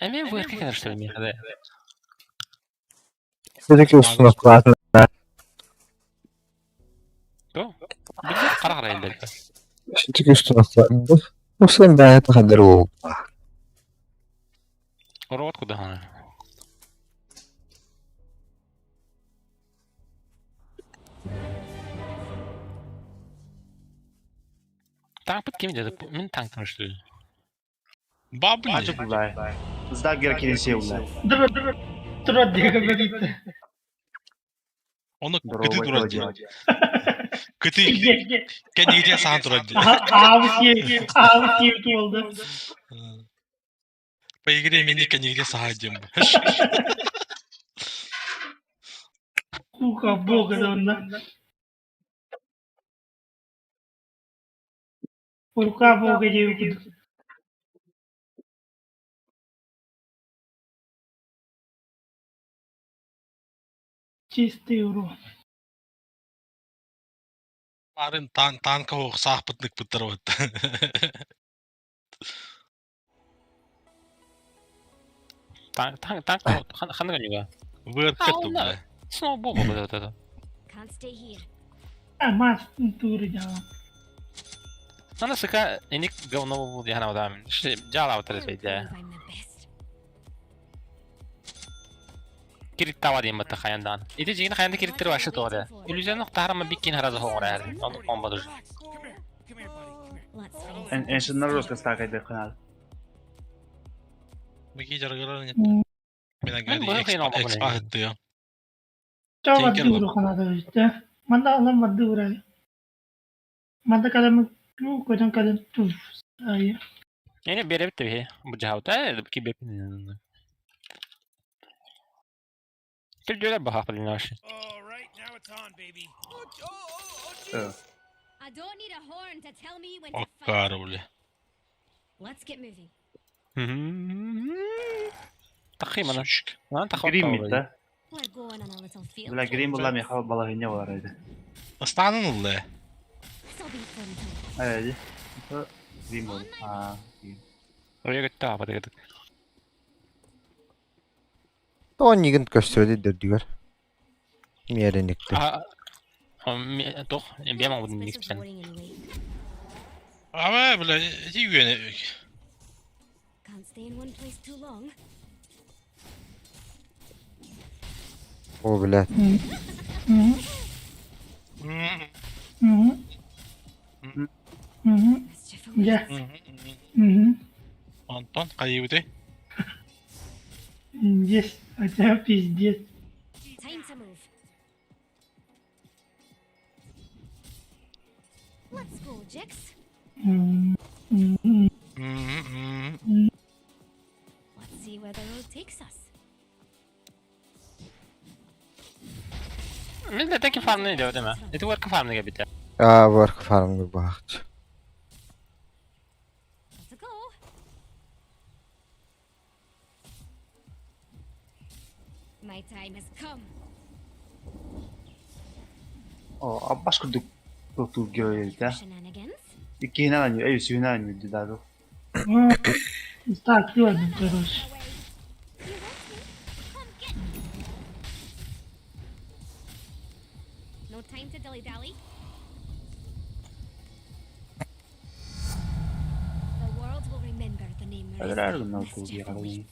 Эмиэ вырка кэлэр что ли миэхэ да? Все-таки установкалаатын То? Билбэт хара хара элбэт. Все-таки установкалаатын Усын бэйэ тахадыр уолба. Урод куда Танкпыт ким деді? Мин танктым что ли? Бабли. Бабли. Сдагер кирисеула. Тура говорит. Оны Здорово, кыты турар дядя. дии. Кыты кэннигитин сахан турар дии. Аабыс oldu. По игре мени кэннигитин саха диэн бу. Кука бога да онна. Рука бога диye Чистый урон. Арын тан танка ох саахпытнык быттар Танк, танк, танк, ханнык онюга? Вырка тубла. Сноубол вот это. Can't stay here. А, мас туры дьала. Ана сыка эник говно был дьяна вадам. Жала вот I'll это идея. prove I'm the best. Кириттава диэн батта хаяндаан. Ити жигин хаянда кириттер вообще тоҕо Иллюзияны тахарама биккин хараза хоҥор Онду комбадыр. Let's find some Эншин наружка стакай канал. Мики жаргырар нет. М. Мен Мен быһы кыйын алмаппын. экспа хыттыа. Чао Тинкер бадды уруханада işte. Манда алам бадды урай. Манда калем ну көтөн калем туф. Ай. Эне беребит бе. Бу жаһаута ки беп. Килдүлэр баха пылинаш. All right, now it's on, baby. I don't need a horn to tell me when to fight. Оккара бля. Let's get moving. Тахимана. Сучка. Ман тахап. Грим да? We're going on a little field Бля, trip. грим была меха балагыня бар иде. Ыстанын ылла. This'll be fun to Әйе. Грим был. А. Ойгытта бадыгыт. Тоон көстүбэт дөрдүгэр. Миэрэникти. А тох, бем Can't алдым express никспен. boring anyway. Ама бля, ити үйене. Can't stay in one place too long. О, блядь. Mischief Я. awaits. Угу. Антон кайыбыты. Есть. Это пиздец. Time to move. Let's go, Jix. М, м, м. Let's see where the road takes us. Мен де теки фармны деп өтеме. Ити work фармны кебите. Аа, work farm баахч. Let's go. My time has come. О, аббаш курдук туту герой да. Shenanigans. Иккинен эй сүйүнен мүдү дагы. Ну, Так, ладно, короче. Away. You want me? Come get me. No time to dilly dally. The world will remember the name Әдер Marissa. на ту Mischief герой. awaits.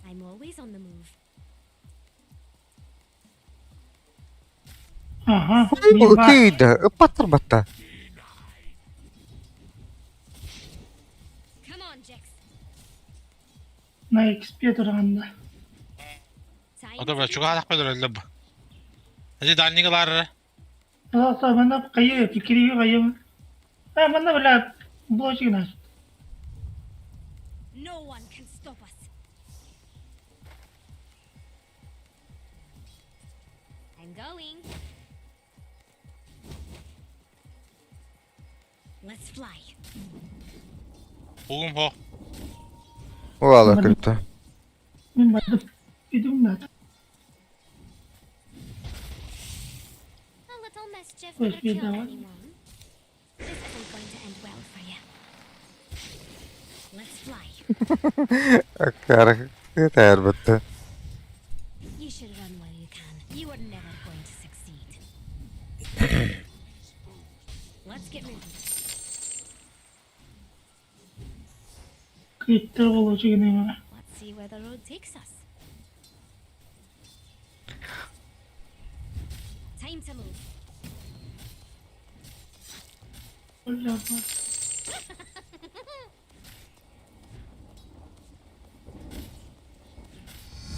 I'm always on the move. Ага. Не ба. Кыйда, ыппаттар батта. Come on, Jix. На XP турганда. Time Ата бля, to чуга алак бөлөр эле бу. Эти дальнигалар. Аса мана кайы фикри кайы. А мана бля блочик наш. No one can stop us. I'm going. Let's fly. Угум хо. Оала кырта. Мен бардым. Идем на. A little mischief Ой, never killed беда. anyone. This isn't going to end well for you. Аккаары кытаарбыт. You should run while you can. You are never going to succeed. Let's get moving. Кыттар болуочу гинема. Let's see where the road takes us. Time to move.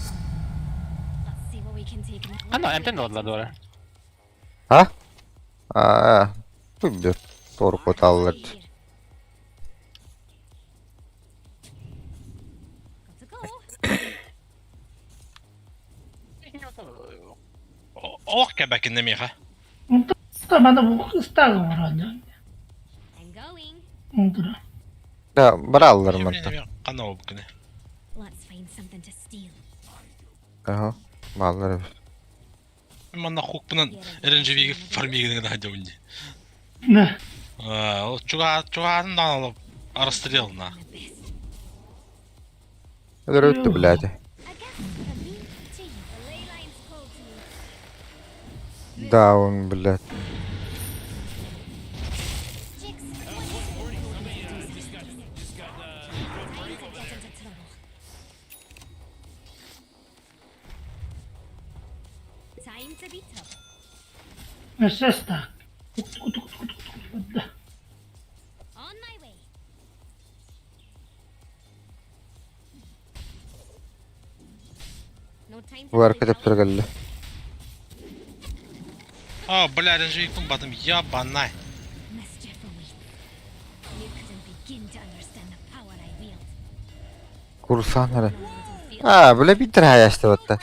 Let's see what we can take. Ah no, эмтэн да дуора. А? Аа. Бүлдө. Торку таллар. Here. Got to go. Олох кэбэкинне миэхэ. Онтон мана бу ыстаага оҥорон. I'm going. Онтура. Да, бараллар манта. Ханна буолбуккуный? Let's find something to steal. Аха. Баллар. Манна хукпунан РНЖВ-ге фармигин гына дьобун дии. Не. Ол чугаатын даҕаны олох расстрел на. The best. Өлөрөттү блядь. A gift from me to you. The ley lines call to me. Даун, блядь. Jigs, what is it? Time to get into trouble. Time to be trouble. Өссө ыстаак. Кут-кут-кут-кут-кут. On my way. No time to Варка dilly-dally. төптөргөллө. А, бля, РНЖВ-кун батым, ябанай. Mischief awaits. You couldn't begin to understand the power I wield. Курсан эрэ. No little feel. Аа, бля битер хаяшты батта.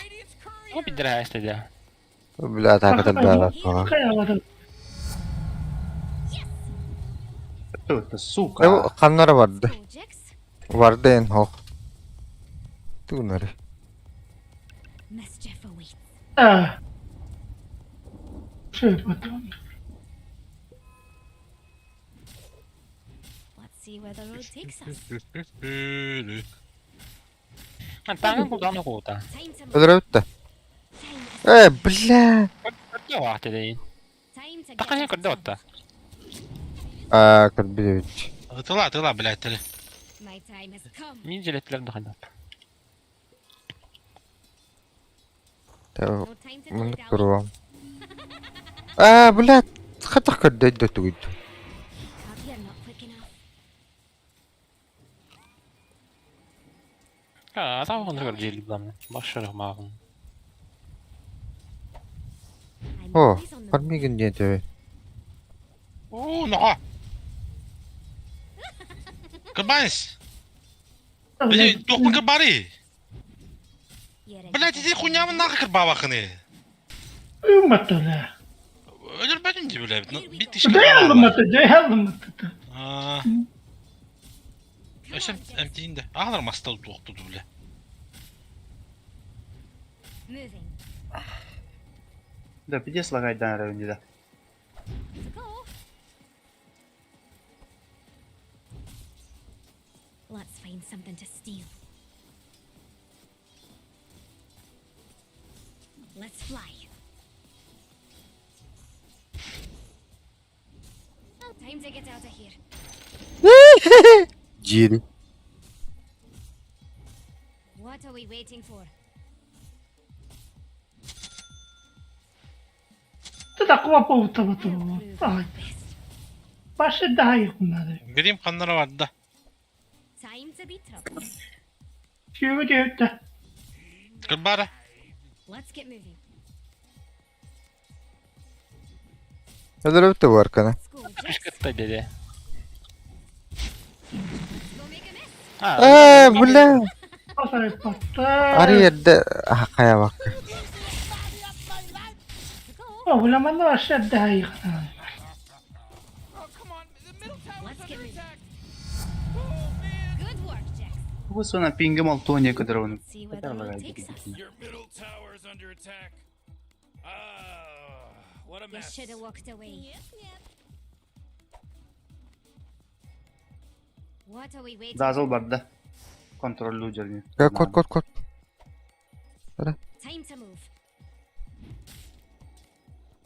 Бу бидер хайста даа. Бля, таакатал баалар. Хайа Кто это, сука? Эбу ханнара барды. Go, Jix. Барды эн хох. Туунары. Mischief awaits. Аа. Шөй бат. Let's see where the road takes us. Таҥан кулдааны куута. Time to move. Өлөрөттө. Time is Э, бля. Көрдө ваахты дейин. time to get Тақын into көрдө отта. Аа, көрбүт. Тыла, тыла, блядь, тили. My time has come. Мин жилетлерин дахан. Та No time to мундук dilly-dally. туруам. Аа, бля, хатах көрдөйдө тугуйд. You're not quick enough. Аа, таа хонор жил бам. Башар маагын. I'm О, always on the move. фармигин диэн Оо, нохо. Кырбанс. Били, туохпун кырбары. You're a Блядь, иди хуйнямын нахуй кырбабахыны. Уйматтала. Өлөрбөтүм дии, блядь. Бит иш Дэйалмата, дэйалмата. Аа. Come Өсөм on, Jix. эмтиин да. Аҕалар мастал туохтуду, бля. Moving. Да, пиздец лагает, да, районе, да. To go. Let's find something to steal. Let's fly. Time to get out of here. Жири. What are we waiting for? Тата куапа I'll prove утабата. I'm the best. Башы даайыкнары. Грим ханнара барда. Time to be trouble. Сүүгө дэвтэ. Кырбара. Let's get moving. Өлөрөттө варканы. Let's go, Jix. Кышкытта деди. Let's go make a mess. Аа, Э, бля. Асар батта. Ари эрдэ хая бак. To go. О, башы даайыкнары. Oh, come on. The middle tower's Let's get under moving. attack. Oh, man. Good work, Jax. Вот она пингом Алтония, которого он... Let's see where the road takes us. Your middle tower's under attack. Ah, what a You mess. should have walked away. What are we waiting Дазыл бар, да. Контроллуу дьарыгын. Кот, кот, кот. Time to move.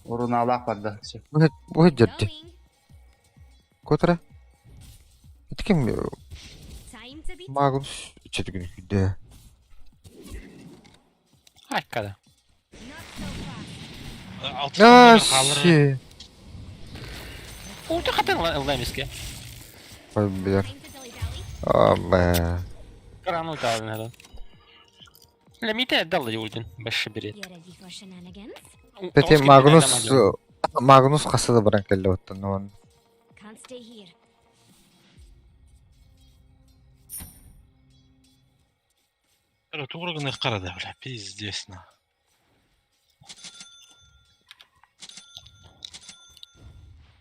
Урунаалаах барда. Все. Бу дьэрди. Going. Котра. Это ким Time to be Магнус четигин күдэ. Айкада. not so fast. Алтыс номер хаалар. Си. Ulti хатын ылла эмиске. Ой, бля. Time to dilly dally. А, Кран ульта алын хадын. Лемите далла ультин. Башшы берет. You ready for shenanigans? Тэти Магнус Магнус хасада баран келле оттон он. Can't stay here. Тугура гына карада, бля, пиздец на.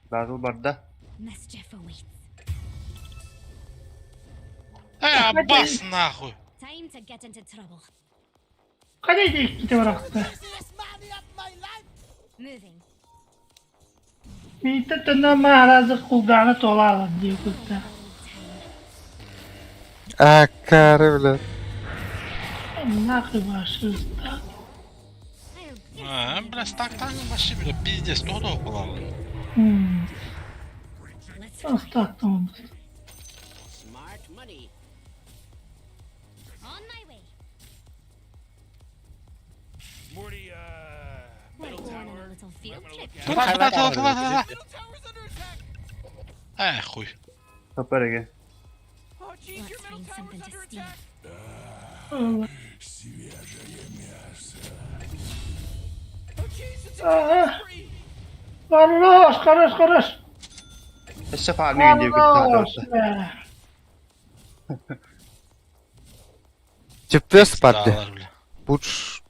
Дазыл барда. Mischief awaits. Э, Аббас нахуй. Time to get into trouble. Хайа иккитэ барахта. Moving. Миитэ төннө мааразы кулгаана туолаалар дии кутта. А, кары, бля. Нахуй ваши уста. I'll get А, бля, стак так вообще, бля, пиздец, то около. М, Let's fly. Остаттым. On my way. Morty, We're middle going on a tower. little field Might wanna trip. look at Туда, туда, туда, туда, туда. Middle tower's under attack. Э, хуй. Топереге. Oh, jeez, your Let's middle find tower's something to under steal. attack. Oh, jeez, it's a Ah. killing spree. Хорош, хорош, хорош. Өссө фармига диэбит Хорош. таһаарбыта. GPS барды. Пиздалар, бля. Буч.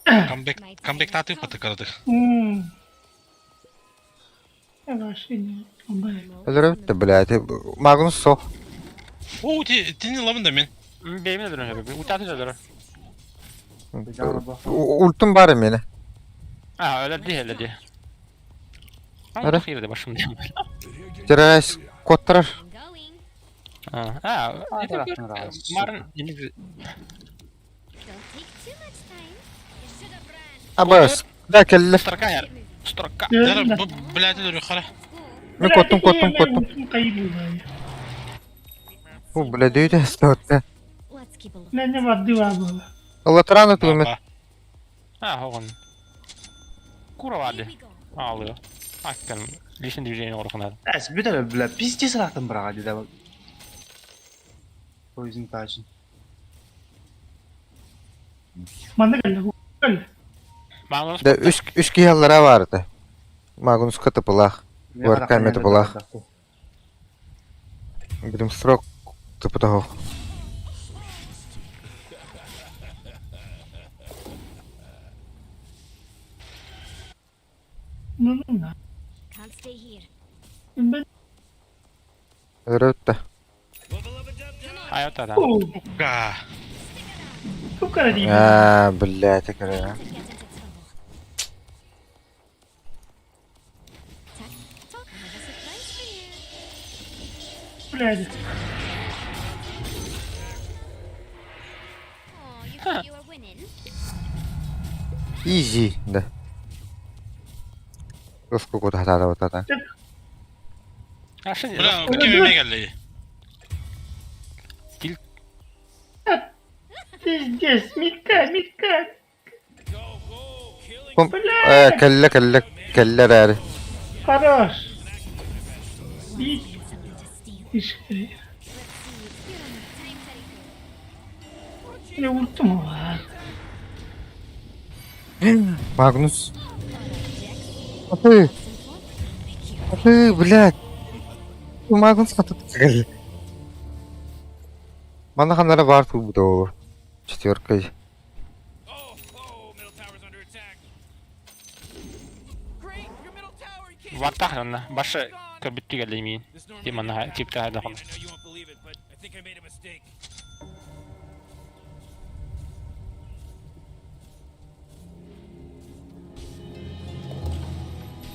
Камбэк, камбэк татып патыкардык. М. Вообще не помогает. Өлөрөбүт блядь. Магнус со. О, ти, ти не лабын да мен. Беймин өлөрөр. Ультаты өлөрөр. Ультум бар мени. А, өлөрдү, өлөрдү. Ара. А, хирде башым дейм. Террас коттарар. I'm going. А, а, А, Марын Don't take too much time. You should have ran. Абас. Да келле. Строка яр. Строка. Дара, блядь, өлөрү хара. Let's go. Мен коттум, коттум, коттум. Бу, бля, дөйдө стотта. Let's keep a look. Мене вардыва было. Латрана тумет. А, хогон. Кура Here барды. we go. Алды. Аккан лишний движение орхунар. Эс бүтэ бля пиздец рахтан браға деді. Poison passion. Манна келле. Келле. Магнус Да үс үс киһаллара барды. Магнус катыпылах. Бар камера булах. Гримстрок тыпытах. Ну, ну, на. Can't stay here. Мен Өлөрөбүт Айота да. О, Га. сколько дии. А, блядь, кара. Time to get into trouble. Tack, talk. I have a surprise for you. Блядь. Oh, you thought you were winning? Изи, да. Русскую куда вот это. Ашы. Бля, кем эмегелли. Пиздец, митка, митка. Go, go, killing Ком э келле келле келле бәрі. Хорош. Бит Find something to steal. ишки. Let's see. You're on time to regroup. Не уртум var. Магнус. Аты, Some fun. Pick you. аты, блядь. Магнус катып келле. Мана ханара бар тубу Четверкой. Oh, oh, middle tower's under attack. Great, your middle tower. You can't. Ваттах онна. Башы көрбүттү келди мин. This normally Тим анна wouldn't типта happen хайда to me, хон. and I know you won't believe it, but I think I made a mistake.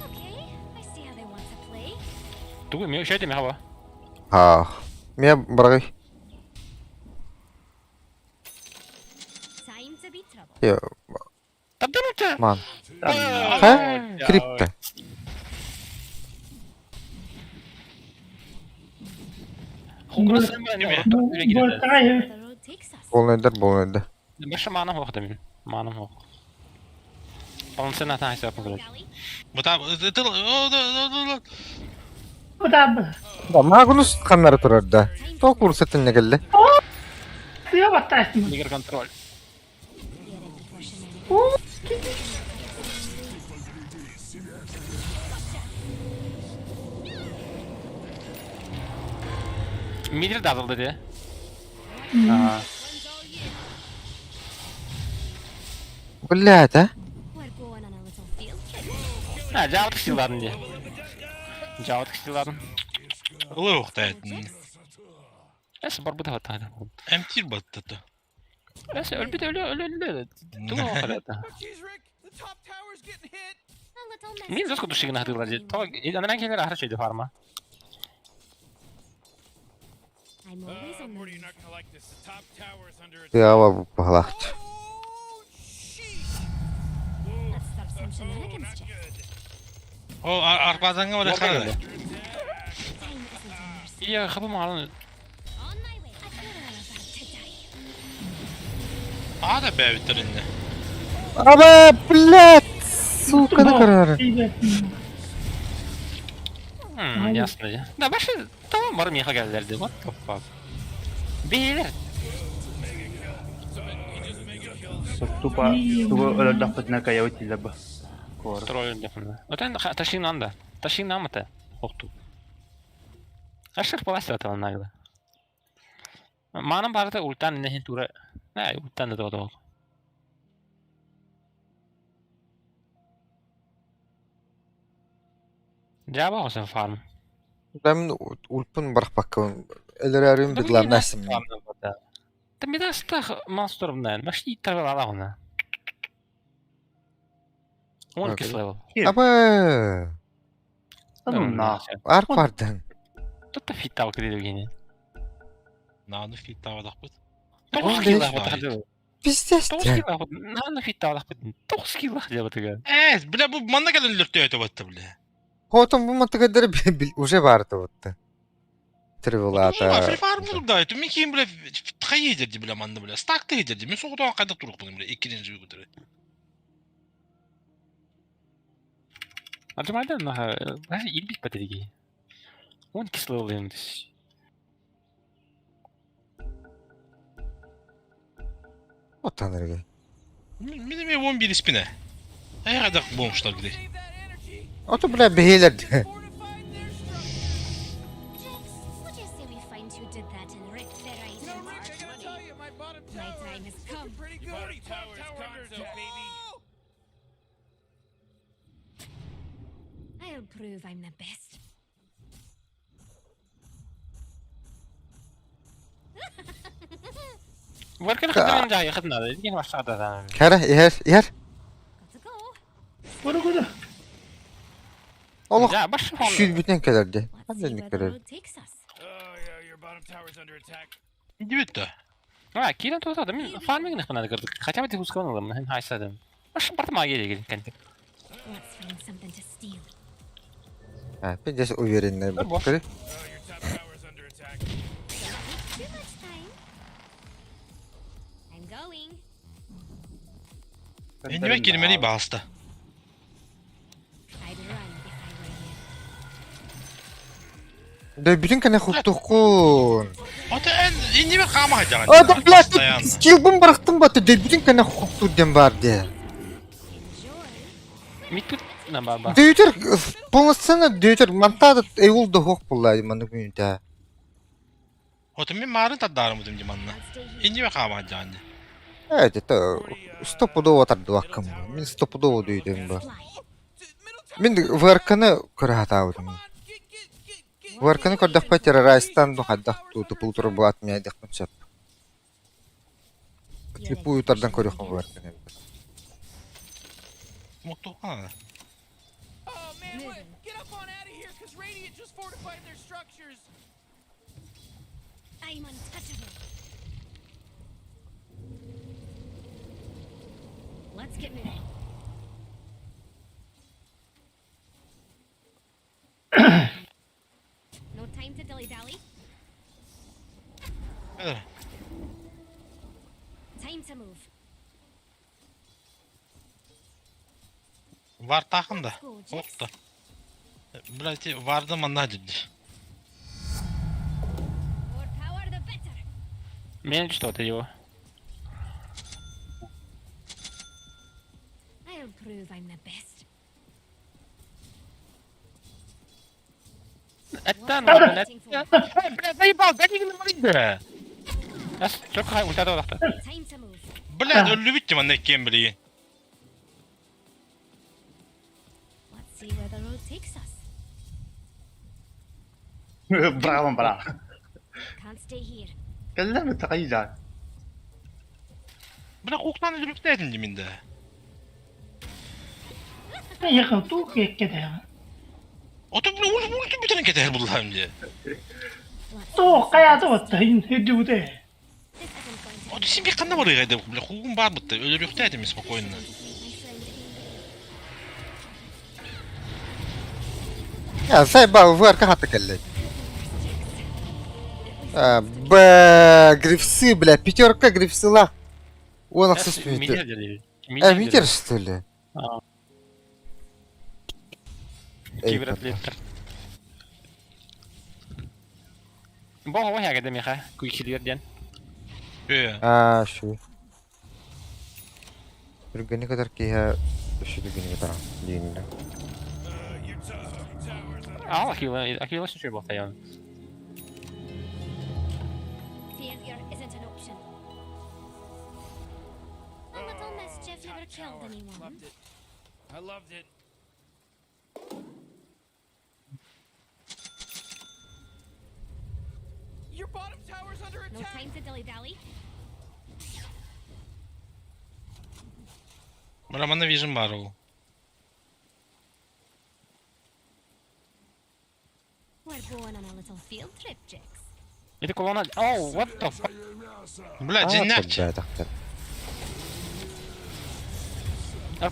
Okay, I see how they want to play. Тугу мен шөйдө мехава. Ха. Мен баргай. Тардан Ман. Да Ха? Крипто. Бортаҕай The road takes us. Болнайдар болнайда. Баша маным хоқ да мин. Маным хоқ. Полноценно атаң айсап көрөт. Valley. Быта ытыл о да да Бытаабы. Да, Магнус ханнары турар да. Тоқ курсатын негелле. Сыа баттаастым. Нигер контроль. Get ready for shenanigans. Уу, Мидер дазылды де. Ага. One's all you. Блядь, а? We're going on a little field trip. Ha, жабыт кісіладын де. Жабыт кісіладын. Ылы ухтайт. Эс бар бұда батады. Эмтир баттата. Эс өлбүт өлө өлө өлө. Туга оқырады. Oh, jeez, Rick, the top tower's getting hit. A little mess. Мин зоску душигин хатылар же. Тога анан келер ахыр чөйдү фарма. I'm always on the Morty, move. you're not gonna like this. The top tower's under attack. Тыава бухалахт. Oh, sheesh. Let's start some Oh, shenanigans, not Jack. good. О арпазаңа бар хара. Time isn't on your side. Iya, хабы малын. On my way. I feel I'm about to die. А да бәбиттеринне. Аба, блядь, сука, на карары. Ясно. Да, башы tamam бар миха келдерди. What the fuck? Бейлер. Тупо тупо өлөрдөхпүтүнэ кайабыт ба. Кор. Тролль депна. Отен ташин анда. Ташин намата. Окту. Ашыр паласа аталан нагла. Манам барда ультан нехин тура. На, ультан да доо. Жаба хосан фарм. Да мен ульпын барах баккын. Элерәрин бидлар насим. Та ми да стах монстр мен. Маш и тавела лагуна. Он Окей. кислел. Аба, На. арк бардын. Тут фитал киде гене. Наны фиттавадах бит. Тоғыз Он килл беш. охот. Пиздец. Тоғыз килл охот. Наны фитал охот. Тоғыз килл охот деп. Э, бля бу манна келен лөртөй батты бля. Хотом бу матыгадыр уже барды бутты. Тревелата. Фри фарм да, это мен кийин бля тхайдерди бля манна бля. Стак тхайдерди. Мен соғудан кайда турук бля экинчи күтөрө. Ажымайда на баш илбит патриги. Он кислыл енді. Отанырга. Мен мен 11 спине. Ай кайда бомжтар гиде. Save that energy. Ото бля бейлер. Fortified their structures. Jax, what do you say we find who did that and rip their eyes You know, out? Rick, I gotta tell you, my bottom My tower time is has looking come. pretty good. Bottom Top tower under attack. Oh! I'll prove I'm the best. Варкан хадын жай хадын ада. Ген башта да. Кара, ихер, ихер. Got to go. Көрө көрө. Олох Ja, баш шүл бүтен келерди. Let's see Хадын where the керер. road takes us. Oh, yeah, your bottom tower's under attack. Дибитте. А, кирен туотады. Мен фарминг нахмана кырдык. Хотя бы тихускан алым, хен хайсадым. Баш барты мага келе келген. Let's find something to steal. Ha, пиздец уверенный Да, бут. бош. Oh, your top tower's under attack. Don't take too much time. I'm going. Энди келмени басты. I'd run if I were you. Да бүтен кene хуктуккун. Ата эн энди бе кама жаган. Ата блядь, скилбын барахтым баты, да бүтен кene хуктуден барды. Enjoy. Митпит на баба. Дөйтер полноценно дөйтер мантада эул да хок буллай маны күнтә. Ото мен марын тадарым дим манна. I'll stay here. Энди бе кама жаган. Evet, это стопудово тардыбаккым. Мин стопудово дөйтем ба. Fly. Middle tower. Мин ВРКны көрө хатаабытым. Come on, get, get, get, get. ВРКны көрдөхпө террористтан ду хаддах туту пултур булат мен дехпин сөп. You're ready Слепую for тардан көрөхөн shenanigans. ВРКны. Мото а. Oh man, what? Moving. Get up on out of here, cause Radiant just fortified their structures. I'm untouchable. Let's get moving. No time to dilly-dally. Time to move. Вартахын да. Let's go, Jix. Ох да. Блядь, варды манна деді. More power, the better. Мен что ты его? I'll prove I'm the best. Это What are ну, you waiting for? Бля, заебал, гони на маринде. Çok hay ulti adı Time to move. Бля, өлүбүт манна кем билейин. Let's see where the road takes us. Браво, браво. Can't stay here. Кэллэ тахайда. Бля, куктан өлүбүт этим диминде. Ехал тух кэккэ Ото бля, ул ул бүтэн кетер буллам ди. Let's Туох хайата батта үдүгүтэ. This isn't going to Ото син би канда бар гайда, бля, хугун бар бытты, өлүрүктэ этим спокойно. make my friend angry. Я заебал, ВРК хата кэллэ. А, Б, грифсы, бля, пятерка грифсыла. Он отсутствует. Мидер dedi. А, мидер, что ли? А. Эй, Кибератлеттер. Бо хоо хәгәдә миха, күйчилер ден. Э, А, şu. Түргені kadar киһэ өссө түргені kadar дииннэ. Your top tower's under Ал акила, акила шүчү бо таян. Failure isn't an option. A little mischief never killed tower. anyone. Loved it. I loved it. Your bottom tower's under No attack. time to dilly-dally. бля, манна вижен бар ол. We're going on a little field trip, Jix. Ити колона. Oh, what the fuck? Бля, диннәкче. Бля, тахтар.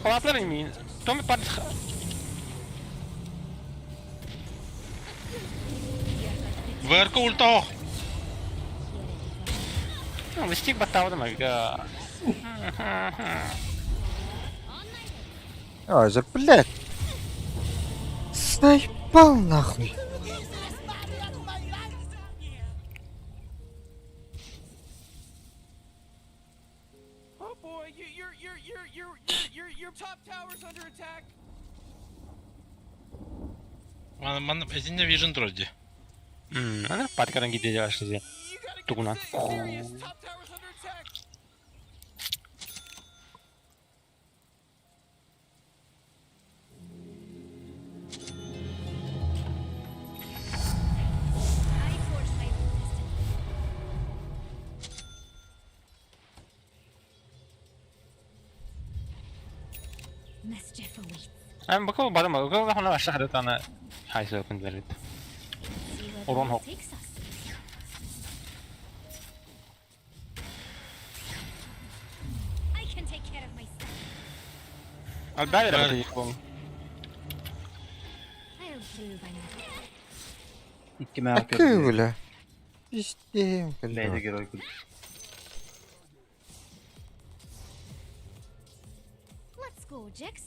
Колаплар ми. Томи пар ВРК ульта ох. Листик баттавды мага. On my way. А, же, блядь. Заебал нахуй. Oh boy, you, your top tower's under attack. Манна манна эзинне вижен турди. Аны паткадан киде жашы. You gotta get Тугунан. serious. Top tower's under attack. I forged my own destiny. Mischief awaits. Ам бакыл бадым, бакыл да хона аша хадат аны хайсы өкүндөрүт. See where the Орон road хоп. takes us. I can take care of myself. Ал бәрі Бәрі. бат бу. I'll prove I'm the best. Икки маа Акы, бля. Пиздем, Бэйдэ бля. герой күл. Let's go, Jix.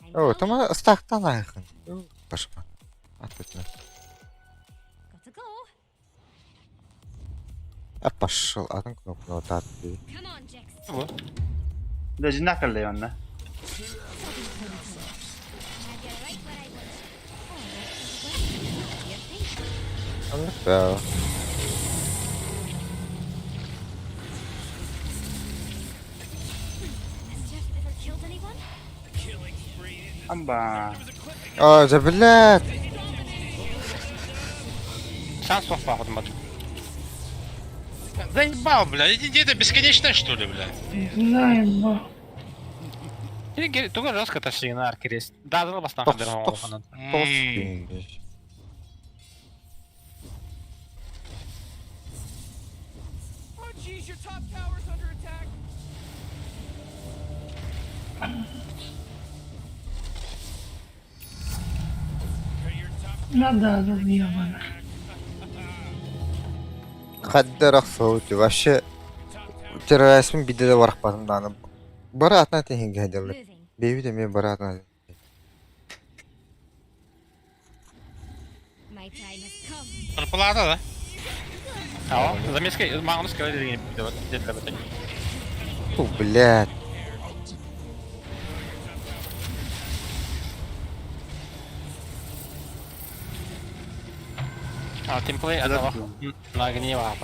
I'm О, coming. там стахтан айхын. Пошла. Ответно. Gotta go. А пошел, атын кнопку вот отбей. Come on, Jix. Бу. Бля, диннәк кэллэ онна. Have you right where I want you. All right, well, your thing. Да. Mischief ever killed anyone? Killing spree. Амба. There was a clipping. А, за блядь. Шанс сох баходым бат. Заебал, бля, иди это бесконечно, что ли, бля? Не знаю, но Или туга жестко ташигин аркерес. Дазыл бастан Тос, хадыр тос. хонан. Тос. Oh Jeez, your top tower's under attack. Надо ебана. Хаддар охсоут вообще терроризм бидде да барахпатым дааны. Бары атына техинге хадалар. Moving. Бейби де мен бары атына. My time has come. Кырпылаата да. Ja, замеска Magnus ska det det det Фу, блядь. Ja, Timplay это на гнева.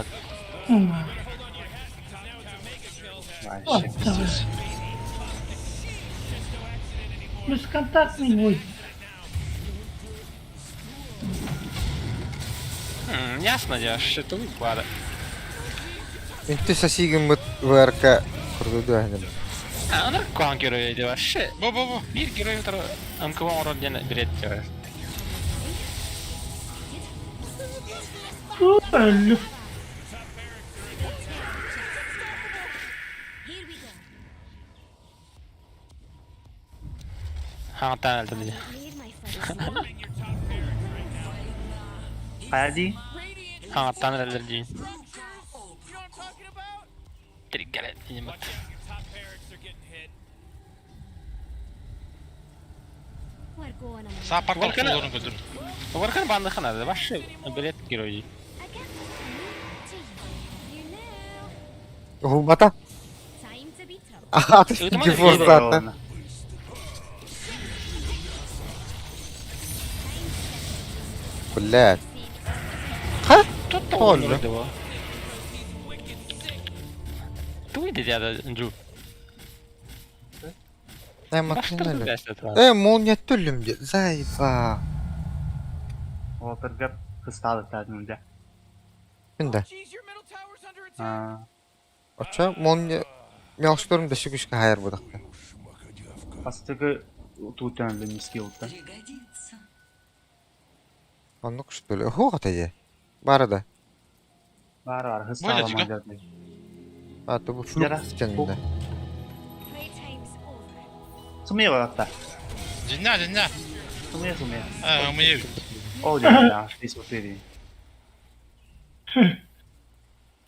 Вообще пиздец. Бесконтактный бой. Ясно, я что тут бара. Инти сосигин бут ВРК курду ахнем. А, она кон герой det вообще. Бу бу бу. Bir герой который МКВ урон ден берет тебе. Öldü. Here we go. Ha, та это Need my first Хайа дии? Ha, та это You know what I'm talking about? Триггер не We're going on a Саа портал Волкана- сууларын көтөр. Варкан банды хана, вообще берет герой. I guess to you. You know. Хубата. Time to be trouble. Ага, Это мы гефорзата. Блядь. Ха? Тут Толло. Ту иди дяда Джу. Э, Баштыр максимально. бәсет. Э, молния түллүм де. Заеба. Олтыргап кысталы тәдімді. Күнде. Jeez, your middle tower's under attack. Оча молния мялшторм да шүгүшкө хайыр будакта. Бастығы туутан миски олта. Пригодится. Оннук что ли? Хо катае. Бары да. Бар бар, Бу хысталы эле мандат. А, то бу Яра. флюкс ченде. Playtime's over. Сумыя баратта. Динна динна. Сумыя сумыя. А, мы Ол жана, фейсбук деді.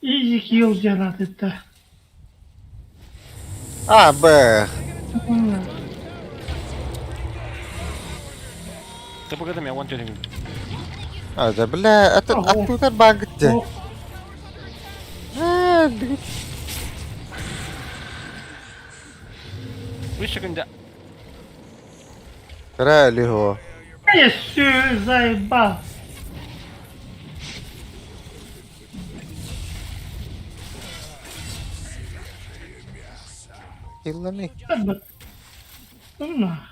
Easy kill diyen adette. А, бэх. Ты погоди, я вон тюрьму. А, да, бля, это Ого. оттуда багты. О, А, дык. Выше күндә. Кыра лихо. Еще заебал. Илланы. Умна.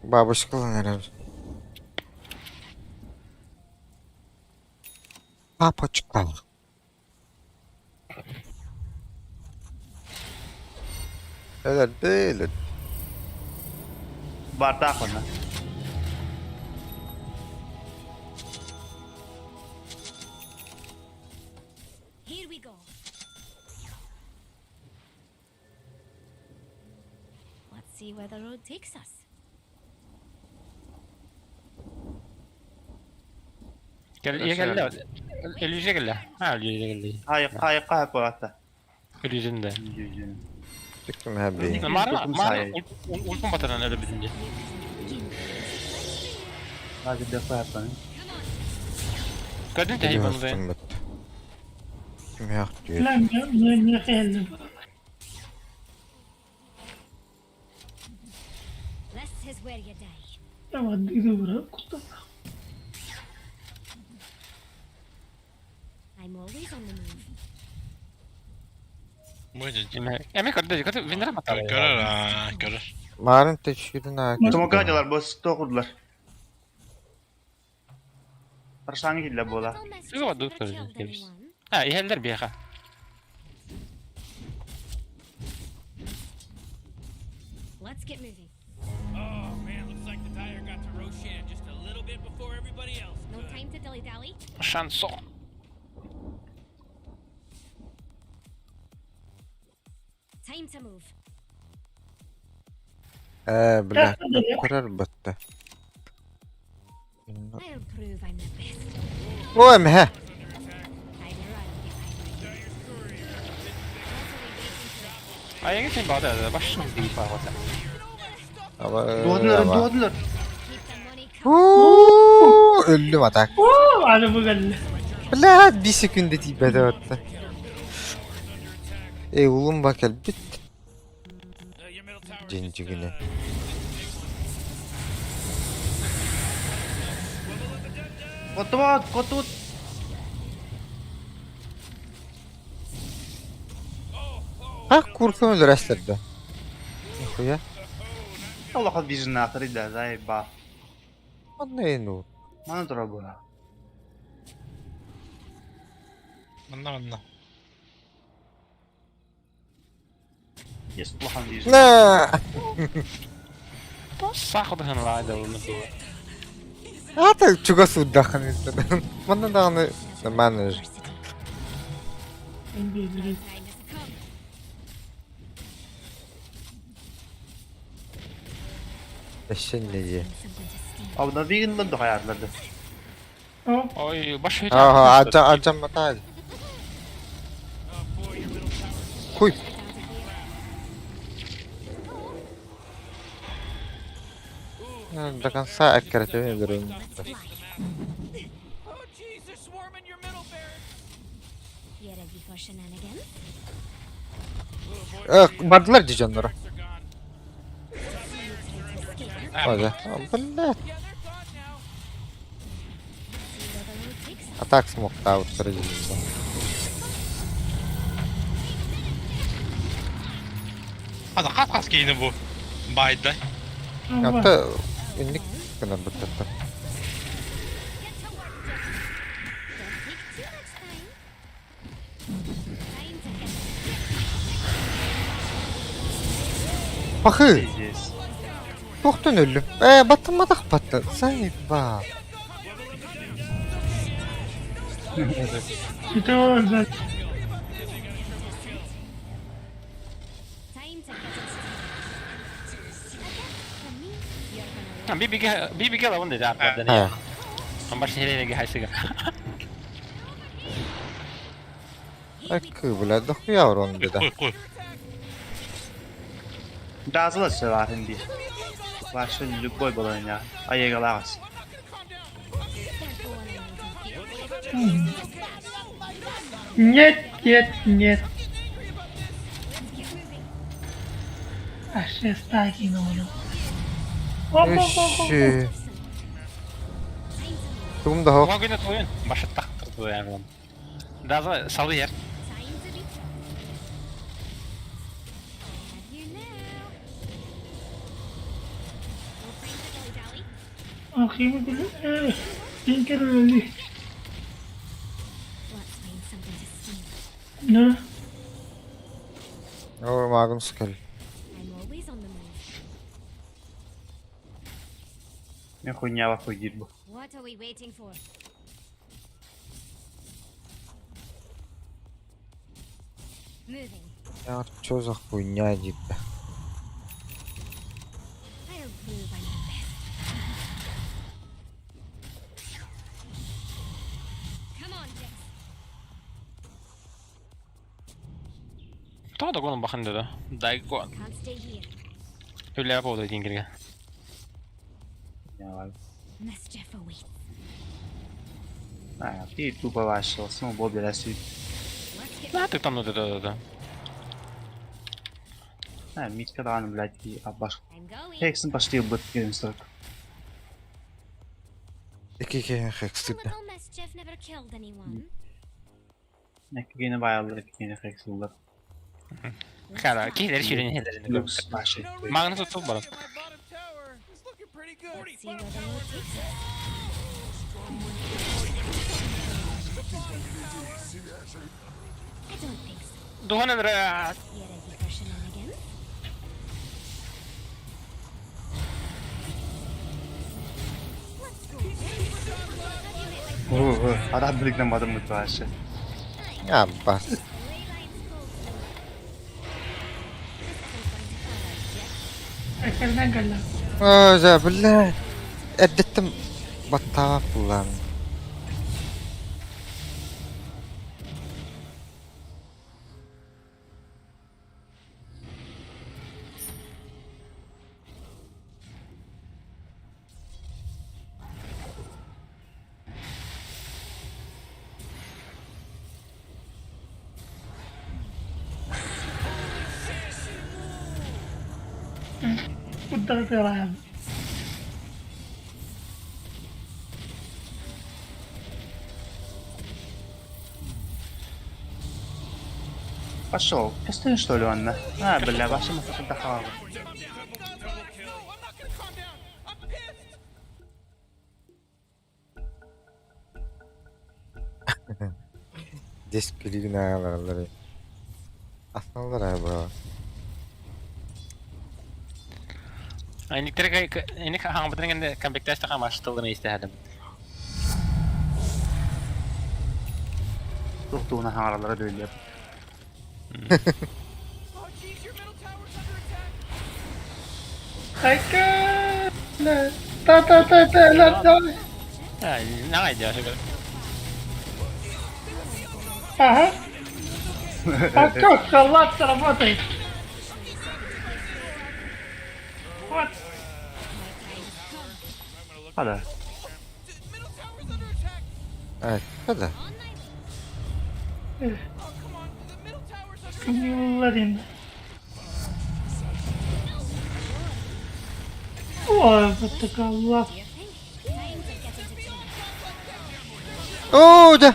Бабушка, наверное. Папочка. Это değil. Барта қона. Here we go. Let's see where the road takes us. Gel, gel, Ölüce gel. Ha, ölüce gel. Хайы хайы хайы баратта. Ölücün de. Çıktım abi. Mara, Tokum mara, sahi. ulpun bataran öyle bitince. Hadi defa yapalım. Kadın tehi bunu da. Kim yok diyor. Lan ne ne geldi bu? This is where you die. Tamam dedi bura kutla. I'm always on the move. Bu ne? Emek orada kadın winner mı atar? Görür ha, görür. Marın teşhirine Томокадилар бос тоқудылар. Паршаңы келді бола. Little message Yok, never dur, dur, killed dur. anyone. Ha, iheller bir ha. Let's get moving. Oh man, looks like the tire got to Roshan just a little bit before everybody else. No time to dilly dally. Şanso. Time to move. Ээ, бля, көрөр бытта. I'll prove I'm the best. Ой, мэһэ. I'd run if I were you. Айга сен баада башын дейп багата. Аба. Дуодулар, дуодулар. Keep the money coming. Уу, өллүм атак. Оо, аны бу кэллэ. Бля, bir секунда тиийбэтэ батта. Эй, улум ба кэлбит. Дьиҥдьигинэ. Котубут, котубут. Ха, куркун өлөрөстөр да. Нихуя. Улахан вижнаторы да, заеба. Манна ну. Мана тура була. Манна манна. Есть улахан вижн. На! Саходын лаада улун. Ата чугас уддахан это. Манна даҕаны нормально же. Эн биэдэрий. Time has come. Эшен не дии. Something to steal. Обновигин дохаярдарды. Оо, Ой, баш Ага, аджа аджаммата. Хуй. Get out of here. До конца аккуратно берем. Let's fly. Oh jeez, they're swarming your middle barracks. You ready for shenanigans? Бардылар дии дьонноро. Оже. Бля. Yeah, they're gone now. See where the road takes us. Атак смог таут родился. Ада хас хас кейини бу. Байда. аба. Ата инник гына бутта. Get to work, Jack. Don't take too much time. Time to get Пахы. Здесь. Тохтон өллүм. Э, баттаматах батты. Сайба. Ситэ өлбөт. Time to get it started. A gift from me. You're gonna love Бибиге бибиге лавын деди арбадан. Ха. Баш хереге хайсыга. Акы, бля, дохуя урон беда. Кой кой. Дазла сыларын ди. Ваша любой болоня. Айегалагас. That one I need to feel. Нет, нет, нет. Let's get moving. Аше стахин оно. Оп, оп, оп, оп. Үш. Time to move. Тугум да хох. Могуна тоюн. Башы тактырды яғын. Дазы салы ер. Time to be. I have you now. No time to dilly-dally. Ахимы күлү. Э, тинкер өлү. Let's find something to steal. На. О, магым скал. I'm always on the move. Мен хуйня хуйдир бу. What are we waiting for? Moving. Я чё за хуйня дип. I'll prove I'm the best. Come on, Jax. Тода гонун бахан деди. Дайго. Can't stay here. Үлэ болду дингерге. Mischief awaits. А, ты тупо ваша, снова бобби расит. Let's get На ты там ну да да. А, Митка даҕаны, блядь, и абаш. I'm going. Хексин почти быт кирин сырык. Ики A хекстик. little mischief never killed anyone. Эккигини баяллар, эккигини хексиллар. Let's Кара, fly. кихилер шүрен хелерин. Люкс ваши. Магны тутуп барат. My bottom tower is looking pretty good. Let's see where the road takes us. I don't think so. Духан эдре. You ready for shenanigans? Let's go. Have you met my Адам билигнен бадым быт ваши. Я бас. ley lines cold stone? Эккэринэн кэллэ. Оо, дьэ, бля. Эрдэттэн баттаабат буоллаҕым. Куттары тыалаан. Пошел. Костюм что ли онно? А, бля, ваша масса халава. I'm not gonna calm down. I'm pissed. Диск күлүүгүн ааҕаллар. Асналлар аа бро. Эниктер эник хаҥбытын гэнэ комплектаж таха маштылын истэһэдим. Туох туһунан хаҥараллара да биллэр. Oh jeez, your middle tower's under attack. Айка! Та та та та та та. Наҕай дьэ. Ага. А как халат работает? Вот. Хада. Middle tower's under attack. Айка да. Oh come on, the middle tower's under attack. Кымньылларын. Ой, вот такая лап. Do you think? Time to get into team. Оо, дьэ.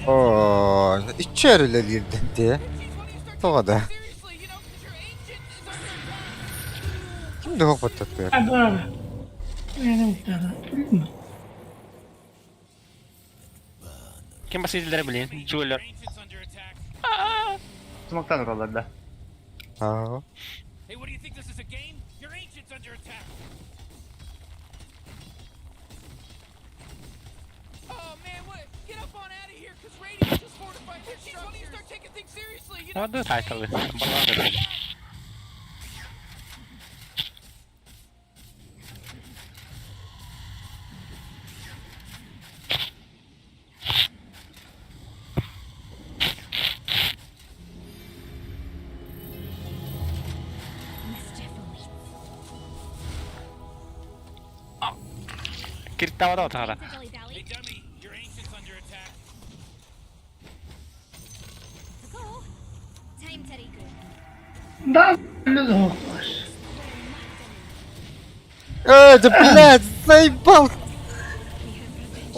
Оо, иччи үлэлиирдэн дии. Тоҕо да? Seriously, you know, 'cause your ancient is under attack. Ким да баттатыар. Абара. Менің тана. Ким басыйдылары билин? Жуэлер. Смоктан ураллар да. Аа. Hey, what do you think this is a game? Your ancient's under attack. Oh man, what? Get up on out of here, cause Radiant just fortified their structures. Why don't you start taking things seriously? You know, Ладно, тайталы. Баллады. Mischief awaits. Кириттавада отара. To dilly dally. Hey, dummy, your ancient's under attack. To go. Time to regroup. Да, лёгкость. Ээ, да блядь, заебал.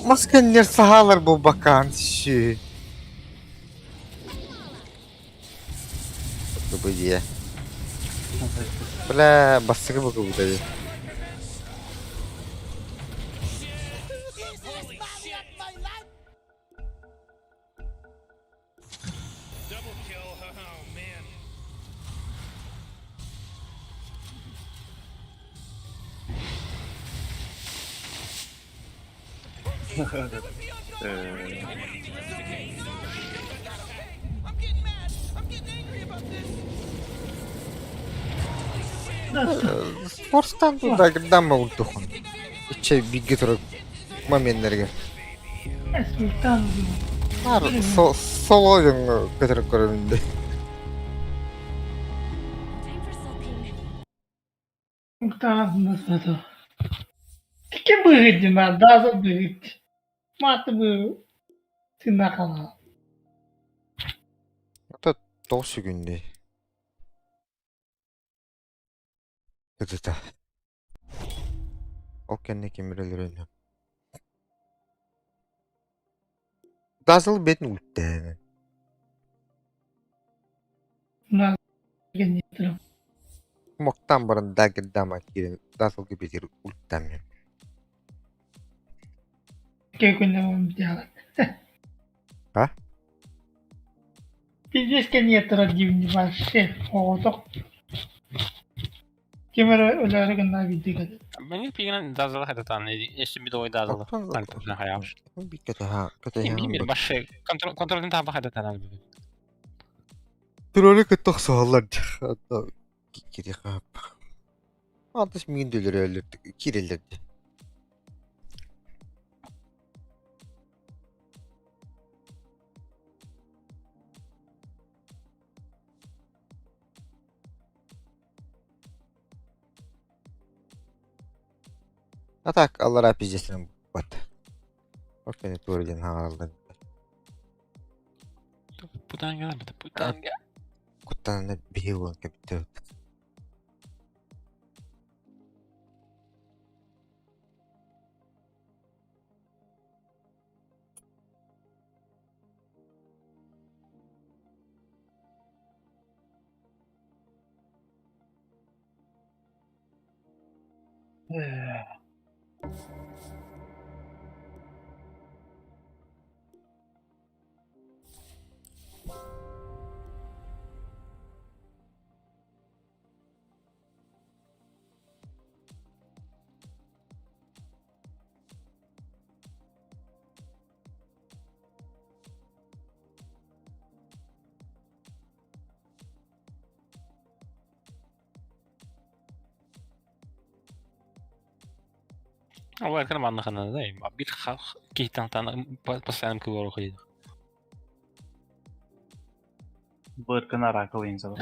Маска не сагалар бу бакан щи. Бу дии. Бля, бассыгы бу бу дии. Double kill. Oh man. I'm getting mad. I'm getting angry about this. Спортстан туда гдама ултухан. Иччи бигге турар моменнерге. Султан. Нар соло дьоҥҥо көтөр көрөбүн дии. Time for sulking. Султан насады. Ким быгыт да за быгыт. Маты бы. Синахала. Ото тоҕус сүгүн дии. Кытыта. Ол кэннэ кимирэлэрин. Дазыл бэтин үлттээн. На генетром. Моктан баран дагердама киирэн дазылгы бэтигэр үлттээммин. Кекунем делать. А? Пиздец генетро дивни вообще. Оғытық. Кемер өләрігін видеге. Мени пигинен дазылы хататан. Эсти бидой дазылы. Тантына хаяш. Бит кэтэ Бир башы контрол контролын таба хататан. Троллю кытта охсуһаллар дии. Кириэхэ Антыс миигин да өлөрөллөр киирэллэр дии. А так аллараа пиздецинэн бат. Окей, туора диэн хаҥараллар. Путанга, путанга. Куттанан биһи буолан кэбиттэ. Ол эркин манныхына да бир киһиттэн постоянно кылор ходит. Быркын оракул инзал.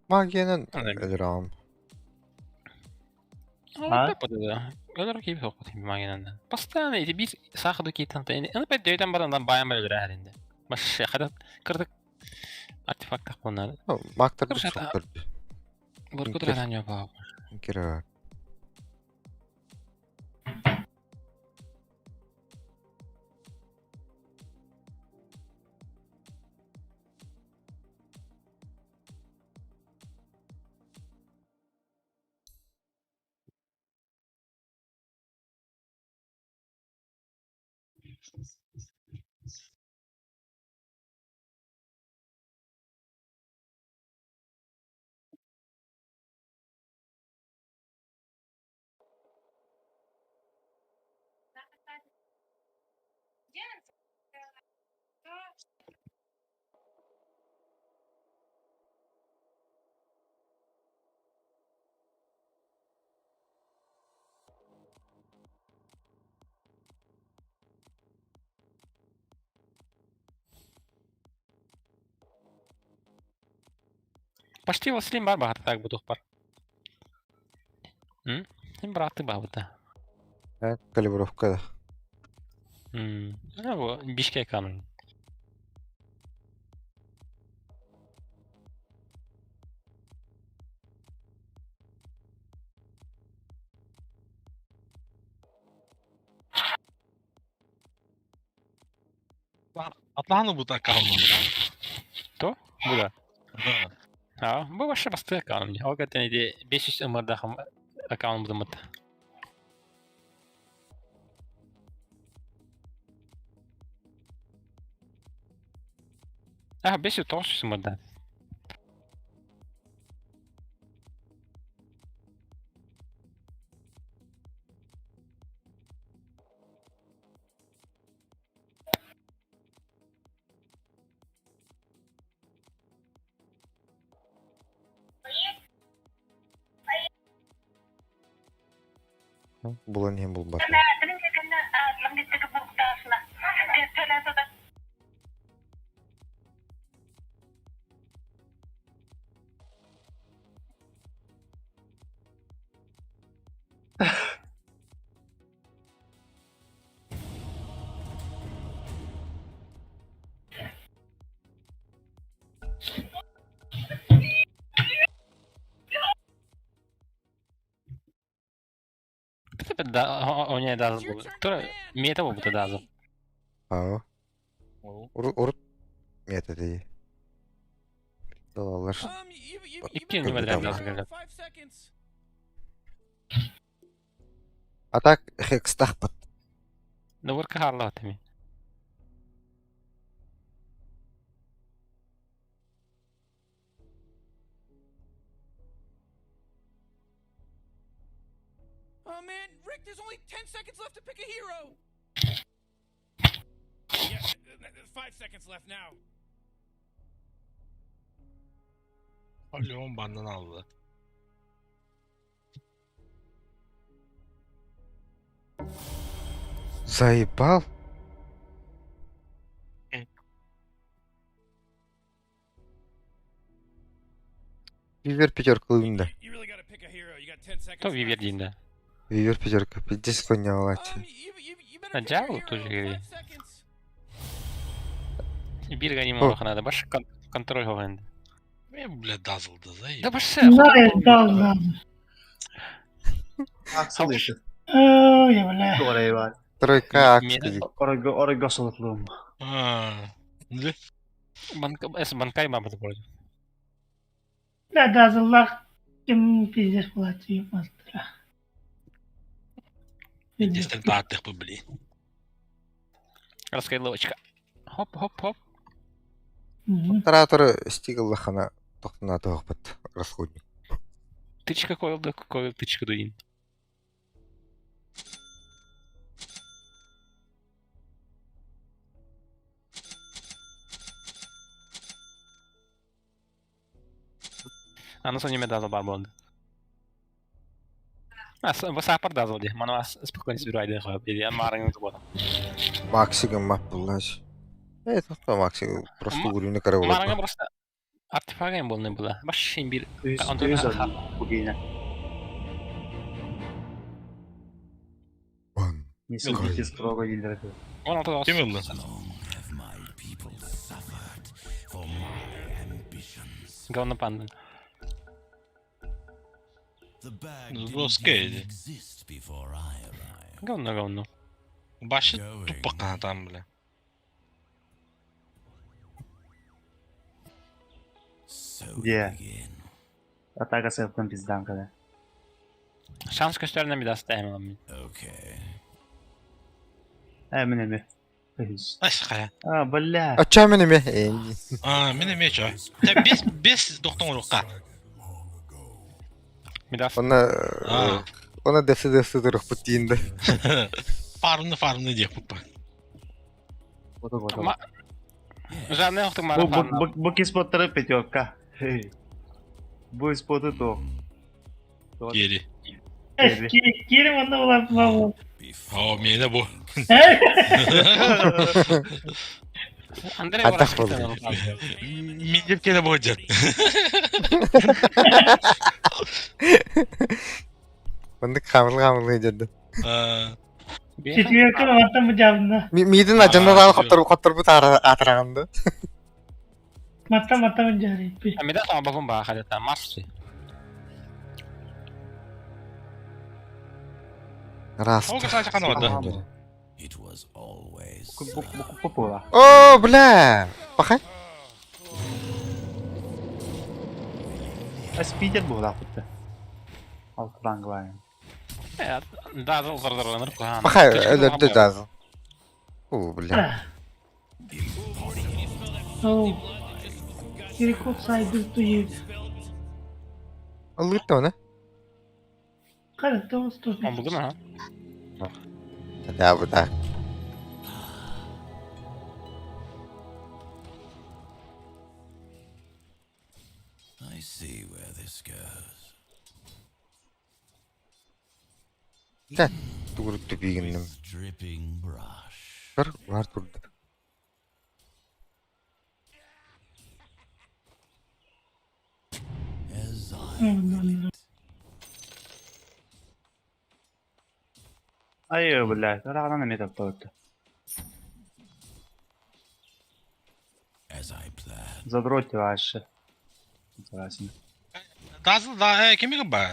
Магиянан өлөрөм. А? Өлөр киһи суох магиянан. Постоянно эти бир саахы киһиттэн аны бэддэйтэн баран баян бөлөрө эринде. Баш хада кырдык артефакт болнар. Мактар Кыршат, суктар. Буркут Интер. раньо ба. Кира. Почти Василин бар баҕар так будух бар. М? Син быраатты баабыта. Калибровка да. М. Бу Бишкек канун. Атлаһаны бу аккаунт. То? Бу да. А, бу вообще басты аккаунт. Ол каттан иди 500 ымырдахым аккаунт будумут. А, 500 ымырда. Булан иһин булбат. Да, о не дазы был. Тура мета бута дазы. Аа. Урут мета дии. Далалар. Икки нөмірден дазы келді. А так хекстахпат. Ну вырка харлы теми. Oh man, Rick, there's only 10 seconds left to pick a hero. Yeah, 5 seconds left now. Леон баннан алды. Заебал? Вивер пятерка да. То Вивер дейм да. Вивер пятерка. Пиздец хуйня лати. Дьявол тоже говори. Биир ганим улаханада баш контроль хоҕенде. Мен, бля, дазылды, заебал. Да баш Да, да, да. Аксылыйты. Ой, бля. Орой бар. Тройка акс. Мен- Оройго оройго солотлуум. А, не? Эс банкай мабыт болду. Бля, дазыллах ким пиздец булат мастера. Пиздец тааттых бу, блин. Раскайловочка. Хоп, хоп, хоп. Операторы стигаллахана тохтунаатыахпыт расходник. Тычка койлда, койл тычка дуин. Аны сони дазыл бар болды. А, сапар дазыл де. Мана спокойно собирайды қойып. Или марыңыз болады. Максигын мап буллаш. Э, тохто Максиг просто уровень кара Марыңа болот. просто артефакт болны было. Баш бир Үс Антон, үс ха- бугина. Бан. Несин битис строго илдерди. 16 Ким ылды? Говно панда. Броска иди. Говно, говно. Башы тупо там, бля. Де. Атака сыптан пиздан када. Шанс көстөрүнө бир астайм. Э, мен эме. Ас кая. А, бля. Ача мен эме. А, мен эме чо. Та бес бес доктон урукка. Мидас. Она А. она дефсе дефсе турук бутинде. Фармны фармны деп куппа. Бото бото. Жанны октук Бу мара бу бу бу киспоттары пятерка. Бу споты то. Гери. Кирим онда була була. О, мене бу. Андрей Атак болды. Мен деп келе бу дед. Мындык хамыл хамыл деді. А, Четверка ваттан бу жабында. Мидин ажанда дагы коттор коттор бут атыраганда. Матта матта бу жары. Мидас ама бабым ба халета марсы. Рас. Ол касачы кана бады. Бу бу бу була. О, бля. Пахай. А спидер була кутты. Алтыран главен. Дазыл зырзырланыр кухан. Пахай, өлөрдү дазыл. О, бля. Оу. Кириков сайды туйд. Алыт оны. Кара тоғыз тоғыз. Он бүгін ха. Да, бу да. Да, тугуруп түбигинним. Бір бар турду. Ай, бля, тараган эме таптап. Задроть ваше. Интересно. Дазыл да, э, кимиге ба?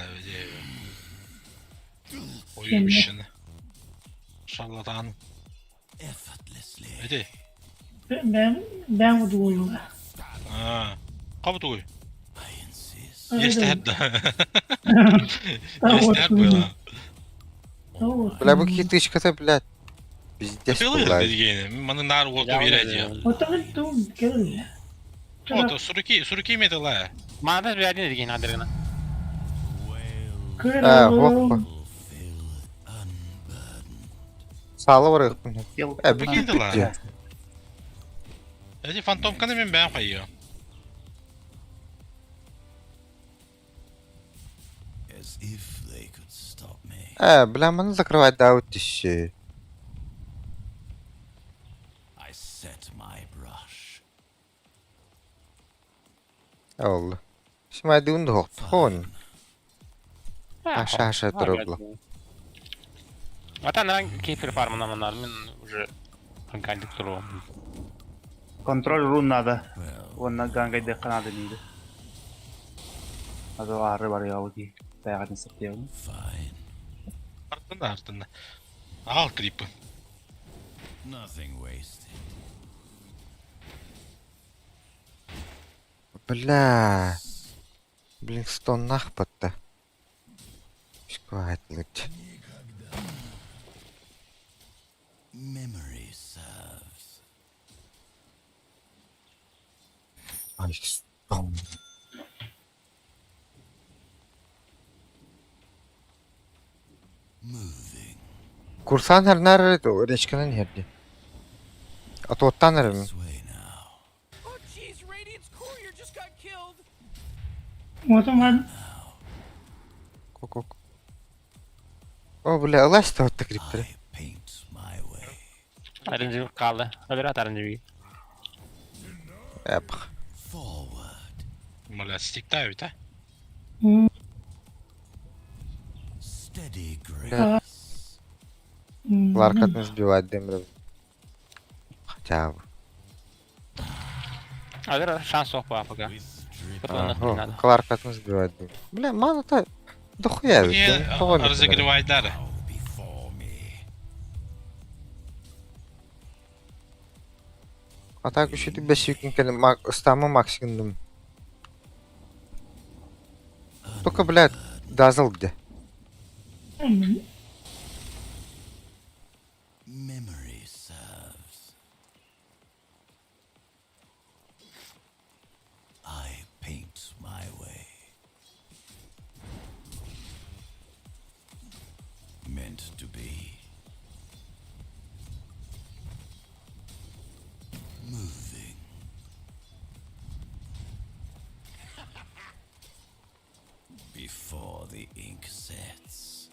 Ой, бишini. Шарлатан. Эти. Ben ben bu duyu. А. Кабы тугуй. Есть это. Есть было. Бля, бу китычката, блядь. Пиздец, Тылы блядь. дегени. Маны нар оту береди. Отамын тум келе. Ото суруки, суруки метала. Мана бир один деген адыргына. А, хоппа. Салы бар ыппын. Э, Прикинь, бүтүн да. бүтү. Эти фантомканы мен бәм кайы. As if they could stop me. Бля, маны закрывать да тище. I set my brush. Oldu. Şimdi onu da hon. Aşağı aşağı durubla. Ата на кейфер фармына манар, мен уже гандик туру. Контроль рун надо. Well, Уонна гангайдыахха наада диир. Ады аары барыйабыт бэйэҕитин сыттыйабын. fine. Артында, артында. Ал крипы. Nothing wasted. Бля. Блинкстон нах батта. Шкватлыч. Memory serves. Ай, стон. Moving. Курсан хернар речканан херди. Атуоттан эрин. This way now. Oh jeez, Radiant's courier just got killed. Уотун Кок. О, бля, ылас та криптер. I paint my way. Арынжы калды. Өлөрөт арынжы. Эп. Forward. Бля, стиктавит, а? Steady Бля, grace. Ларкатын сбивать дем. Хотя бы. Өлөрөт шанс жоқ ба пока. With drip. Потом нахуй не надо. Кларкатын сбивать дем. Бля, мана-то дохуя ведь. Не, разогревайдары. Bow before me. А так еще ты бесикин стамы максимум. Только, блядь, дазл где? Memory serves. I paint my way. Meant to be. Moving. Before the ink sets.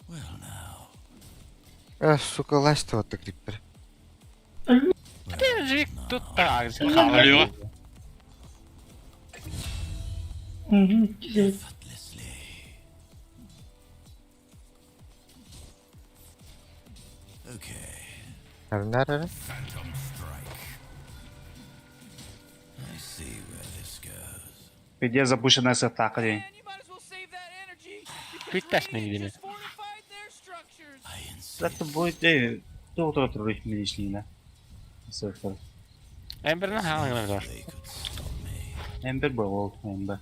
Well, now. Сука, лазь вот так криптер. Арынжы тут так. Алло. Effortlessly. Okay. Nerede? Phantom strike. I see where this goes. Где запущенная атака день. Man, you might as well save that energy. Because Күйттәсіне Radiant гидеме. just fortified their structures. I insist. Это будет доктор минишлине. Сектор. Эмберна хаалыңын бар. They could stop me. Эмбер был, Эмбер.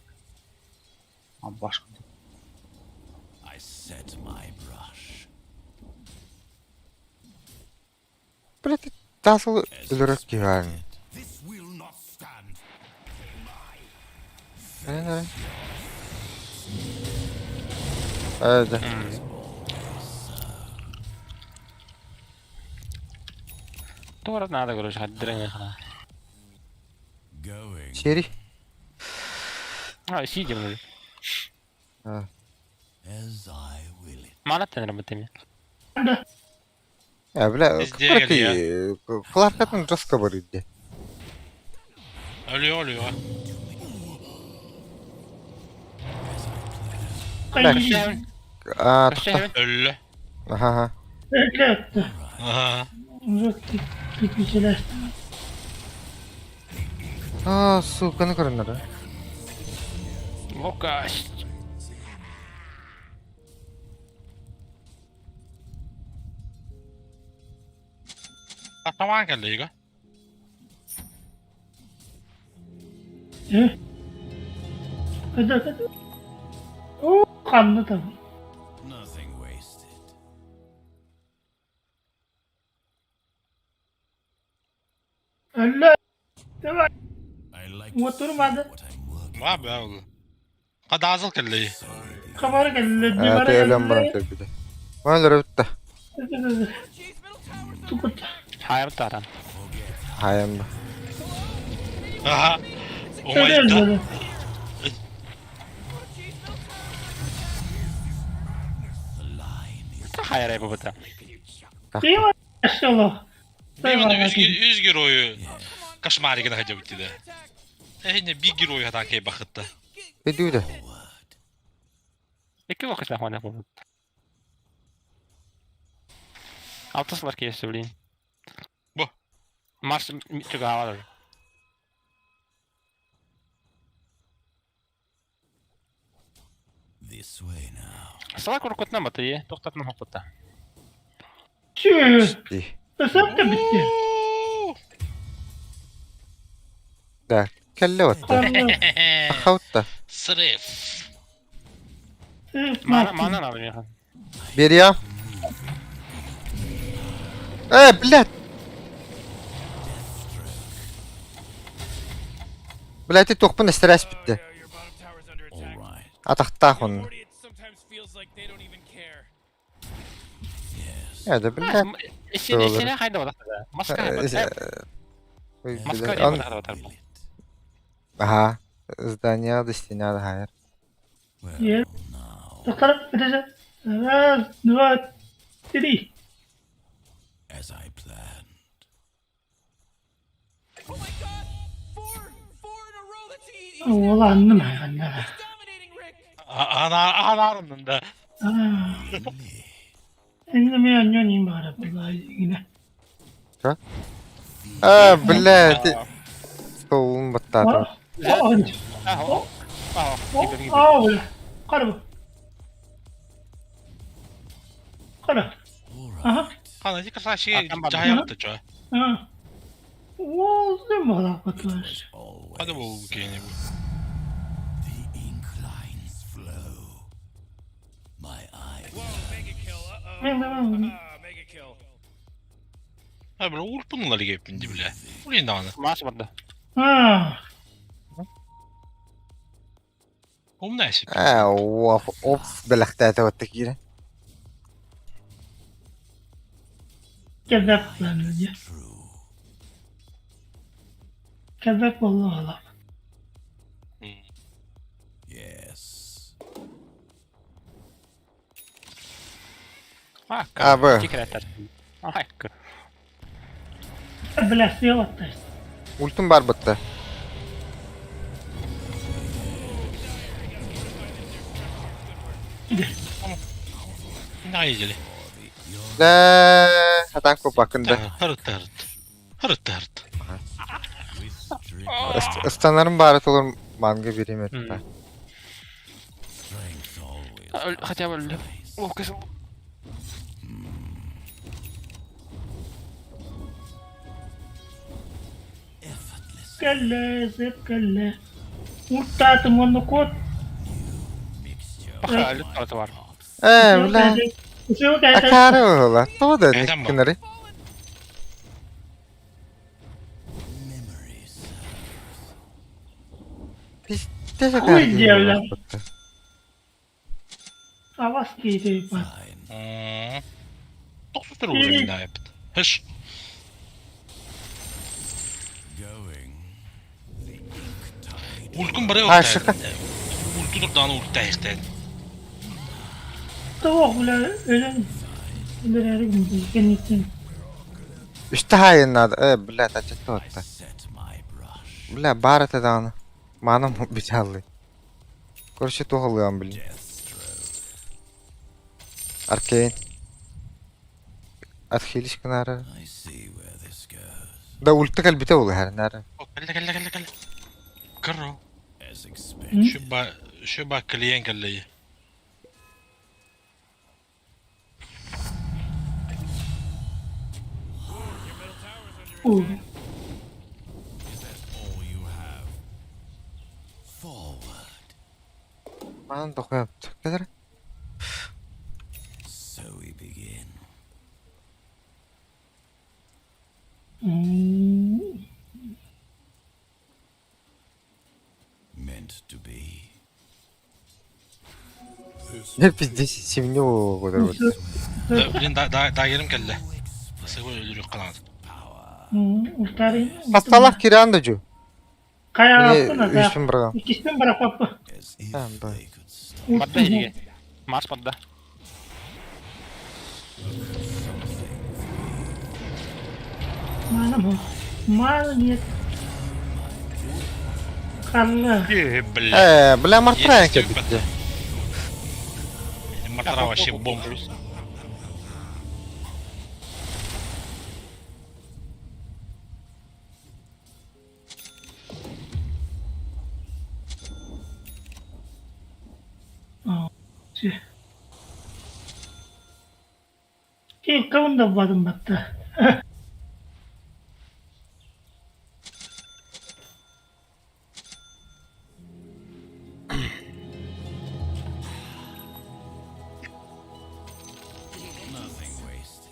А башка. I set my brush. Блядь, дазл As өлөрөк киһән. expected. This will not stand. Nerede? Evet. Тура надо, короче, хаддырың хана. Going. Сери. А, сидим уже. As I will it. Мана тенер бітеме. Ya бля, Везде Кларкатын жестко бар иди. Алло, алло. А, тохто. Өллө. Ага, ага. Ага. А, сука, ну көрүнөр. Лукаш. Атаман келді, Nothing wasted. I like to see what I'm working Ма бә ол. Қадазыл келді. А, ты өлөм баран көрбүдө. Мана өлөрөп Oh jeez, middle tower's under attack. Хайыр таран. Хайым. Ага. Омайда. Хайарай бубута. Село. Именно үс герою кошмаригына хотя да. Эһине би герою хатан кей бахытта. Өйдүү да. Икки локас нахуй бубут. Алтыс лар кейси, блин. Бу. Марс чугаавар. This way now. Сала куркутна баты, тоқтатна хоппута. Чү. Ди. Өсөп те битти. Да. Кэллэ отта. Ахаутта. Срыв. Мана мана надо меха. Берия. Э, блядь. Блядь, ты тохпун стресс битти. Your bottom tower's under All attack. right. Атахтаах он. Morty, it sometimes feels like they don't even care. Yes. Я да, блядь. Сен сен хайда бата. Маска. Ой, Маска блядь, не он- бата. Will it? Ага. Здание до стена, да, Well, Yeah. now, Доктор, подожди. Раз, два, три. as I planned. Oh my god! Four! Four in a row! That's he, he's Ол анным айғаннара. dominating Rick! Анарымнын да. Енді мен аннен бара бұлай дегені. А, блядь. Столун баттады. Қара бұл. Қара. All right. Ага. Ана ди касаши Атан бар. жаятты чо. Ол бала It құтылаш. was always Hadi bu gene bu. The ink lines flow. My eyes. Whoa, mega kill. Uh-oh. Мен мен Ah, mega kill. Ha böyle ulpunlar gibi bile. Ulin da ana. Маш барды. А, Ум näsi. А, оп, оп, бэлэхтээте отта киирэ. кәбәк бұланы. True. Кәбәк болу ала. Yes. А, А, б. Тикрәтәр. Ай, Біләсі оттай. Ультум бар бытта. Ne yiyeli. Да, хатан копакында. Hırıt hırıt. Hırıt hırıt. With strict Ыстанарым бары толор манга берем этте. strength always. Хотя бы ловкость. Effortless Кәллә, зеп кәллә. Уртатым оны кот. mixture. Паха, люттар бар. Э, бля. Акары ола. Тода Эдем ба. никкинери. Memory serves. Пиздец Хуй дьявола. Авас кейде бар. Fine. Dokuz lira olur ne yaptı. Hış. Going. The ink tide. Ulkun buraya Ha, oldu. şaka. Ultudur dağını ultu ehten. Тоқ бұла өлін. Өлер Үстэ хайын надо. Э, бля, тачат I отта. set my brush. Бля, бар это дааны. Манам биталлы. Короче, тухалыам, блин. Deathstroke. Аркейн. Отхилиш канара. I see where this goes. Да ульты калбите ол хәрнәре. Kelle kelle kelle kelle. Kırro. As expected. Şu ba şu ba kliyen kelleyi. Your middle tower's under attack. Is that all you have? Forward. Манам да хуяп. Кадыр. So we begin. Meant to be. Не пиздец, семню вот. Блин da da da yerim kelle. Nasıl böyle ölürük kanadı. Хасталах киран да жу. Қая Мне үстүн бирга. Иккистен бірақ папа. As if А, да. they could stop. Барды иге. Марс барды. Мана Мана нет. Ханна. Э, бля. Э, бля, мартра Есть кэлбит. Мартра вообще бомба. Ким да бадым батта. Nothing wasted.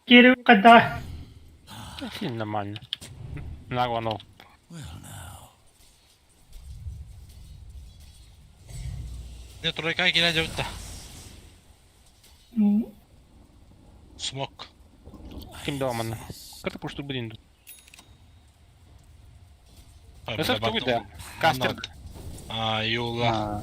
Кири когда. Сильно нормально. Нагонул. Well now. Не тройка килә дәүттә. Смок. Ким доман. Ката пушту блин. Это что да? Кастер. А, юла. А,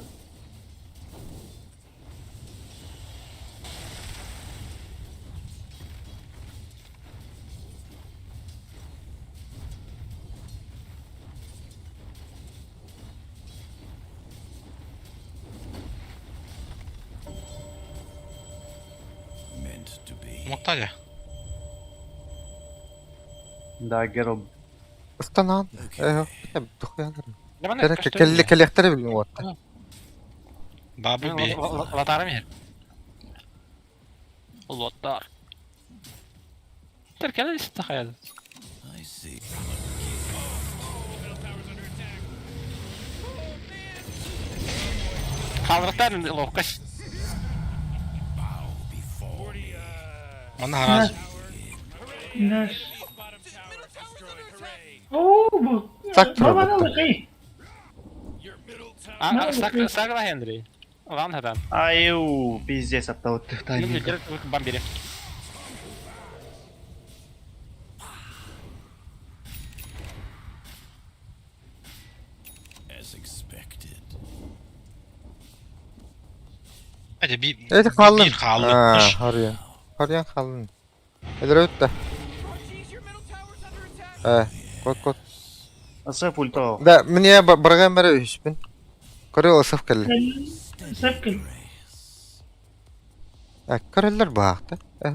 Meant to be. Смоктали. Да, Герл. Ыстанан. Э, дохуя. Давай Кэлли кэллэхтэрэ билин уотта. Бабы би. Лотар мир. Лотар. Теркеле истахаял. I see. Халраттар ловкость. Bow before me. Мана хараз. Наш. О, бу. Так Бабана пробовал. лыкай. А, сак сагла Хенри. Лан хадан. Аю, пиздец, оттого тайминга. Бамбири. As expected. Hadi bir Это халын. Bir халын. А, харыян. Харыян халын. Элер өттө. Oh jeez, your middle tower's under attack. Э, кот кот. Асып ульто. Да, мне барган бары үспүн. Көрө осов кэлли. Сепкил. А, көрөллөр баахта. Э.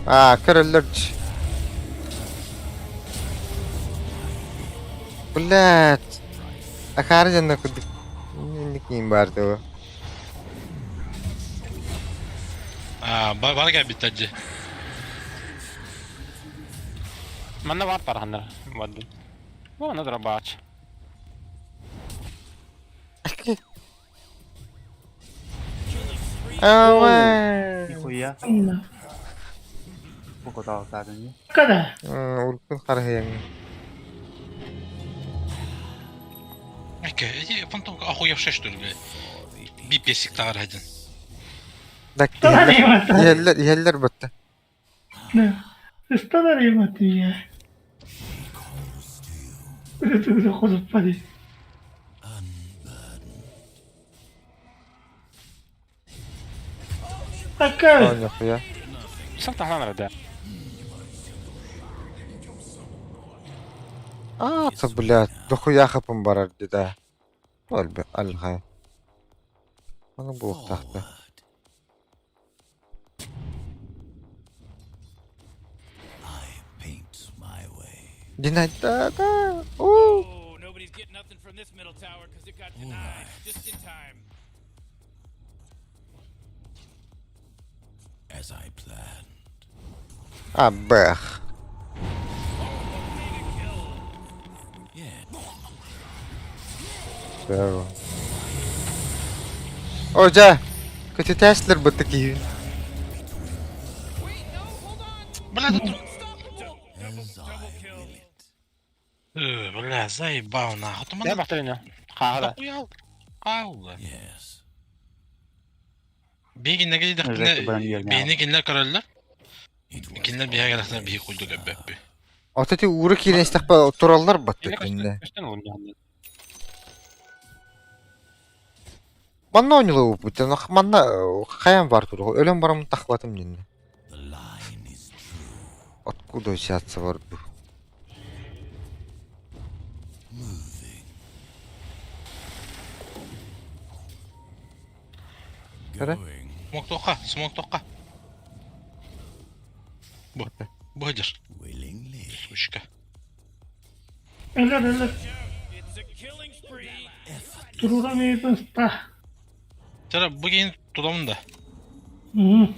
А, көрөллөр. Блядь. Ахары жанна кудук. Ник бар доо. А, бар гә бит әҗе. Манна вар пархандар. Вадды. О, на дробач. Ава. Нихуя. Покотал тагын. Когда? Улкун харахаян. Әкә, әҗе фантом охуевший что ли, бля. Би песик тагар один. Да. Стала Еллер, еллер бітті. Стала я. Господи. Такая. О, нихуя. Сам тахлан да. А, это, блядь, дохуя хапым барар деді. Өлбі, алға. Оны бұлық тақты. I paint my way. Динай, да, да. У. Oh, nobody's getting nothing from this middle tower because it got denied just in time. As I planned. А, бэх. Yeah. Браво. О, жа. Көтетәшлер бітті кейін. Wait, no, hold on. Бля, тут As I will it. Э, бля, заебал нахуй. Ты Я мана бахтарина. Хара. охуел. Аула. Yes. Бегин неге Özellikle ben yerine Бейни кинлер көрөллөр. It was Кинлер биһэ гәләхтен биһи куйдук эббэппи. Отети уры кейін истақпа тураллар бітті кейінде. Көстен олым. Манна оонньуулуубут, манна хайаан баар туругу, өлөн бараммын таххыбатым дьиннэ. Откуда взяться варду? Эрэ? Смоктуохха, смоктуохха. Бу, бу сылдьар. Сучка. Өлөр өлөр. Туруран ыйытын ста. Чара бу киһини тутамын да. Мм.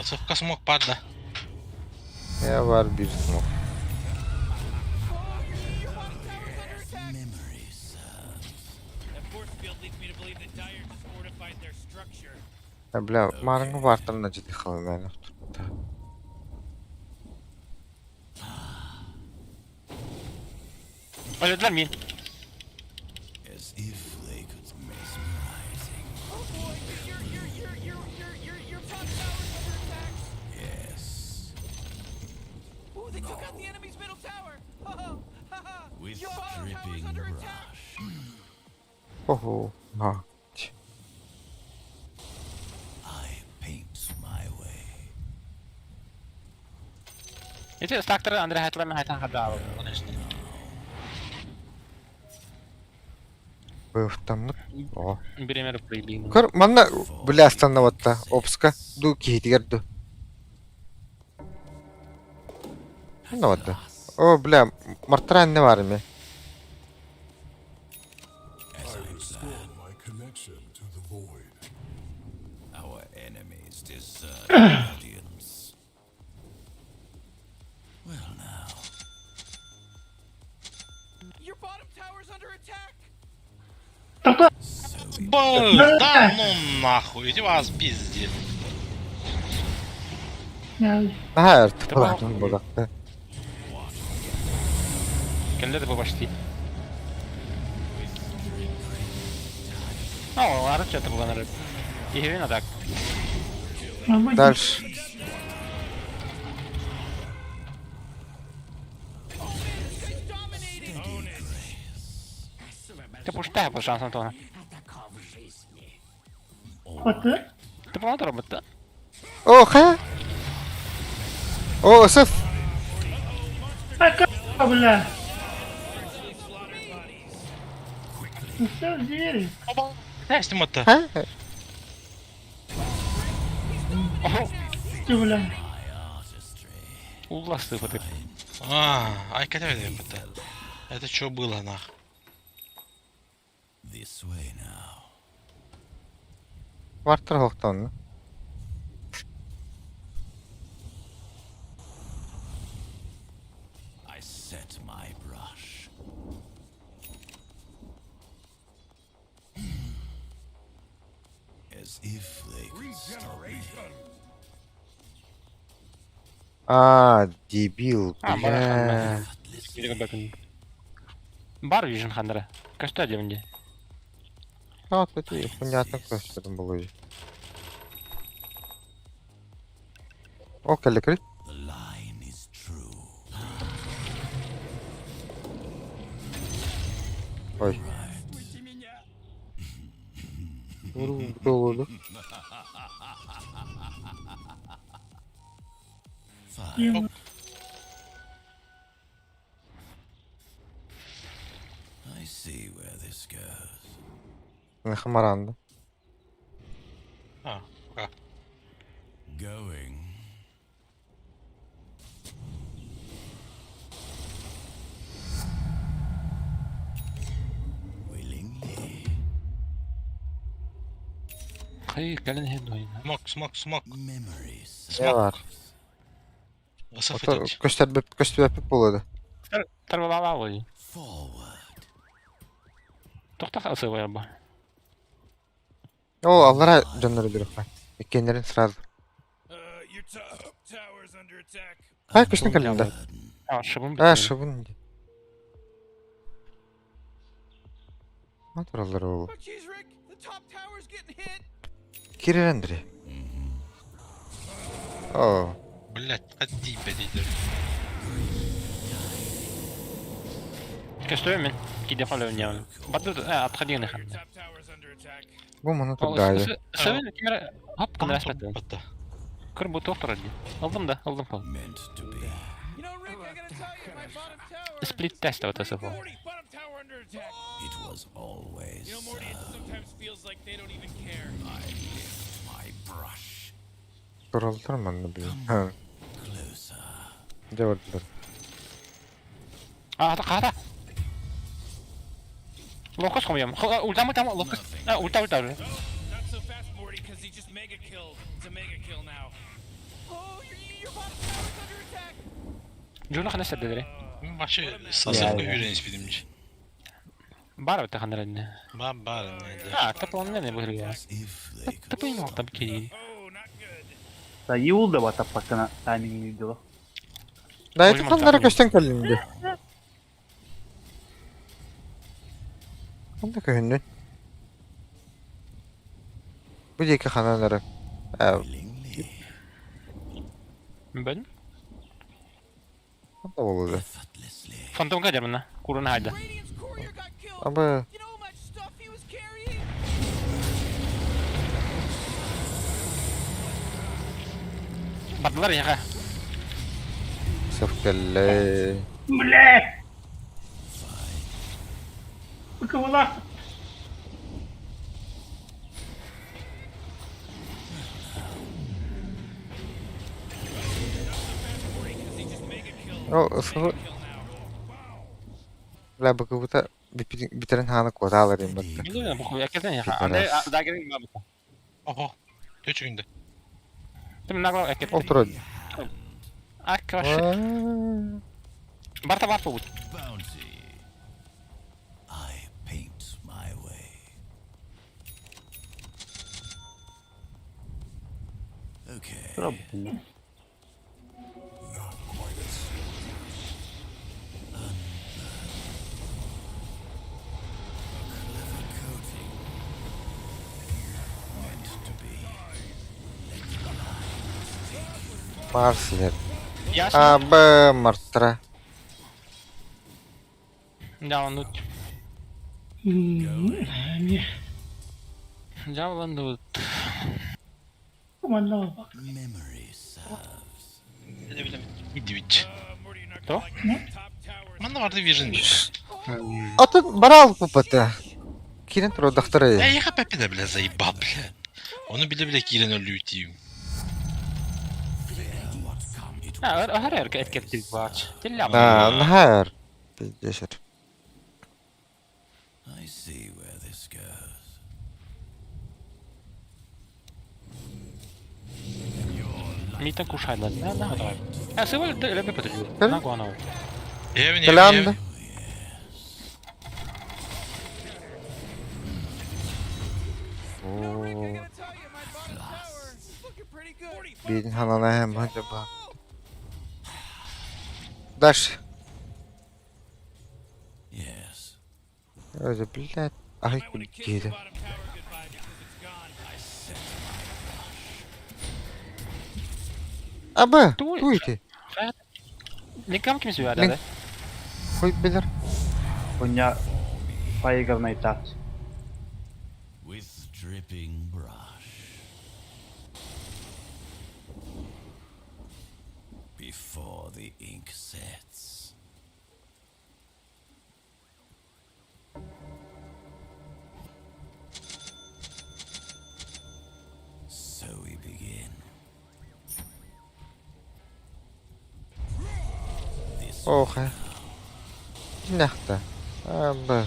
Сывка смог пар да. Я бар биир смог. Бля, маарыҥҥы баартан дьити халынаан турта. Өлөдүлэр мин. Ого. А. Ити стактары Андрей Хайтла мен хайтан хадаа. Быһтаммыт. О. Биремер прибин. Көр, манна бля остановатта. Опска. Ду киһитигэр ду. Манна барда. О, бля, мартара анне бар ме. Тоқта. Б, да ну нахуй, иди вас пиздец. Наһаа ыртыпалаатын буолахта. Кэллэ да почти. Ну, ары что-то было Игрина так. Дальше. Ты пустая по шансам Антона. Баты. Ты по робот О, ха! О, сыф! Ака, бля. Ну все, звери. Знаешь, это? Ха? Ты, бля. Уласы вот это. А, ай, когда это? Это что было, нах? Вартар хоқтан. А, дебил, А, бля. Бар вижен хандра. Кашта демде. А, вот это понятно, кто что там было. О, кэллэ Ой. Долу. Хамаранда. А, пока. Хай, кэлен хедуин. Смок, смок, смок. Не бар. Высофы Көстөр көстөр болады. Тарвалалай. Тоқта қалсы ба. О, аллара жоннор өлөрөх. Иккеннерин сразу. Хай көстөн кэллин да. А, шыбын. А, шыбын. Ма тураллар ол. Oh, jeez, Rick, the top tower's getting hit. Кирер Андрей. О, Блять, тиийбэтийлэр. Көстүбүн мин. Киде холовнявын. Баду отходи на Your хан. top tower's under attack. бу маны турдаайы. Сәвен кимер хоп кына рәхмәт. Батта. Кыр бу тоқтыр ди. Алдым да, алдым пол. Meant to be. You know, Rick, I gotta tell you, my bottom tower. Сплит тест вот это был. Morty, bottom tower under attack. It was always You know, Morty, it sometimes feels like they don't even care. I lift my brush Туралдар манны билин. Ха, closer. дьэ бардылар. А, қара. Локус қоям. Ультам ультам локус. А, ульта ульта. Oh, not so fast, Morty, because he just mega killed. It's a mega kill now. Oh, your bottom tower's under attack. Жуна хана сәддәре. Башы сасырга үйренеш бидимчи. Бар бит ханрәдне. Ба бар не. А, тапон не бу. As if they could Тапын stop там кири. Oh, not good. Да Юл да батаппаккына таймингни дылы. Да, Ой, это ханнара мантан. көстөн кэллинди. Ханна көһүннүн. Бу диэки хананары. Э, willingly, Бен. ханна болуду. effortlessly. Фантомга жармына. Курун хайда. Radiant's courier got killed. Аба, You know how much stuff he was carrying? Бардылар яга. сөп кэллэ. Бля! Быкыбылах. О, сыл. Ла быкыбыта битерин хааны куотаалар им батта. Билбейм, бу якеден яга. Анда дагерин бабыта. Ого. Төчүгүндө. Тим нагла якет. Ол турар. Ак вообще. Барта барта бут. Bounty. I paint my way. Okay. Тура бутын. Clever coating. Meant to be. Марс иһэр. Яс. Аба, мартра. Жавландут. Эмиэ. Жавландут. Манна бак. Memory serves. Идибич. Morty, you're not То? gonna like it. Top tower's Манна барды вижен. Атын барал пупата. Кирен турар Э, яха пепе да бля заебал бля. Оны биле биле кирен өлүү тиим. Fear what come it А, хар эрке эткет бач. Тилля. Да, нахар. Пиздешер. I see where this goes. Митен кушайда. Да, да, давай. А, сывал лебе патри. Кэл? Нагуана. Эвен Кэлэнди. You know, Rick, I О, gotta tell you, my bottom tower is looking pretty good. биирин ханана хэм хажаба. Дальше. Yes. Өзі, блядь. Ай, Might want to kiss your кири. bottom tower goodbye because it's gone. Аба, Туй. туйти. Линкам ким сүрә Линк. да. Хуй билер. Хуйня поигранный тат. With dripping brush. Before the ink sets. So we begin. This Ох. Нахта. Аба.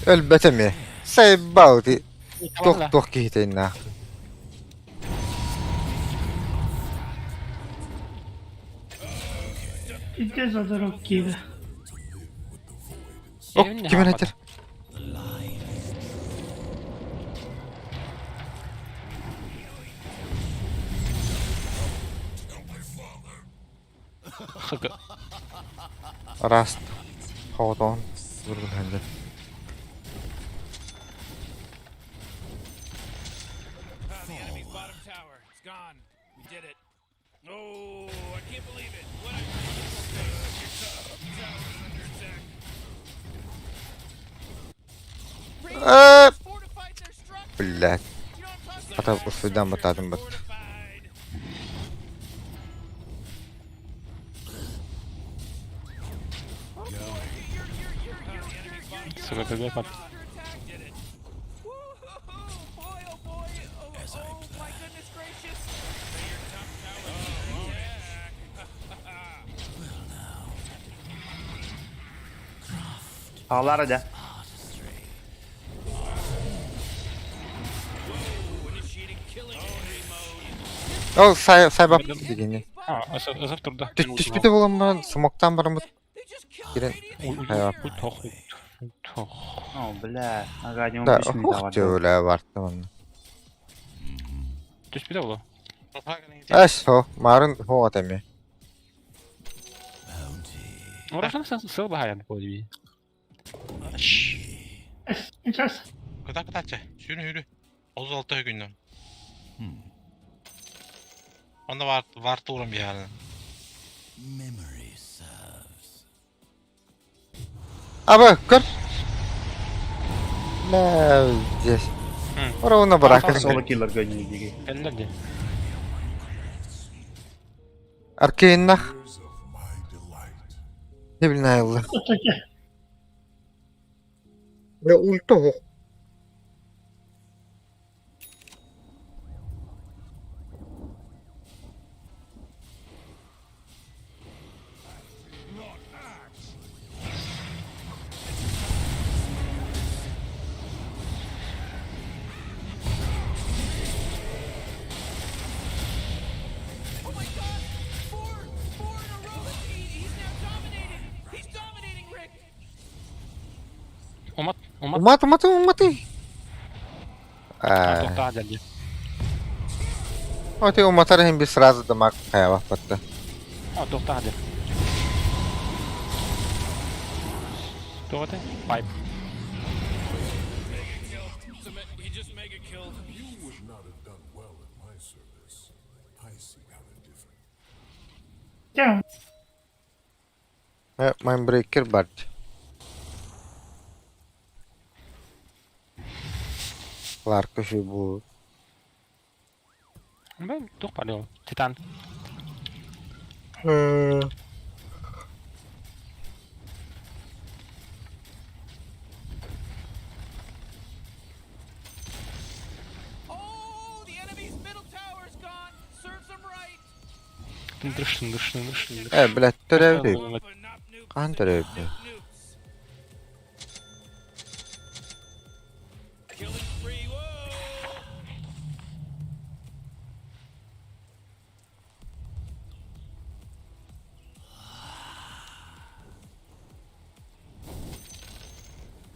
Өлбөтөмө. Сайбалти. Тох тох киһитейна. Пиздец задорог киирэ. Ок, ким этер? Хг. Раст. Ходон. Бургун ханды. down the enemy's bottom tower. It's gone. We did it. Oh, I can't believe it. What a Your top tower's under attack. Э, Fortified their structure. Блядь. You know what I'm talking Ата усуйдан батадым бат. Fortified. Сука, ты Under attack. Did it. Woo-hoo-hoo. Boy, oh boy. Oh, As I oh my planned. goodness gracious. Your top tower's under attack. Ağlar da. Artistry. Whoa, initiating killing spree mode. Ол сай сайбап дегени. А, азып турда. Түспүтэ буолан баран смоктан бараммыт They just killed кирен Radiant хайа. Ульт хох. Ульт хох. О, бля. Ага, не Да, он ух ты, бля, барты манна. Түспүтэ боло. Эс хо, марын хо атами. Bounty. Орашан сыл бахаян болди. Сейчас. Кыта кытачы. Сүүрү хүрү. 36 күннен. Онда var var турам yani. Memory serves. Аба, көр. Бля, здесь. Ровно баракын. Соло киллер гонили. Эллерди. Аркейннах. Years of my delight. Хибилнайлы. Отаке. Бля, ульта хох. Oh my god! Four! Four in a row! He's now dominating! He's dominating, Rick! Умат, умат. Умат, умат, уматы. А, Тоқтаа дәлде. вот и уматар хим би сразу дамаг хаява батта. А, тоқтаа дәл. Тоғаты? Пайп. Mega kill. So he just mega killed. You would not have done well in my service. I see how they're different. Тем. Майнбрейкер барт. Ларка бу. Мен тоқ бар ол. Титан. Oh, the enemy's middle tower's gone. Serves him right. Тындырыш, тындырыш, тындырыш, тындырыш. Э, блядь, төрәү. Alpha, not nukes. Кан төрәү. Nukes. Killing spree. Whoa!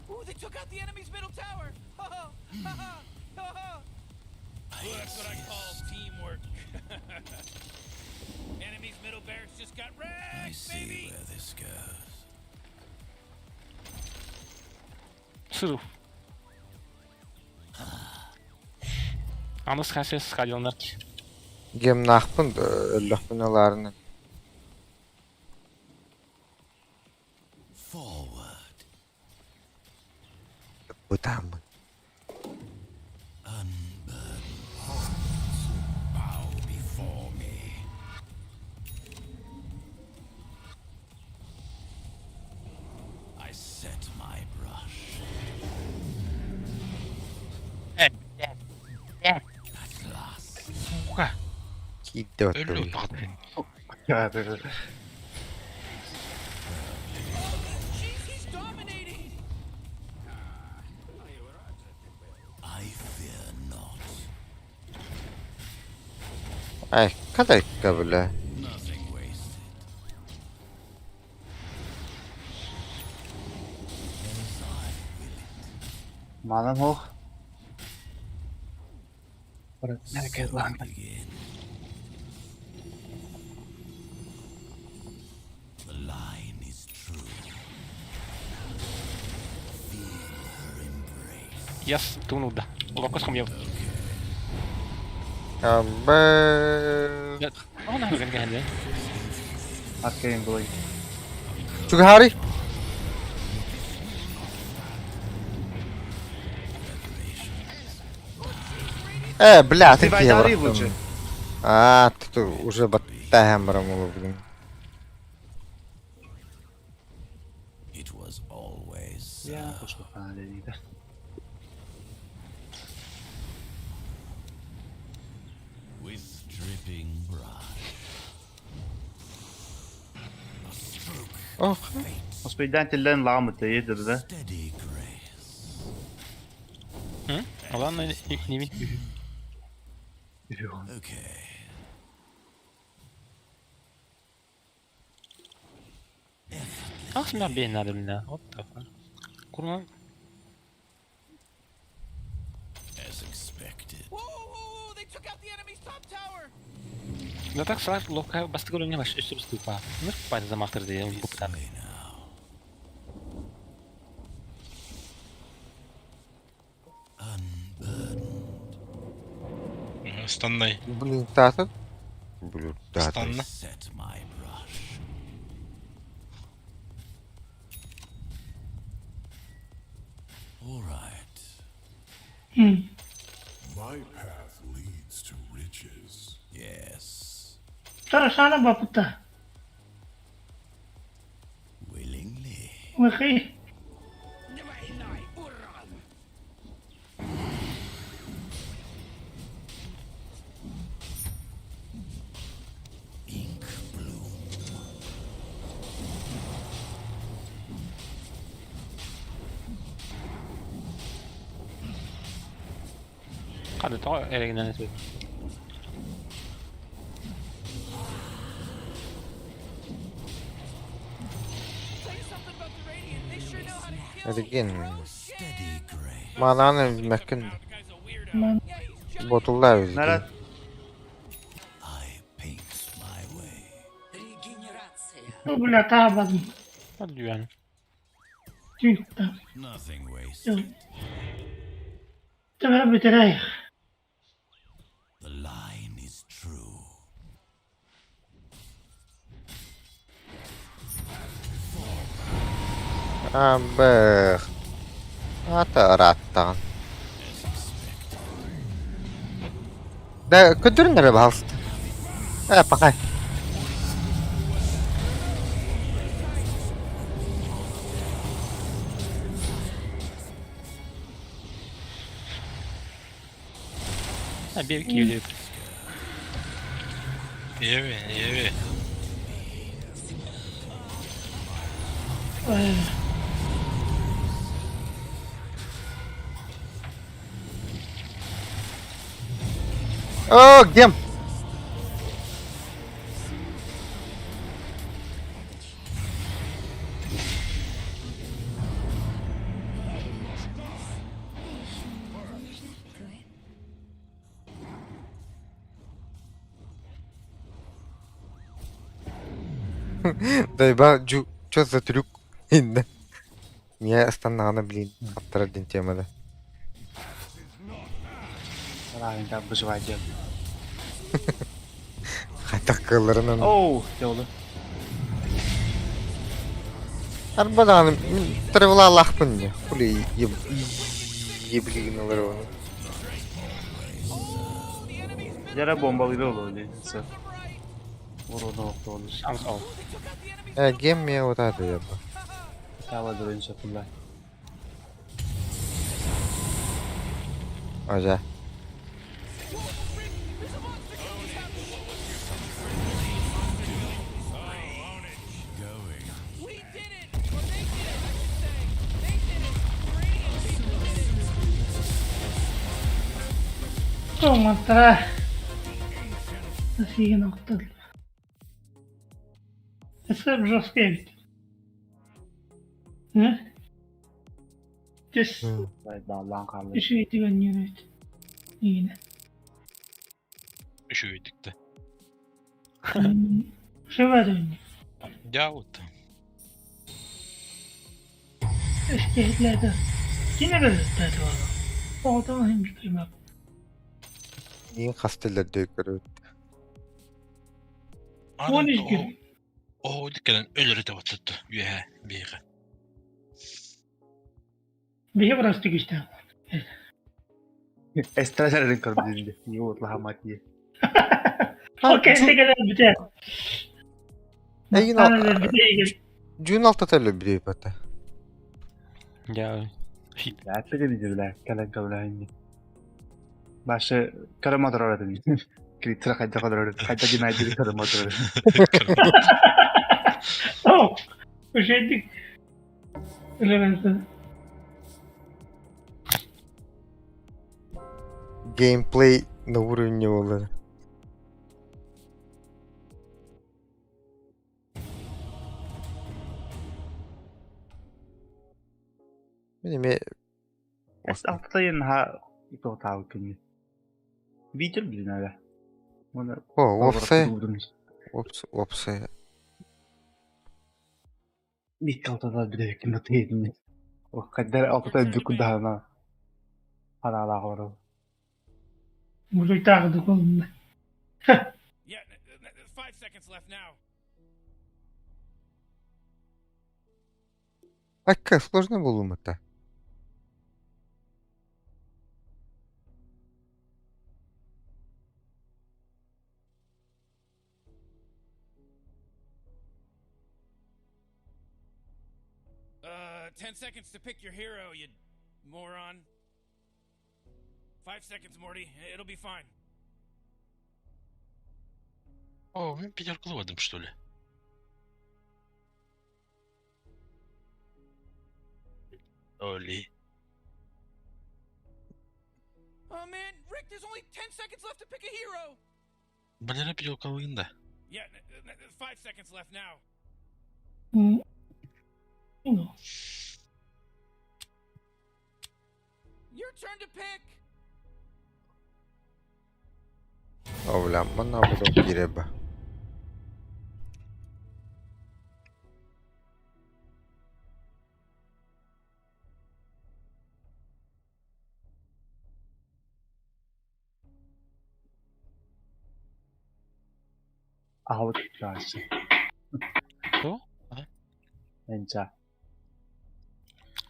Ooh, they took out the enemy's middle tower. Ha ha ha ha ha ha. Ooh, that's what I call teamwork. Enemy's middle barracks just got I wrecked, see baby. where this goes. Сыру. Аныс хасес схадилнар. Гемнахпын, өллөхпүн аларны. Forward. Бутамын. Unburdened. Bow before me. I set my brush. At last. Сука. Кидде Өллү отту. тагын. Jeez, he's dominating. I fear not. Ай, кадайка, бля. Nothing wasted. As I will it. Манан хох. Lan. Begin. The line is true. Feel her embrace. Яс тунуда. Локос хомьев. Абы. Она кэллэ. Arcane Blade. Чугаһаарый. Э, бля, ты Ты где Вайдари лучше. А, тут уже баттаһан барам блин. It was always Я пошла фонарь. With dripping brush. A stroke Ох, Успейдан ламы-то едет, да? steady grace. Ладно, не видит. Okay. Ах, меня надо, блин. What the fuck? Курма. As expected. Whoa, whoa, whoa, they took out the enemy's top tower. Да так сразу ловко бастыгыр не ваш өстү бастыпа. Ну, пайда замахтыр дейм бу так. Way now. Unburdened. Станнай. Блин, тата. Блин, тата. Станна. Set my brush. All right. My path leads to riches. Yes. Тарашана бапыта. Willingly. Выхи. Ink bloom. Кады то эрегинен өтөт. Tell you something about the Radiant. They sure know how to kill. Эрген. Steady grace. Мананы билмэккин. The guy's a weirdo. Ман. Yeah, he's giant. Ботулла өзү. Нарад. I paint my way. Ну, бля, таабадым. Hadi yani. Түйүктэ. Nothing wasted. Төбө бүтэрэй. The line is true. Абы. Ата ыраттаҕын. As expected. Да, көтөрүн эрэ баһалыста. Э, пока. Ha bir iki yedi. Еви, еви. О, гем. Да еба, джу, чё за трюк? Инна. Меня останавливает, блин, автор один тема, да. Правильно, выживать дело. Хайта кылырынан. Оу, дело. Арбадан, тревла лахпын не. Хули еб еблигин алыр оны. Яра бомба выдала, или? Уродов тоже. Шанс ол. Э, гем мне вот это еба. Тава дөрөнчө кулай. Ажа. Going. We did it! Or they did it, I should say. They did it. The Radiant people did it. Тоңматтара. Сиген оқтыл. Эсеп жестко эбит. Не? Тес Баллан калды. үшүйтүгөн нүрөт. Игине. Үшүйдүктө. Шыбады. Я вот. Эскетлерде. Кине берді вала. Оғдан хим кыймап. Миин хас теллэрдэй көрөбүт. 13 gün. Оо, кэлэн өлөрү табаттатта үөһэ биэҕэ. Биһи бырастык истээх. Эстрас эрэрин көрдүн дии. Уотлаһамат дии. Окей, кэлэр бүтэ. Эйин Дьүүн алтата өлөрбүт бата. Я Бля, видели, кэлэн көбүлэһинни. Башы көрө моторор этим. Критра хайда көрөр, хайда динайдiri көрө моторор. О, Ушедик. Өлөрөнсө. Геймплей на уровне буолар. Мин эмиэ Эс алтайын ха итотау күнү. Видер билин ара. Оны О, уопсай, уопсай. Бик алтада биле ким тейдин. О каддар алтата бүкү даһана. Ханаалаах ору. Мужик дукун. Yeah, 5 seconds left now. Акка сложно было это. 10 seconds to pick your hero, you moron. 5 seconds, Morty. It'll be fine. О, мен пятерку что ли? Оли. Oh man, Rick, there's only 10 seconds left to pick a hero. Балера пятерка да. Yeah, 5 seconds left now. Ну. Your turn to pick. О, бля, манна буду киреба. Аут башы. Кто? Энча.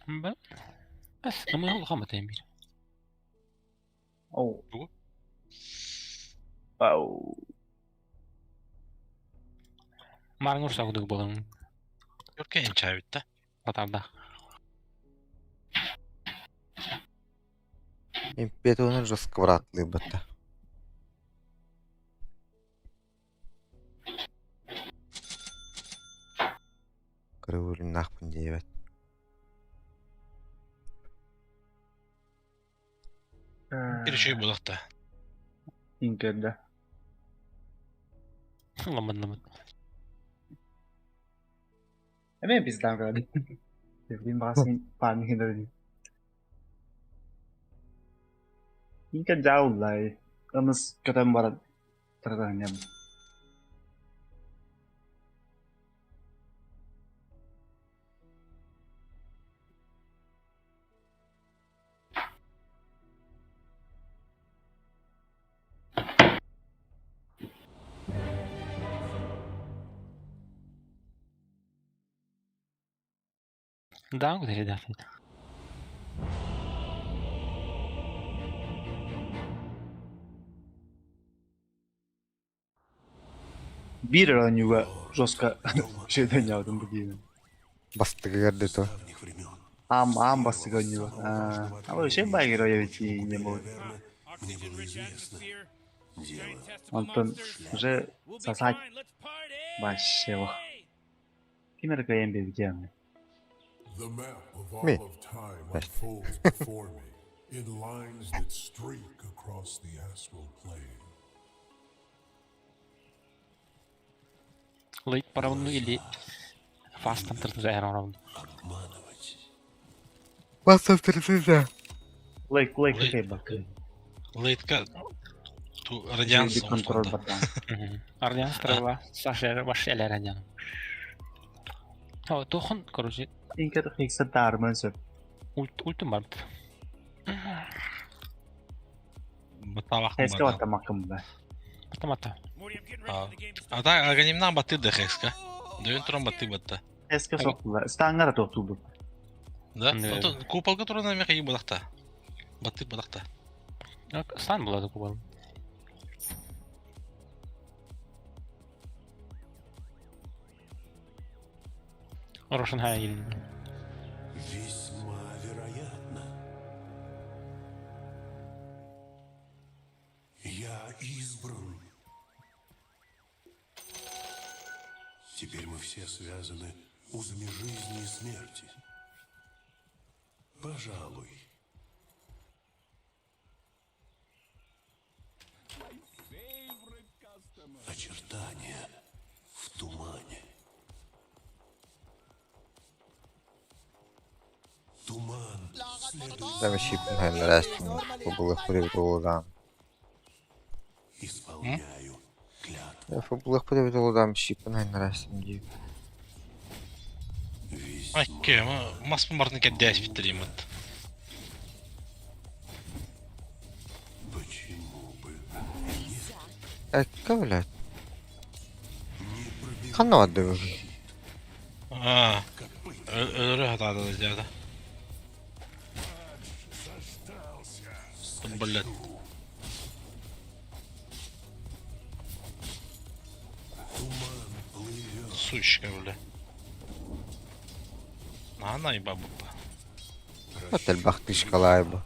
Б. Эс, мы улахамат бир. Оу. Тугу? Ау. Марын урса кудук болон. Пятерка энча да. Батарда. Импетуны жестко вратлы бата. Көрүлүн нахпын диэбэт. Бир үчүй булакта. Инкерде. Ламан ламан. Эме бизден көрдү. Билим басын панхинер. Инкер жаулай. Ымыс көтөн барат. Тардан Да, ребята. Бир оонньууга жестко шөйдөн яудым бу диэн. Бастыгы то. Ам ам бастыгы оонньууга. А вообще бай герой ведь и не был. Мне было известно. Дело Антон уже сосать вообще. Кимер кайын бергем. The map of all Me. of time unfolds before me in lines that streak across the astral plane. Late парауну или фастом тртзайрон. Обманывать. Басып. Лейк лейк кай бак. Лейтка ту радианс Контроль батан. Ардиан стрела, Саша вообще радиан. О, тохон, короче, Инкер хикса дарман сөп. ульт ультым барбыт. Баттаабаккын Хэска бадан. баттамаккын бля. Баттамата. Ата аганимнаан баттыыр да Хекска. Дөйөн туран баттыы батта. Хэска соттулар. Стангара тоқтулду. Да? Ото куполга туран эме кайы бодакта. Баттыыр бодакта. Стан была купол. Рошен Хай. Весьма вероятно. Я избран. Теперь мы все связаны узами жизни и смерти. Пожалуй. Очертания в тумане. Туман следует Даме щипн нарешті побули хурів долодам. Исполняю клятву. Я були хурів долодам щипн нарешті дію. Окей, мас мартын кәдәс биттеримат. Почему бы Экка, блядь. Ханна вадды А, өлөрө хатаада да жада. Блядь. Сучка, бля. На, и бабу. Вот элбахтышкалайбы.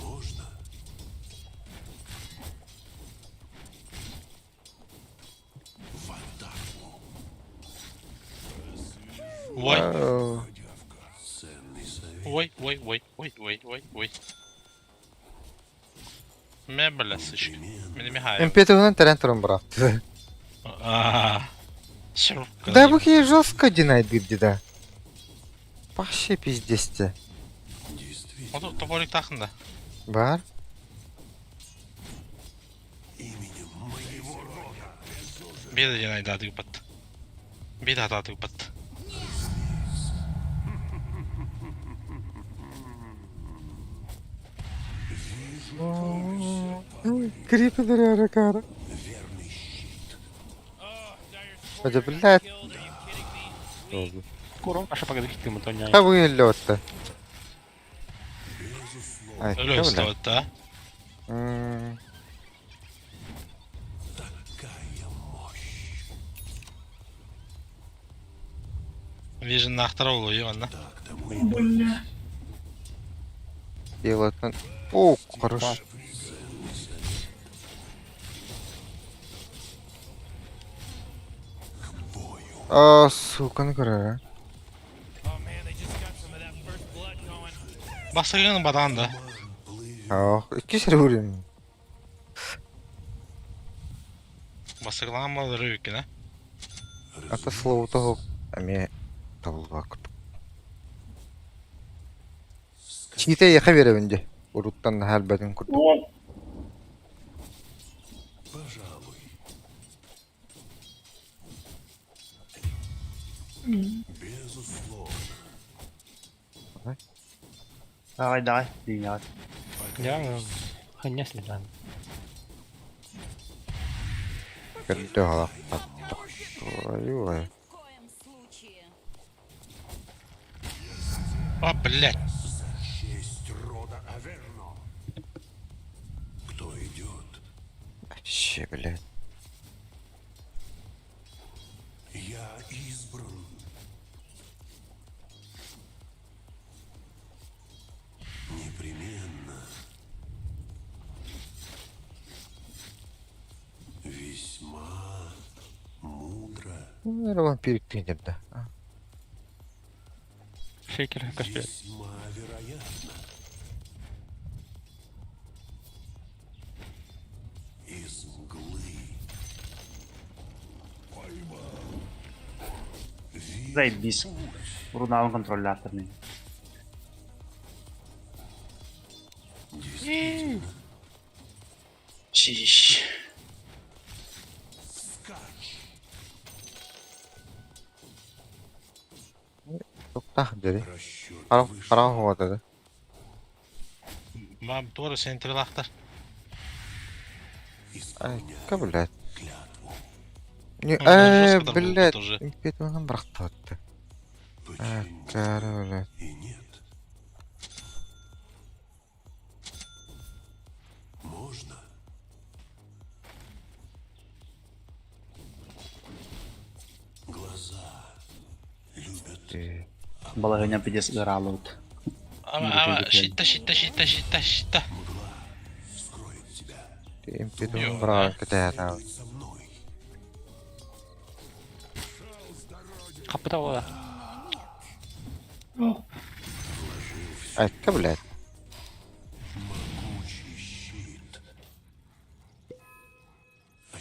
Можно? В атаку. Ой, Ценный совет. ой, ой, ой, ой, ой, ой, ой. Мә, бля, сучка. Мені михаю. МП-1 терен брат. А. Да бухи жестко динайдыр деда. Вообще пиздесте. Ото топорик тахында. Бар. Именем моего рода. Беда динайда бат. Беда атады бат. Крипер ракара. Верный щит. Это, блядь. Курон, аша погоди, ты мы тоня. А вы лётта. Ай, Өлө өстө Такая мощь. Вижен нахтара болу, иванна. Так тому и Бля. Дело О, хорош. к бою. А, сука, ну кара. Басыгын бадан да. Ах, икки сер урин. Басыгылан малары үкіне. Ата слово того, аме табылбак. Чите яха беребинде. Уруттан халбатын курдук. О, Пожалуй. м, Безусловно. Давай, давай. Динят. Я ханья следан. Көрдө ала. Твою. В коем случае. А, блядь. За честь рода Аверно. Кто идет? Вообще, блядь. Я избран. Непременно. Весьма мудро. Ну, вампир тренер, да. Шейкер кашпе. Весьма вероятно. Из мглы. Заебись. Урунавын контролляторный. Действительно. Чиш. Скач. Токтах дери. Расчет Кара вышел. кара хуата да. Туора сентрилаахтар. Айка, блядь. Не, э, блядь, импетуһун бырахтаатты. Аккара, блядь. И нет. Можно? Глаза любят. Балаһыанньа пиздец ыараалыбыт. Щита, щита, щита, щита, щита. Импетуһун быраҕан кэтэһэ Хаппыта буола. Айка, блядь.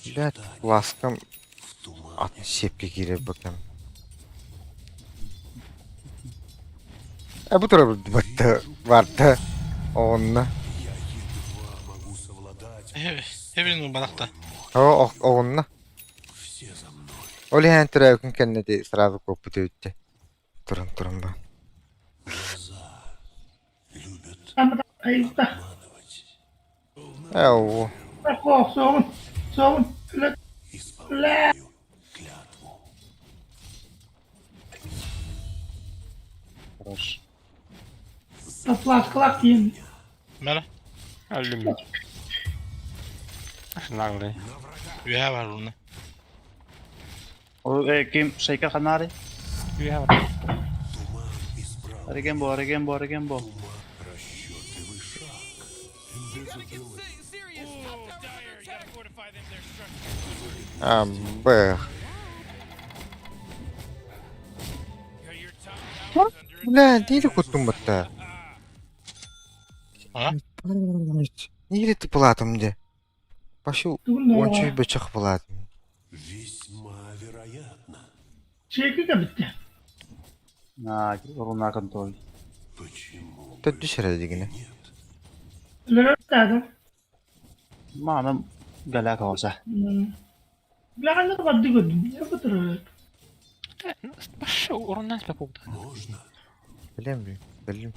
Блядь, ласкам атын сиэпкэ киирэр бакам. Э, бу тура барда, барда. Оҕунна. Эбин барахта. О, оҕунна. Ол иһэн төрөөбүкүн кэннэ ди сразу куоппут эбиттэ. Туран туран ба. Э, оо. Суоҕун, суоҕун, үлэ, Хорош. Пласкалаах диэн. Мэлэ. Өллүм. Наглый. Үөһэ бар руна. Ол э, ким шейка ханаары? Үөһэ бар. Ареген бо, ареген бо, ареген бо. А, бэх. Бля, неге куттум батта? А? Неге тыпылатым де? Башы ончу бычах булатым. Весьма вероятно. Чеки кэбиттэ. На, руна контроль. Почему? Төттү сэрэ дигине. Үлэрэ Маанам галя каоса. Бля, барды көрдүм. Я Башы уруннан спа болду. Можно? Билем би, билем.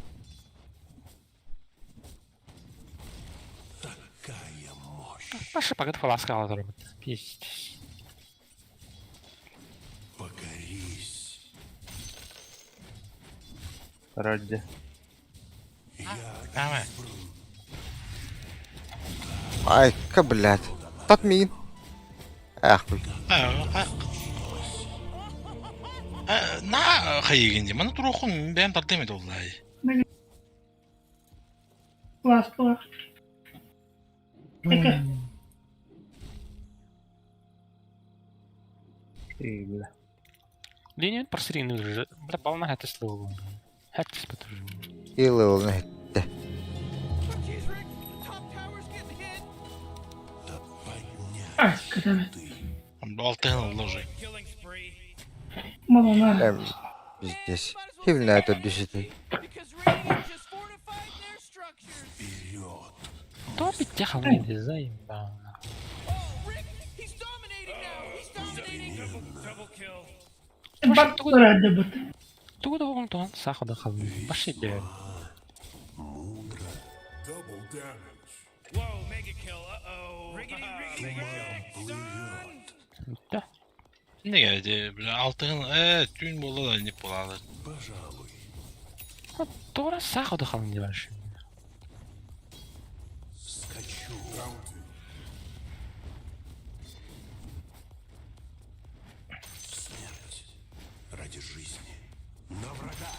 Такая мощь. Башы пагат фаласка алар бит. Пиздец. Покорись. Ради. Ама. Айка, блядь. Тат миин. Ах, бу. На хайыгин ди. Маны турохун бэм тардым эди оллай. Пласкалаах. Эке. И, бля. Линию просрин уже. Бля, бална хәтис левел. Хәтис бит уже. И левелны хетте. Айка Алтыһын олла уже. Малана. Эм, пиздец. Хивнә төттү сити. То бит халны дизайн ба. Бар турады бут. Тугу да болгон туган сахада халны. Башы де. Double damage. Whoa, mega kill. Uh-oh. Riggedy, riggedy, riggedy. Да. Не эди, бля, алтыһын э түүн болла да нип болалар. Пожалуй. Тора сахада халны башы. Скачу. Смерть ради жизни. На врага.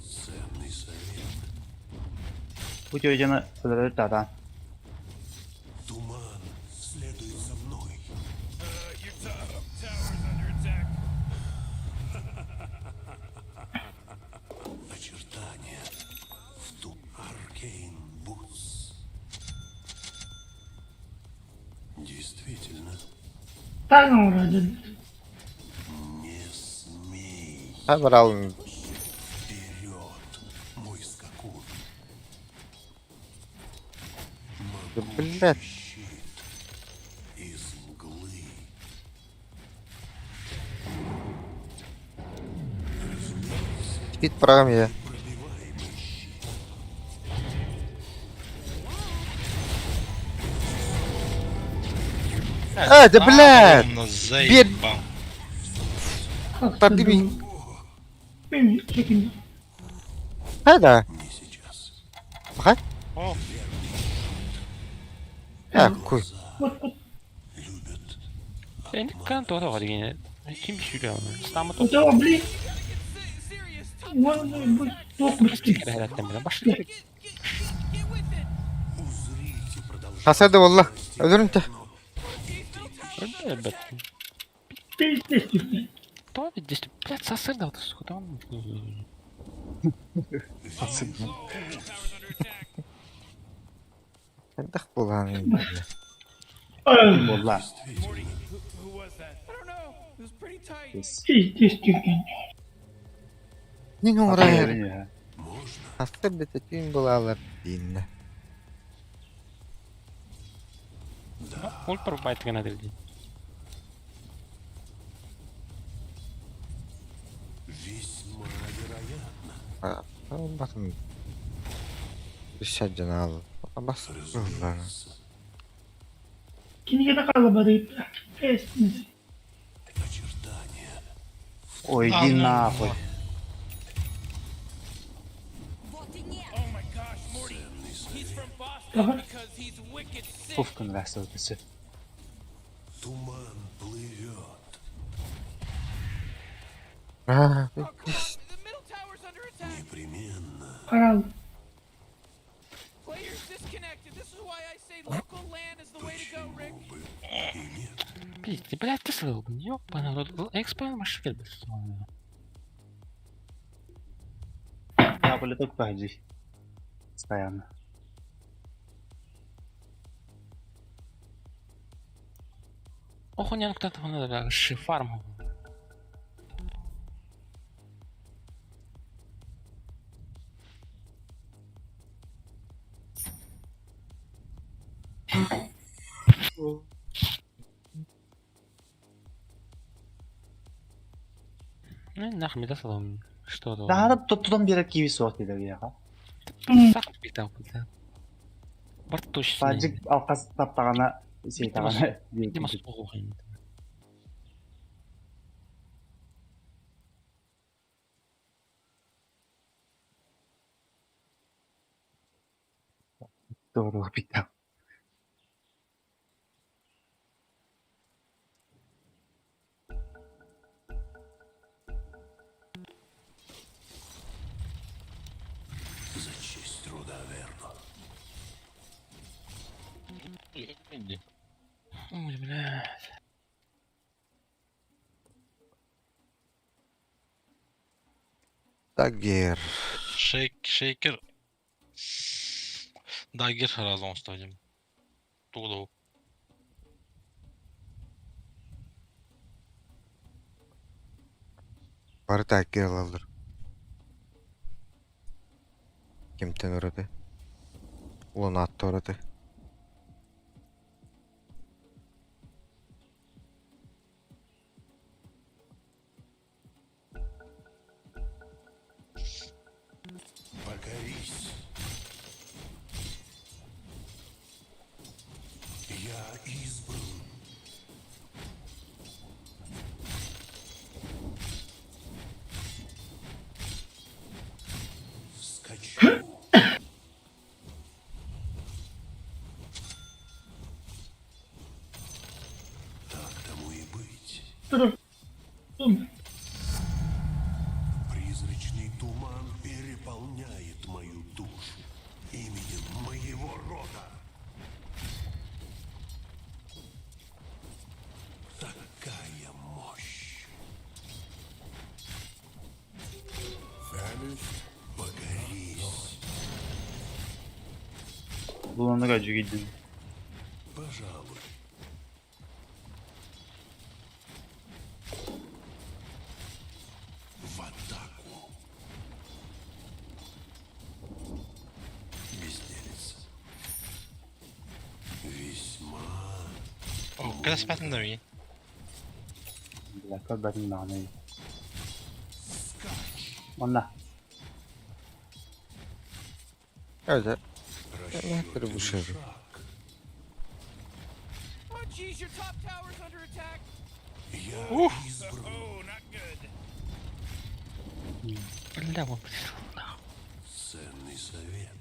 Ценный совет. Бу тёдьаны өлөрөр тата. Туман следует за мной. Your top tower's under attack. Очертания в ту Аркейн Бутс. Действительно, Тагын урады. не смей. Ха баралын. Вперед, мой скакун. Да, блядь. Щит из мглы. Щит быраҕам ийэ. А, да блядь! Биэр... Тардыби. А, да. Ага. А, куй. Эн тоҕо дигине. Ким сүүрэ Стамы Блин. Туох быстый. Башли. Хаса да болла. Өлөрүн те. Өлбөт. Пиздец. То здесь, блядь, сосыр дал, сука, там. Хайдах булаан. Буолла. Пиздец түргэн. Нин оҥорор. Хаста бэтэтин булаалар дииннэ. Ульт порубайт гына дилди. Весьма вероятно. Батын. Үсә жанал. Бас. Кинигede kalamadı. Пиздец. Ой, иди нахуй. Ага. Пуф конверсия өтөсө. Туман плывет. Аа. Непременно. Карал. Пиздец, блядь, ты слыл, ёбаный рот. Экспан машина кэлбит. Я полеток погоди. Постоянно. Ох, у него кто-то надо шифарм. Ну, нахуй, да, салам. Что то? Даһара тоттутан биэрэр киви суох диде биэха. Сах битал, да. Барт точно. Баджик алкас таптаҕына сиэтаҕына Дима суох. Doğru bitti. За честь рода Аверно. Ой, блядь. Дагер. Шейк, шейкер. Дагер разон ставим. Тугу. Бары дагер алалар. Кимтен ураты? Улан атты ураты. Покорись. Я избран. Вскочу. Так тому и быть. Призрачный туман переполняет мою душу именем моего рода. Такая мощь. Покорись. Буланныга жүгейдин. Пожалуй. В атаку. Безделица. Весьма. О, когда спать надо ми? Бля, как бәрін мағына. Онна. Öyle. Расчетливый бушевый. шаг. Oh jeez, your top tower's under attack. Я Ух. избран. Oh, not good. Бля, он Ценный совет.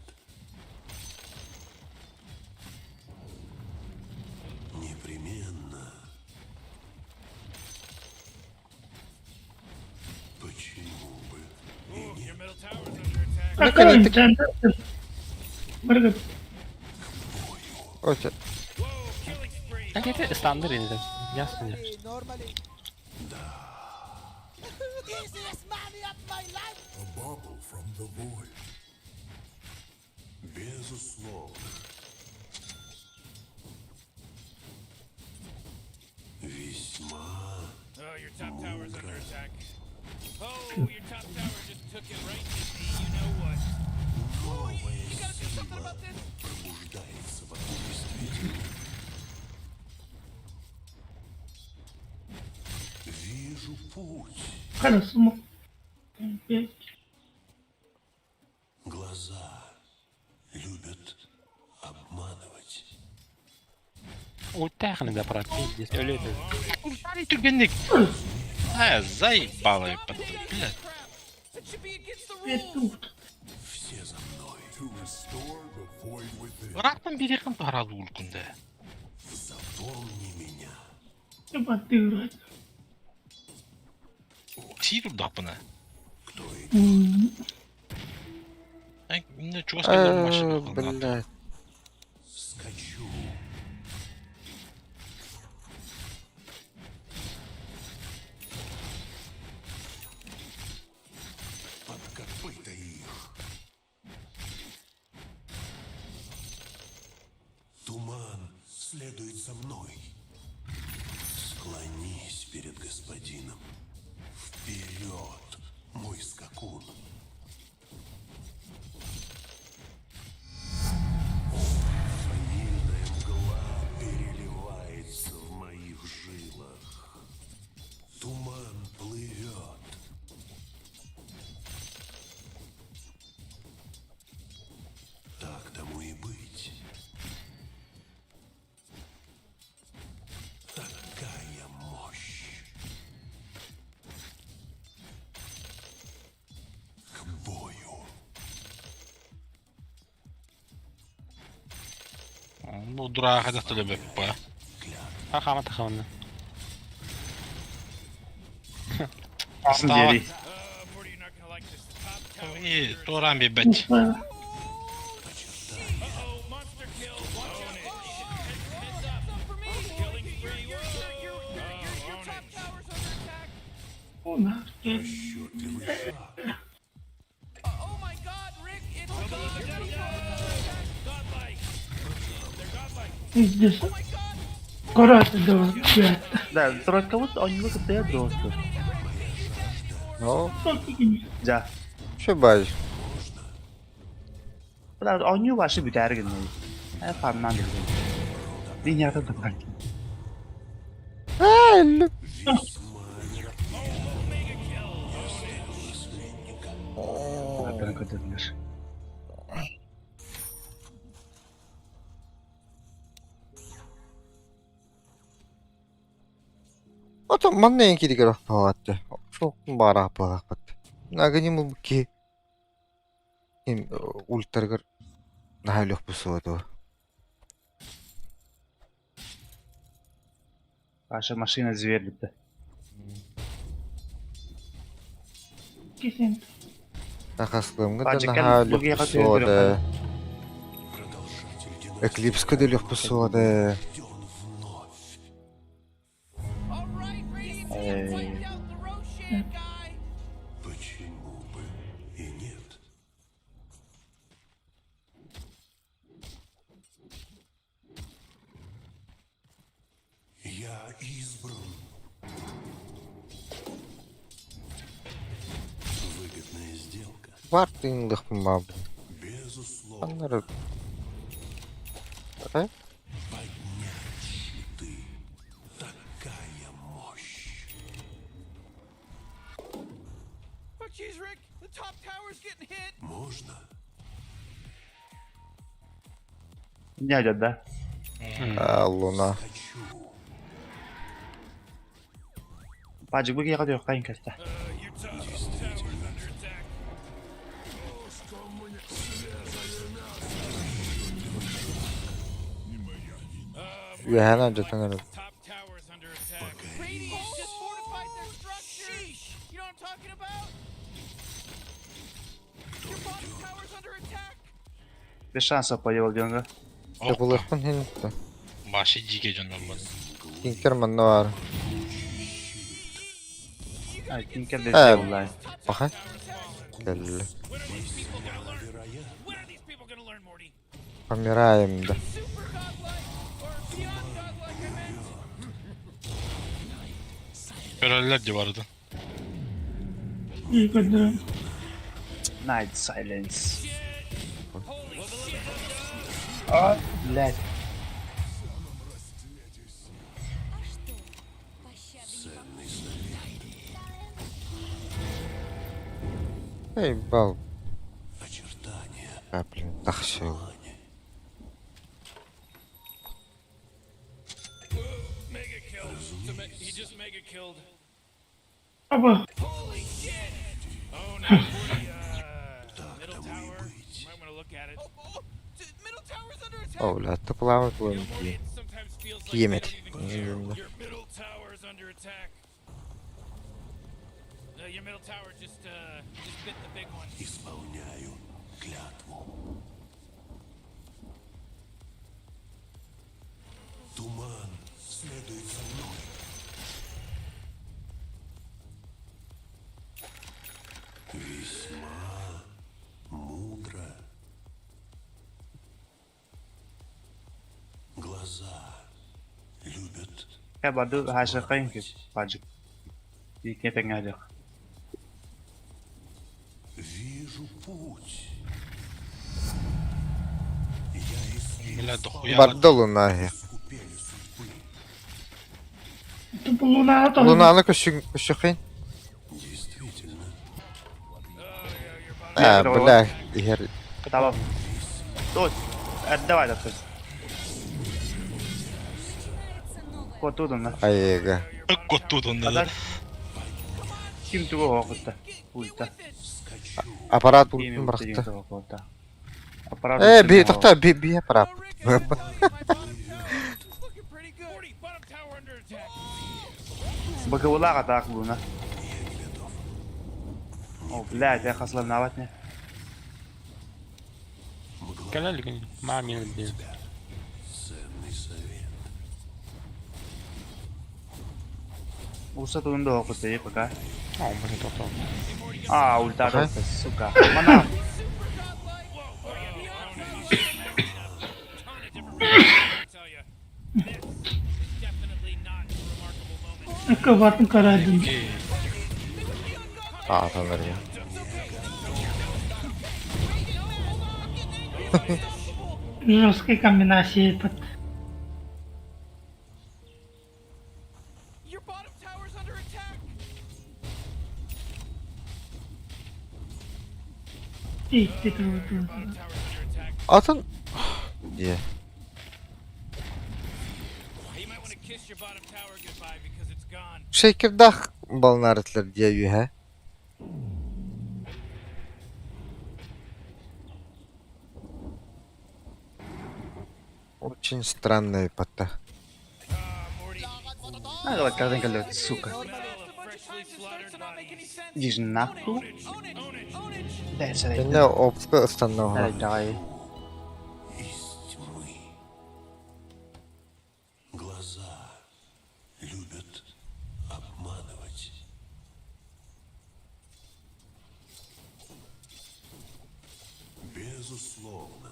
Непременно. Почему бы и Ooh, нет? your middle tower's under attack. Аккаунт Баргат. Öyle. Whoa, killing spree. Hakikaten ıslandır indir. Yazsın ya. A bauble from the void. Безусловно. Весьма Oh, your top tower's under attack. Oh, your top tower just took it right in the you know what. новая You gotta do something сила about this. пробуждается в действительно. Вижу путь. خلاص م- Глаза любят обманывать. Ulti yakını da bırak. Пиздец, Öyle de. Ультарий түргенник. А, заебало, блядь. That should be against the rules. Все за мной. To restore the void within. Ыраахтан бириэхин таһараады улкунда. Запомни меня. Батырат. Сиир дапына. Кто идет? Э, чугас кэлэр машина. Блядь. Скачу. Под копыта их. Туман следует за мной. Склонись перед господином. Вперед, мой скакун. Фамильная мгла переливается в моих жилах. Туман плывет. Так тому и быть. Такая мощь. К бою. Бу дурааха да беппа. Хахама тахамны. Сын диэри. Morty, you're not gonna like this. The top tower. И туран бибэт. Uh-oh, monster kill. Watch out. Heads up. For me. Killing spree. Your, your, your, your, your top tower's under attack. Расчетливый шаг. Oh my God, Rick! It's gone. Your middle tower's under attack. Godlike. They're godlike. Пиздец. Oh my God! Кората да блядь. Да, тройка вот оннук кытта дуосту. No. Дьэ. Şu baj. Бля, онньуу башы бүтээр гинэ. Э фарман дэгэн. Би яатад байна. Aa, Атан көтөрнөр. Ото манна эн кири көрөх баҕатты. Çok бара баҕат. Нагани му ки им ультаргар нахалөх бусуаду. Башы машина зверь битте. Кисен. Нахаслымга да Бажы кэл нахалөх бугига бусуада. Продолжатель династии Эклипска да лөх бусуада. рожден вновь. All right, Radiant team wiped out the Roshan guy. Почему бы и нет? Я избран. Выгодная сделка. Бар тыынлых маб. Безусловно. Аннары. Э? Поднять щиты. Такая мощь. Oh jeez, Rick! The top tower's getting hit. Можно? Дядя, да? Луна. Паджик, бу киһиэхэ түһүөххэ кэстэ. Үөһээн алдьатан эрэр. Без шансов поел дьоҥҥо. Табылыахпын иһин да. Маша дьиикэй дьоннор Тинкер манна баар. Ай, Тинкер Э, да буоллай. Баха. Кэллэ. Помираем да. Көрөллөр дии барытын. Көрдөрөн. Night silence. А, блядь. Эй, бал. А, блин, тахсил. Аба. О, бля, тупламы буолан дии. Тиийэмэт. Исполняю клятву. Туман следует за мной. Весьма мудро. Глаза любят Я барды хаашахайын кип, Паджик. Икне тэҥҥэ Вижу путь. Я исследую Бля, дохуя. Барда луна. купели судьбы. Луна тоһуйда. Лунаны көссөхин. Действительно, А, бля, иһэр. Таба. Ой, отдавай да то. Вот тут он, Айыга. Коттут он да. Ким тугу оҕутта? Ульта. Аппарат Ким ултун бырахта. оҕутта? Аппарат. Э, би тохтоо, би би аппарат. Бакыбылаах атаак луна. О, блядь, я хасланавать не. Кэлэ мамин диэн. ценный совет. Уса тунда оҕутта пока. Оо, блин, тохтоо. А, ульта, Ага. сука. Мана. Ыкка батын карадын. Аатан эрэ. Жесткая комбинация под. Икки тыл. Атын дии. Шейкердах балнарытлар дии үһэ. Очень странная пота. Надо картинка, сука. Иди же нахуй. Дай, Кэннэ опка ыстанна дай, давай. Из тьмы. Глаза любят обманывать. Безусловно.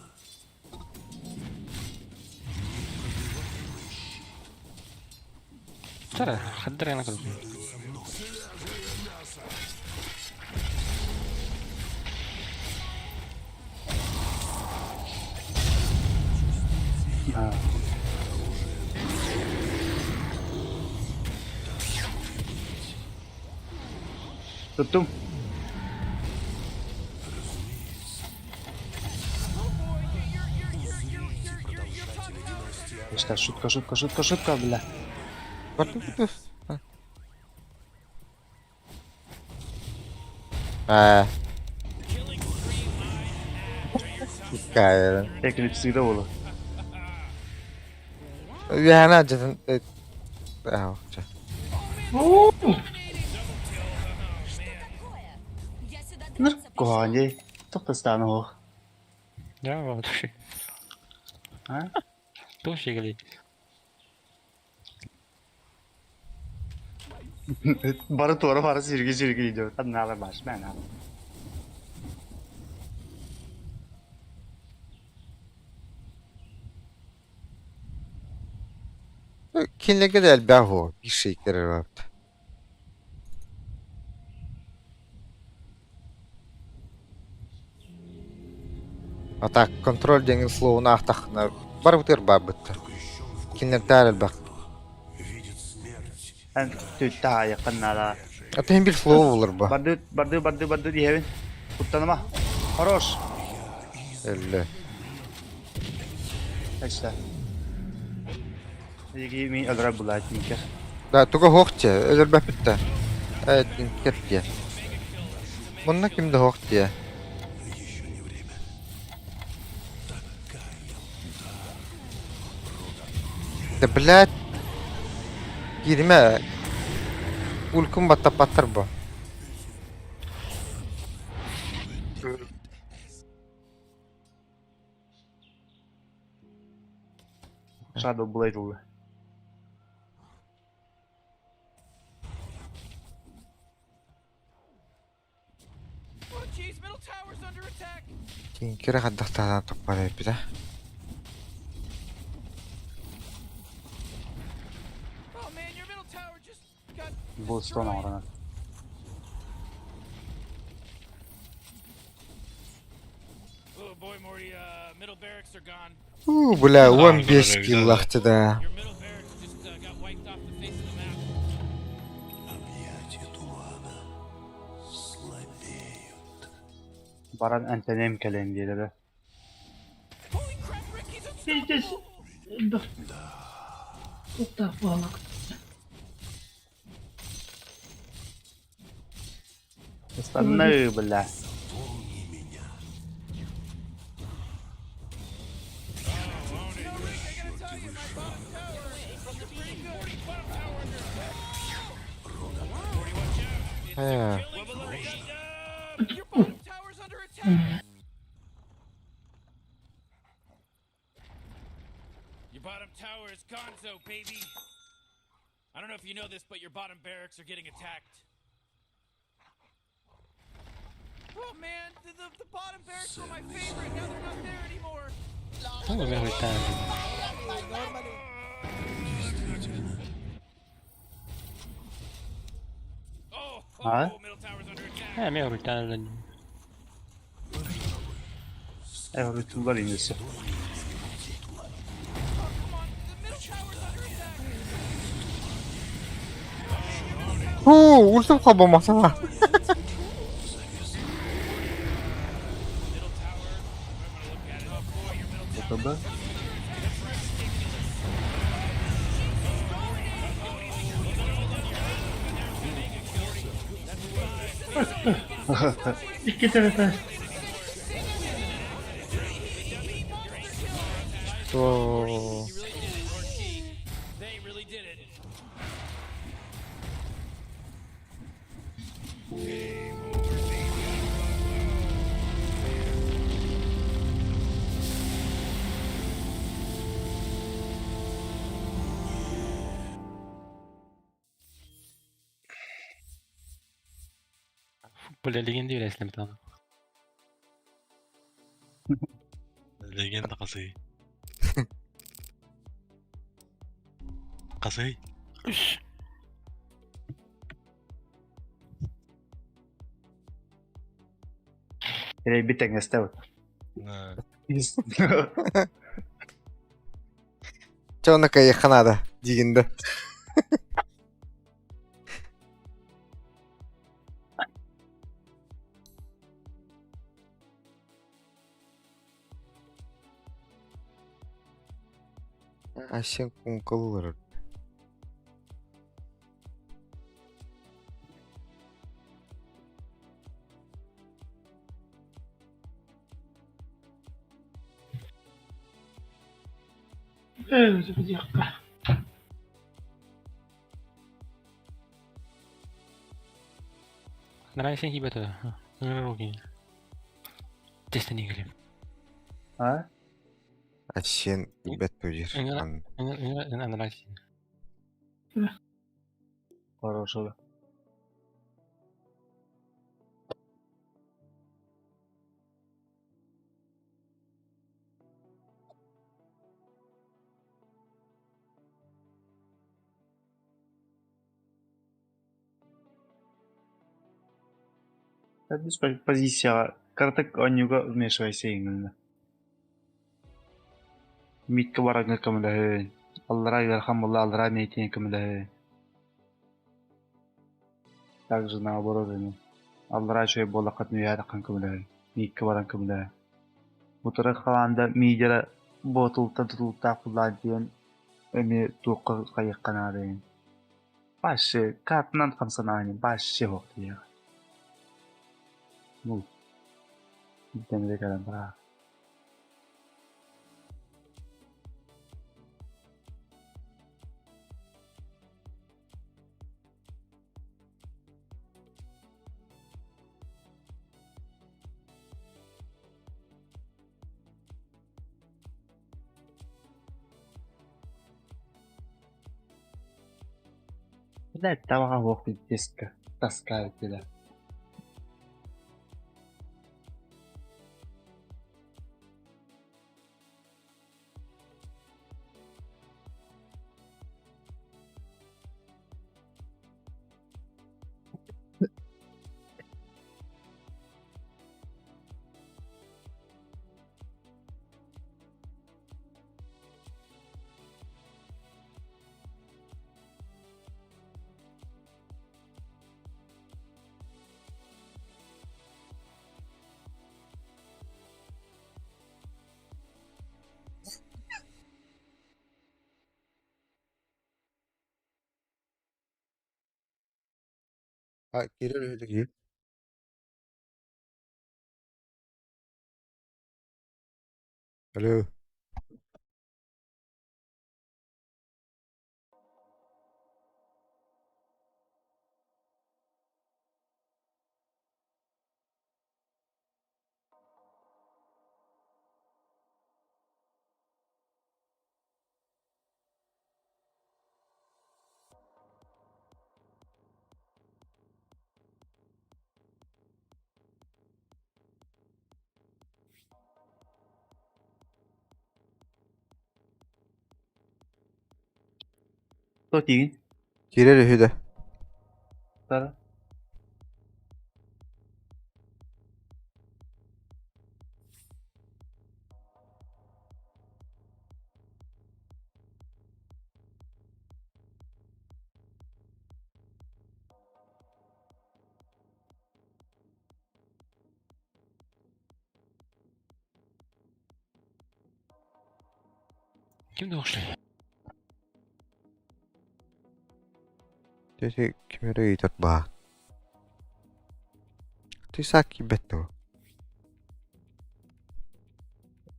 Непробиваемый щит. Тара, хаддарына көрдүм. А. Туттум. Что, шутка, шутка, шутка, шутка, бля. Аа. Кайра. Эклипсида буолу. Үөһэни алдьатан Оо! Ныр куһаҕан дии. Туох да ыстаана суох. Дьэ, вообще. А? Туох сигэлий? Бары туора бары сирги сирги идет. Одна баш, мен Кинилэргэ да элбэх уол, биир шейкер эрэ А так контроль диэн словун аахтаххына барыбытыгар баарбыттар. Кинилэрдээр элбэх. Эн түттэ аайыккын наада. А ты биир слово булар ба. Барды, барды, барды, барды диэбин. Куттаныма. Хорош. Элле. Точно. Эйиги мин өлөрөр булаат Тинкер. Да, туга суох дьэ, өлөрбөппүт да. Ээ, Тинкер диэ. Мунна ким да суох диэ. Да блядь, кииримэ. Улькум баттаппаттар бу. Shadow Blade ылла. Oh jeez, middle tower's under attack. Тинкерэ хайдах туппар эбит Oh man, your middle tower just got Бостон destroyed. оҥоронор. Oh boy, Morty, middle barracks are gone. Уу, бля, А, 15 да, киллахчы да. Your middle barracks just got wiped off the face of the map. Объятия тумана слабеют. Баран энтэнэм кэлэн диэтэ. Holy crap, Rick, he's Здесь unstoppable. элбэх туохтаах буоллах. Ыстанны, бля. Помни меня. No, Rick, I gotta tell you, my bottom tower is pretty good. Ээ, Your bottom tower's under attack. Your bottom tower is gonzo, baby. I don't know if you know this, but your bottom barracks are getting attacked. Oh man, the bottom barracks were my favorite. Now they're not there anymore. Тоҕо бэҕэһээ Oh, А? oh, middle tower's under attack. Ээ, эмиэ уруйтаан өлөн. Эвритулар инесе. Oh, come on, the middle tower's under attack. Хуу, үлсэм хобомосоо. Middle tower. I'm gonna look at it. Oh boy, your middle tower. ТБ. Икки төрөтө. Оо. They really did it. Бля, легенда үрэслэмтэн. Легенда хасый. Хасый. Эрэй тэҥҥэстэ Да. Чэ, онно кайыахха наада диигин да. Айсен куҥкалыыр. Ээ, диэххэ. Нравится кибета. Руки. Тестени кэлим. А? Айсен билбэт диир. Нравится. Хорошо. Төрдүс позицияҕа кыратык оонньууга вмешивайся иҥилиннэ. Митка барарга көмөлөһүн, аллараа ыарахан буолла аллараа мэйитиэн көмөлөһүн. Также наоборот эмиэ. Аллараа үчүгэй буоллаххытына үөһээ таххан көмөлөһүн, Митка баран көмөлөһүн. Утары халаанда мидера ботултан тутулуктаах буоллаҕа диэн эмиэ туохха хайыахха наада ини. Вообще картынан хамсанаайын вообще суох диэҕэ. Ну, дэмирэ кэлэн бараа. Блядь, табаҕа суох пиздецка таскаабыт этэ. А, киирэр үһү дии. Алло. Туох диигин? Киирэр үһү да. Тара. Ким ушли? Дьэ ким эрэ ыйытар баа. Ты саак киирбэт дуо?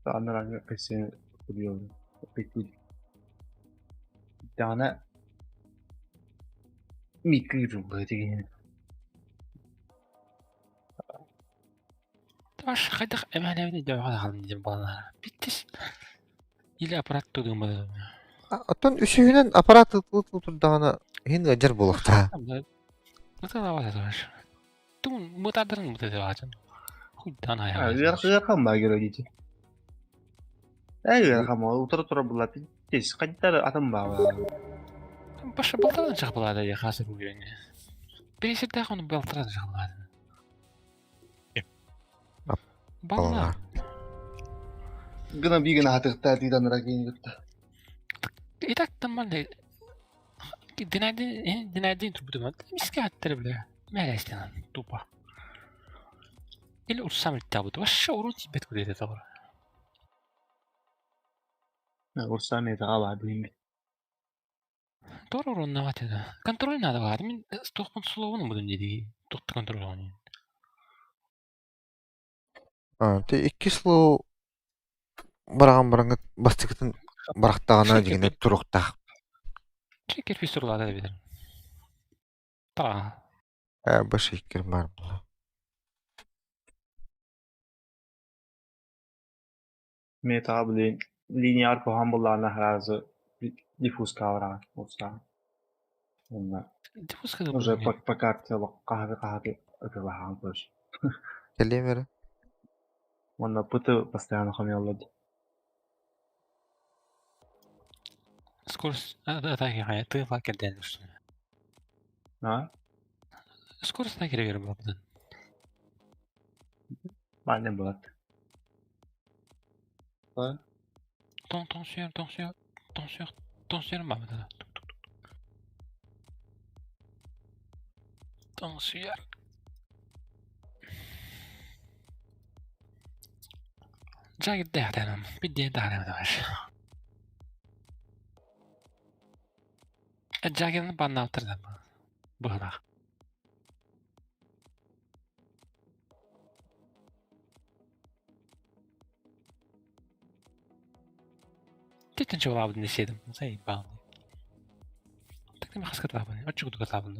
Анарааҥҥы Айсен суруйаллар. Даҕаны миккиир быһыытыгар Ваш хайдах эмээхлээбит дьоҕо хаалан диэн буолла. Биттис. Или аппарат тудуммут. Оттон үсүһүнэн аппарат ытылы турдаҕына иһин ыалдьар буолуохтаах. Ыарахан баа герой Ээ ыарахан буолла утары турар буолла пиздец хайдах атын баа Паша балтаран чахпалаада я хасыр уйреңе. Пересердах оны балтаран чахпалаада. Балла. Гына биигин аһатыахтаа диир анараа киһини кытта. И так там манда Динайдин Динайдин турбутум. Миске аттары бля. Мэлэстен тупо. Или урсам табут. Вообще урон тебе куда это тавр. Урса метаҕа баар билиҥҥи. Тор уруннаҕа этэ. Контроль надо баар. Мин туохпун словун будун дии. Туохта контроль оонньуун. А, ты икки слоу бараҕан бараҥҥыт бастакытын барахтаҕына дьиҥинэ туруохтаах. Чекер фиссурлаата эбитэр. Таа. Э, бу шейкер баар буолла. Метаҕа билигин линияҕар куһаҕан буоллаҕына сразу диффузка бараҕын урсаҕын. Уонна Диффузка уже по, по карте хаһыаты хаһыаты ытылаһаҕын короче. Кэлиэм эрэ. Уонна пыты постоянно хомуйаллар дии. Скорость атаки ты кэрдээн А? Скорость атаки кэрэ буолбутун. Манна булат. Тоҥсуйар, тоҥсуйар, тоҥсуйар, тоҥсуйар баабыта. Тоҥсуйар. Дьагиддэхтэнам, бидде даҕаны Джагерны баннаабыттар быһылаах. Титин чуолаабытын исиэдим, заебал. Так ты хаскатаабын, оччугутугатаабын.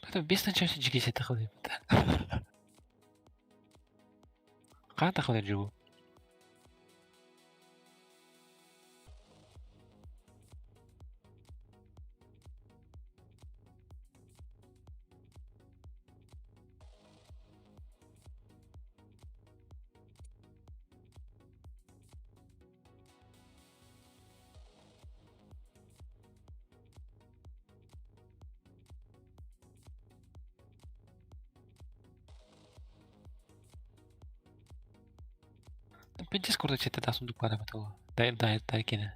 Это бесконечно жигесе тахалый. Хаан тахалар жугу? Дискорд чатта сундук баар эбит ол. Дай дай дай кини.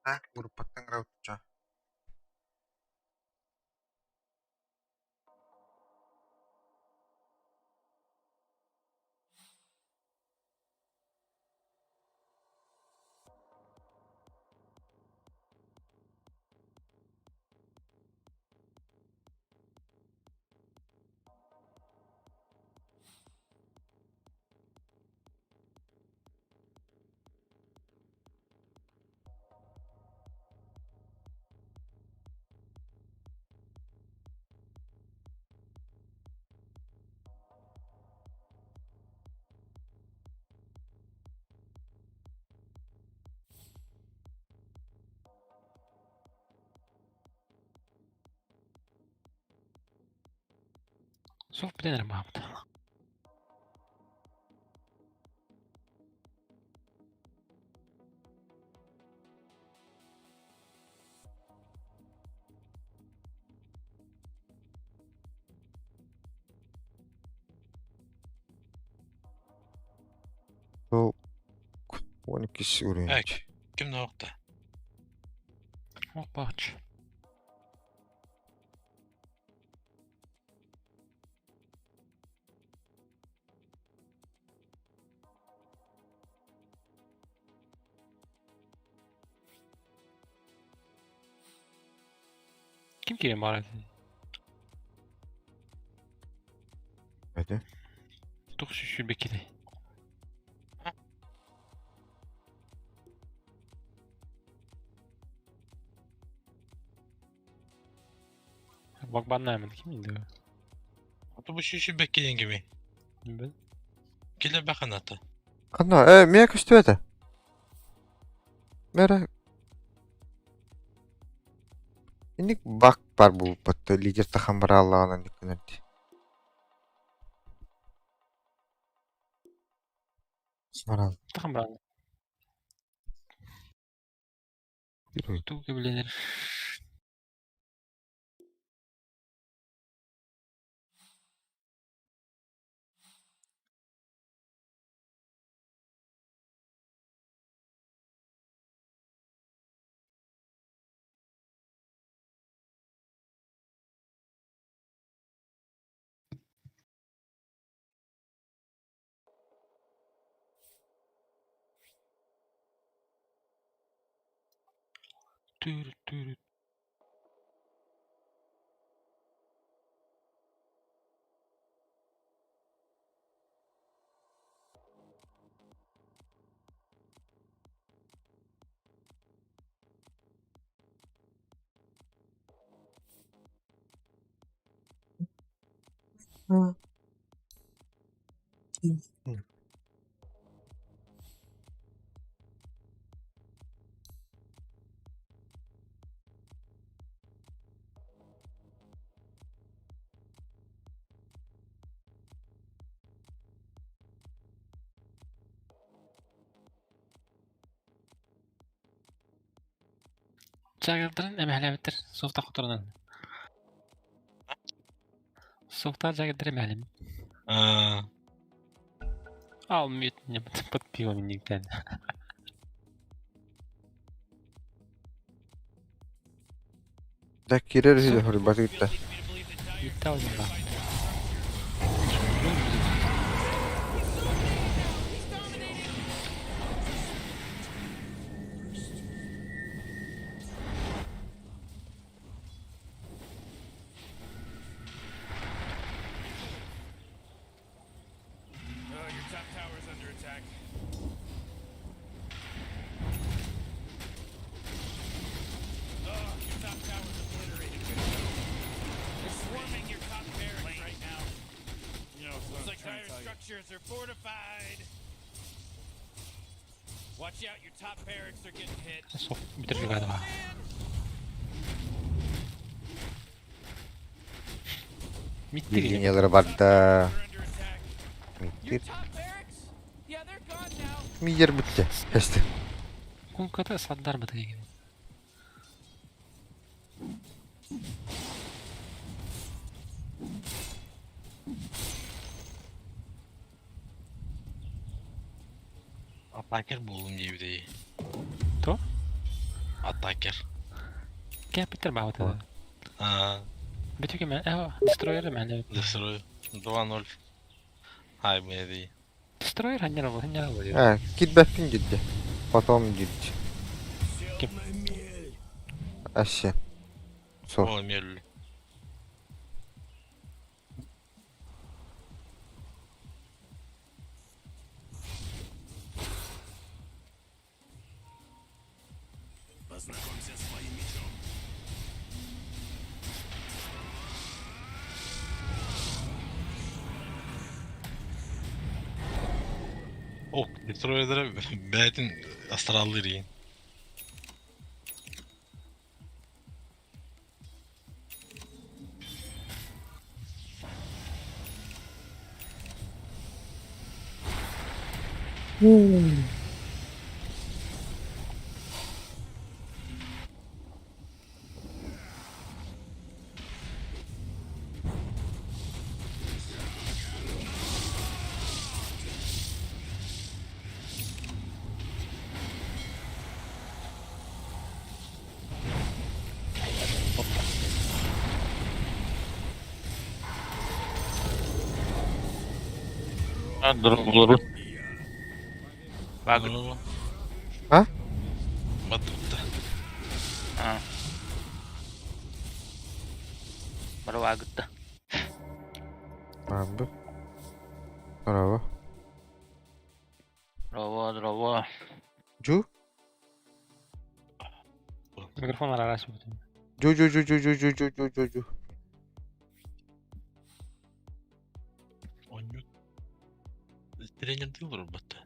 А, группаттан граутча. Суох билэн эрэ баабыт. Ол 12 уровень. Ким ноқта? Опач. Ким киирэн баар Hadi. Туох сүүрбэккитэй? Багбаннаамын ким инде? Ото бу сүүрбэкки диэн кимий? Билбэт. Килэ баханата. Ханна, э, миэ көстүбэтэ. Мэрэ. Инник бак бар буолбат лидер тахан барааллаҕынан гынар дии. Смарал. Тахан баран. Туу кэбилэнэр. Түр түр. Жагырдарын эмэһэлээбиттэр суохтах хотторунан. Суохтаах жагырдары эмэһэлим. Аа, Ал мют не под пивом никогда. Да кирер үһү хорбатыытта. Мюттал ба. Oh, your top tower's under attack. Oh, your top tower's obliterated. They're swarming your top barracks right now. You know, Looks what I'm like trying dire to tell you. structures are fortified. Watch out, your top barracks are getting hit. Софт бүтэр гада. Миттер. Линиялары барда. They're under attack. Your Миттер. top barracks? Yeah, they're gone now. Мидер бүтте. Эсти. Кунката саддар бытыгын. Атакер буоллум диэбитий. То? Атакер. Кэпитер баҕата. Аа, Бүтүкэ мэ э дестройер мэ. Destroyer. 2-0. Хай бэди. Дестройер ханнара бу ханнара бу. А, кидбэппин дидде. Потом дидде. Ким? Аще. Со. О, мел. Познакомься с моим мечом. Ок, Destroyer'lara бэйтин астраллыр иин. Багы. А? Баттыпта. А. Барвагытта. Абы. Браво. Браво, браво. Жу? Микрофон арарас бутын. Жу жу жу жу жу жу жу жу жу жу. Онньу. Тренер дылыр батта.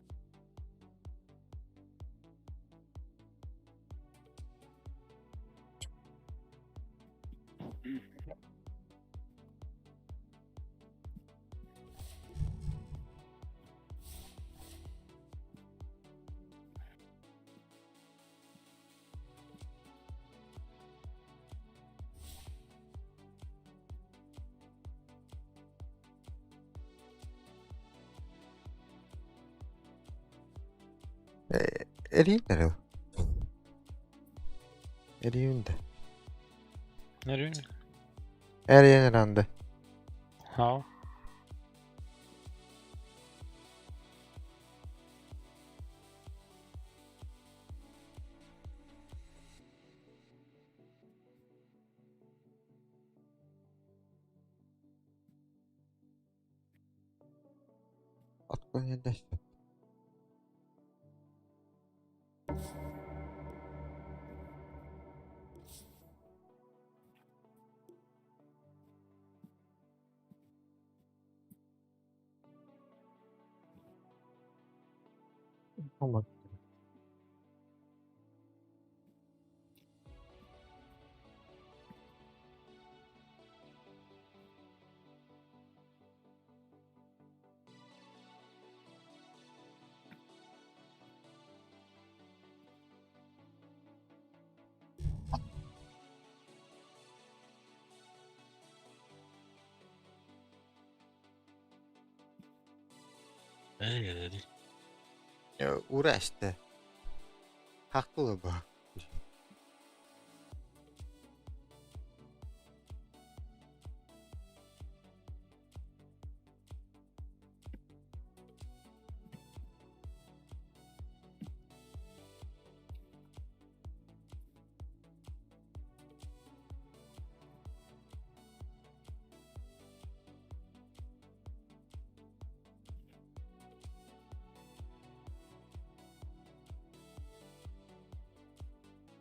Эрийин эрэ. Эрийин да. Nereye? Эрийин эрэнде. Ha. Откуда не даст? Allah. Эй, Uğraştı. Haklı bu.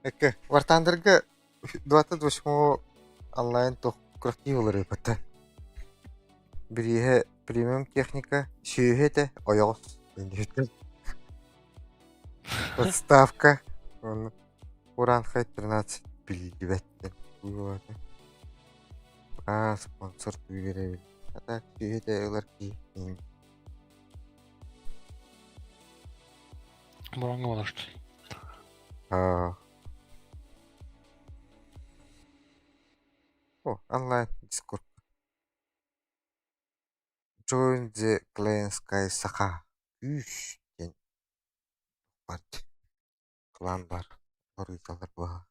Эке, Вартандерга 28 онлайн тох күрэхтии болар эбэтэ. Бирииһэ премиум техника, сүөһү этэ, ойоҕос. Подставка. Уонна Уранхай 13 биллибэттэн. Аа, спонсор түүлэрэбит. А так сүөһү этэ ылар киһи. Буранга болар. Аа. О, онлайн Discord. Join the Clan Sky Саха. Күүс диэн бар. Клан бар. Хоруйталар баha.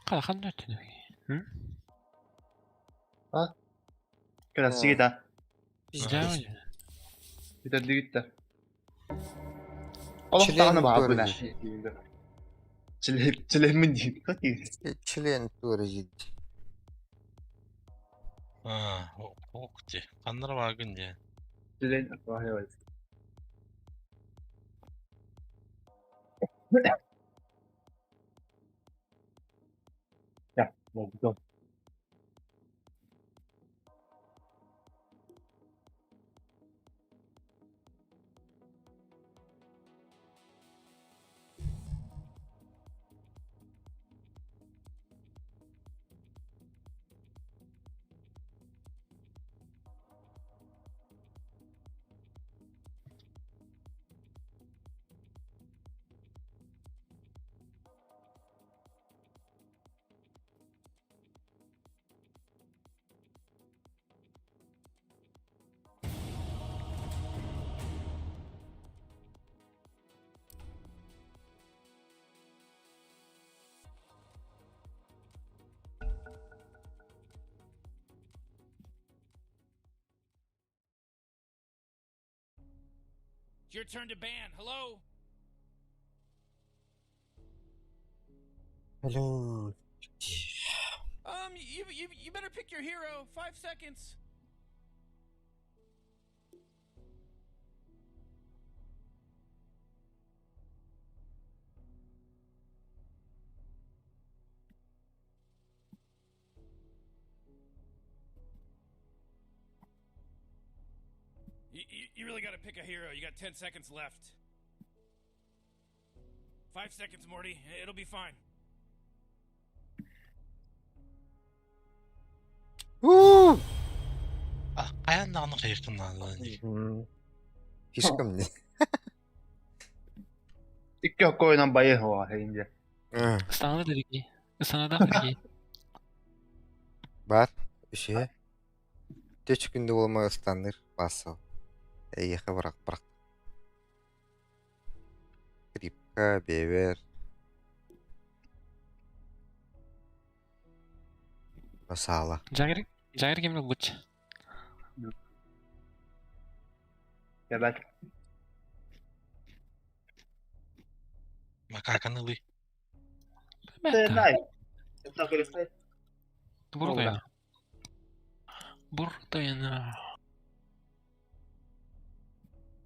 Kalkan dört dedi. Hı? Klassik да. Devam ediyor. Бүтэрдигиттэр. Олох даҕаны баар Член бына. Чилэммин диир. Член тоже жить. Аа, ок ти. Ханнар вагын де. Чилэн атваһай. Я, болду. It's your turn to ban. Hello? Hello. You better pick your hero. 5 seconds. You, you, you really gotta pick a hero. You got 10 seconds left. 5 seconds, Morty. It'll be fine. Уу! Хайаан даҕаны хайыаххын наада дии. Фишкам не. Икки оккойунан байы хоа хейинде. Ыстаҥалар дии. Ыстаҥадаах дии. Бар. Үсүһэ. Төч күндү буолма ыстанныр басыл. Эйиэхэ бырах бырах. Скрипка, бевер. Масала. Жагыр Жагыр ким булбут. Кэбэт. Макаканы ылый. Най. Бурдайна. Бурдайна.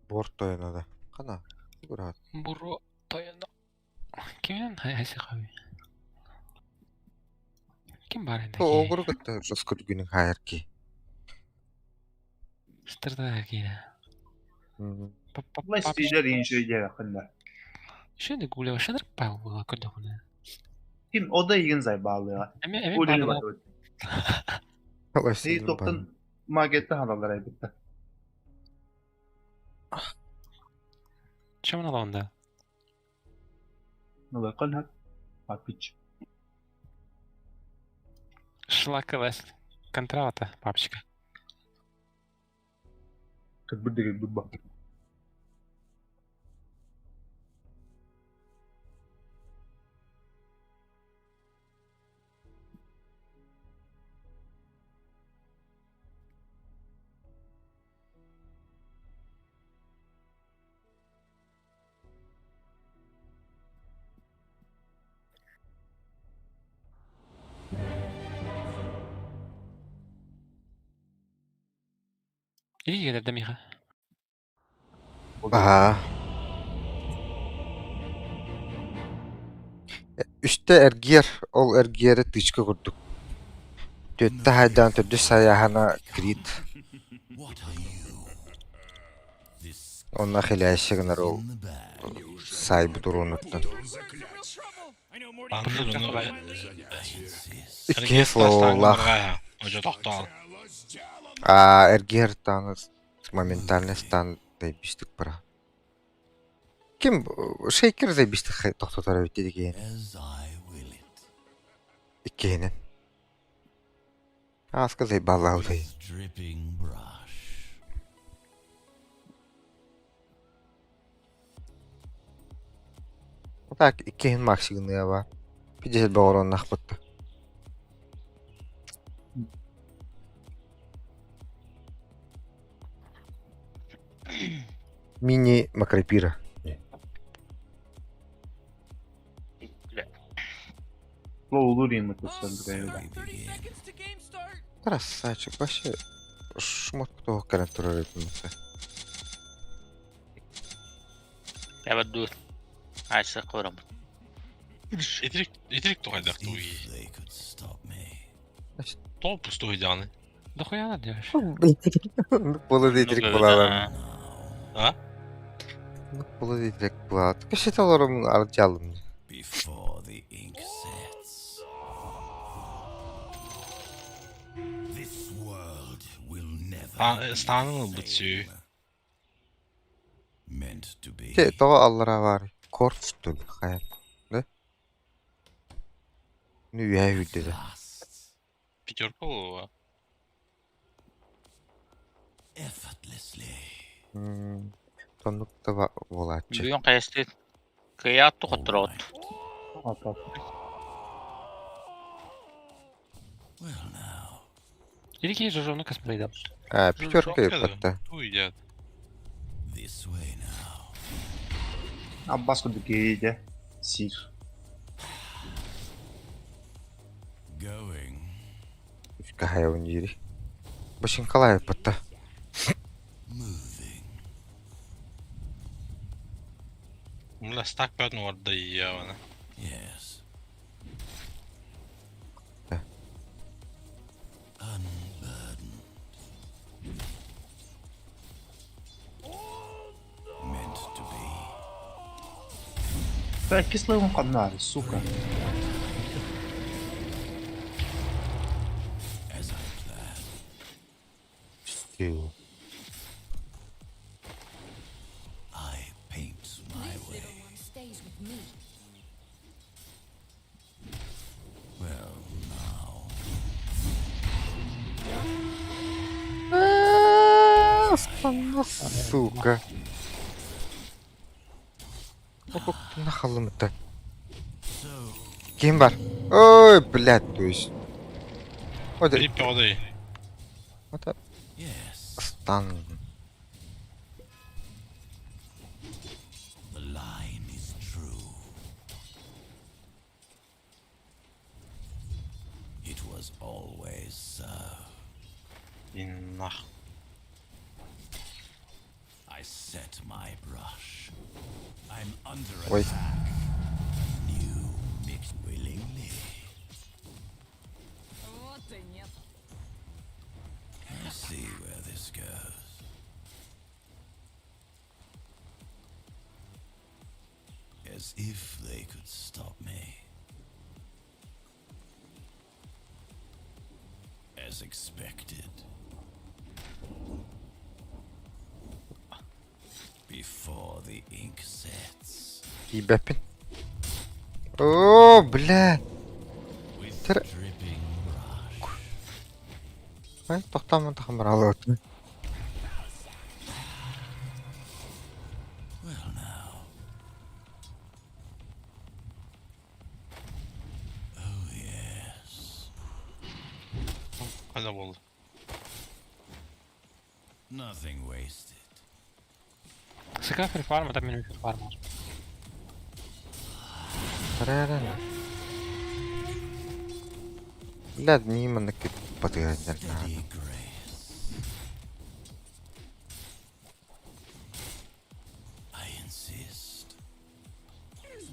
Борт тойоно да. Хана. Кураат. Бурдайна. Киминен хайсы хаби. Ким бар энди? Оогуру кытта рыскыр күнүн хайар ки. Стырда кире. Бла стилер иншö yakında. Şimdi гуля шадыр пал было кодовна. Kim o da игин зай bağlı. Эми эми Ulini бар. var. Neyi топтан markette halalar elbette. Чем она онда? Ne bakın ha? Papiç. Шлакалась. Контрата, папочка. Как бы дыры дуба. Иди келер Миха. Аха. Үстэ эргиэр, ол эргиэри тычка курдук. Түөттэ хайдаан төрдүс сайааһына крит. What are you? This Онно хилээши гынар ол in the bag. сайбыт уруунуттан. Анны bunu I insist. Икки словолаах. Ожо тохтоон. А эргиэр тааны моментально стан заебистик бара. Ким шейкер заебистик тохтотор эбит диги. As I will it. Иккиһинэн. Ааска заебаллаабытай. With dripping brush. Так иккиһин максигыныа ба. Пидесет боҕоруоннахпытта. Мини макропира. Lo olur yumurtası galiba. We 30 begin. seconds to game start. Красавчик, вообще шмотка того кэлэн турар этим. Кэбэт дуу. Айсы кором. Итирик итирик тухайдах If туй. they could stop me. Топ пустуй дааны. Да хуя она делаешь? Була дитрик булалар. Now. А? Була дитрик була. Кеше олорум арджалым. Before the ink sets. This world will never be Станын the ылбыт сүү. same. Meant to be. Те того аллара бар. Корт тул хайр. Да? Ну я үддэ. Last. Пятерка болуа. Effortlessly. Тоннук та булаачы. Бүгүн кайсты кыяат All тухотторот. right. At at. Well now. Иди ки жужжу косплей да. А, пятерка юппатта. Туй дят. This way now. Abbas kudu geyde. Sir. Going. Үскә хайван жири. Башинкалай юппатта. Moving. Мла стак пятну варда иявана. Yes. Да. Unburdened. Кислый ханнаары, сука. As I planned. Стил. I paint my This way. little one stays with me. Well, now. Сука. Нахалымыта. Ким бар? Ой, блядь, то есть. Вот Клип пёдый. это Yes. стан. The line is true. It was always so. Нах. I set my brush. I'm under Ой. attack. New mix willingly. Вот и нет. I see where this goes. As if they could stop me. As expected. Before the ink sets. Ебепин. О, бля. With Тер- dripping brush. Ай, тоқтамын тахамыр алып. Well now. Oh yes. Хана болды. Nothing wasted. Сыка фрифарм, это минимум фрифарм. Бля, мимо накид подгадер. Steady grace. I insist.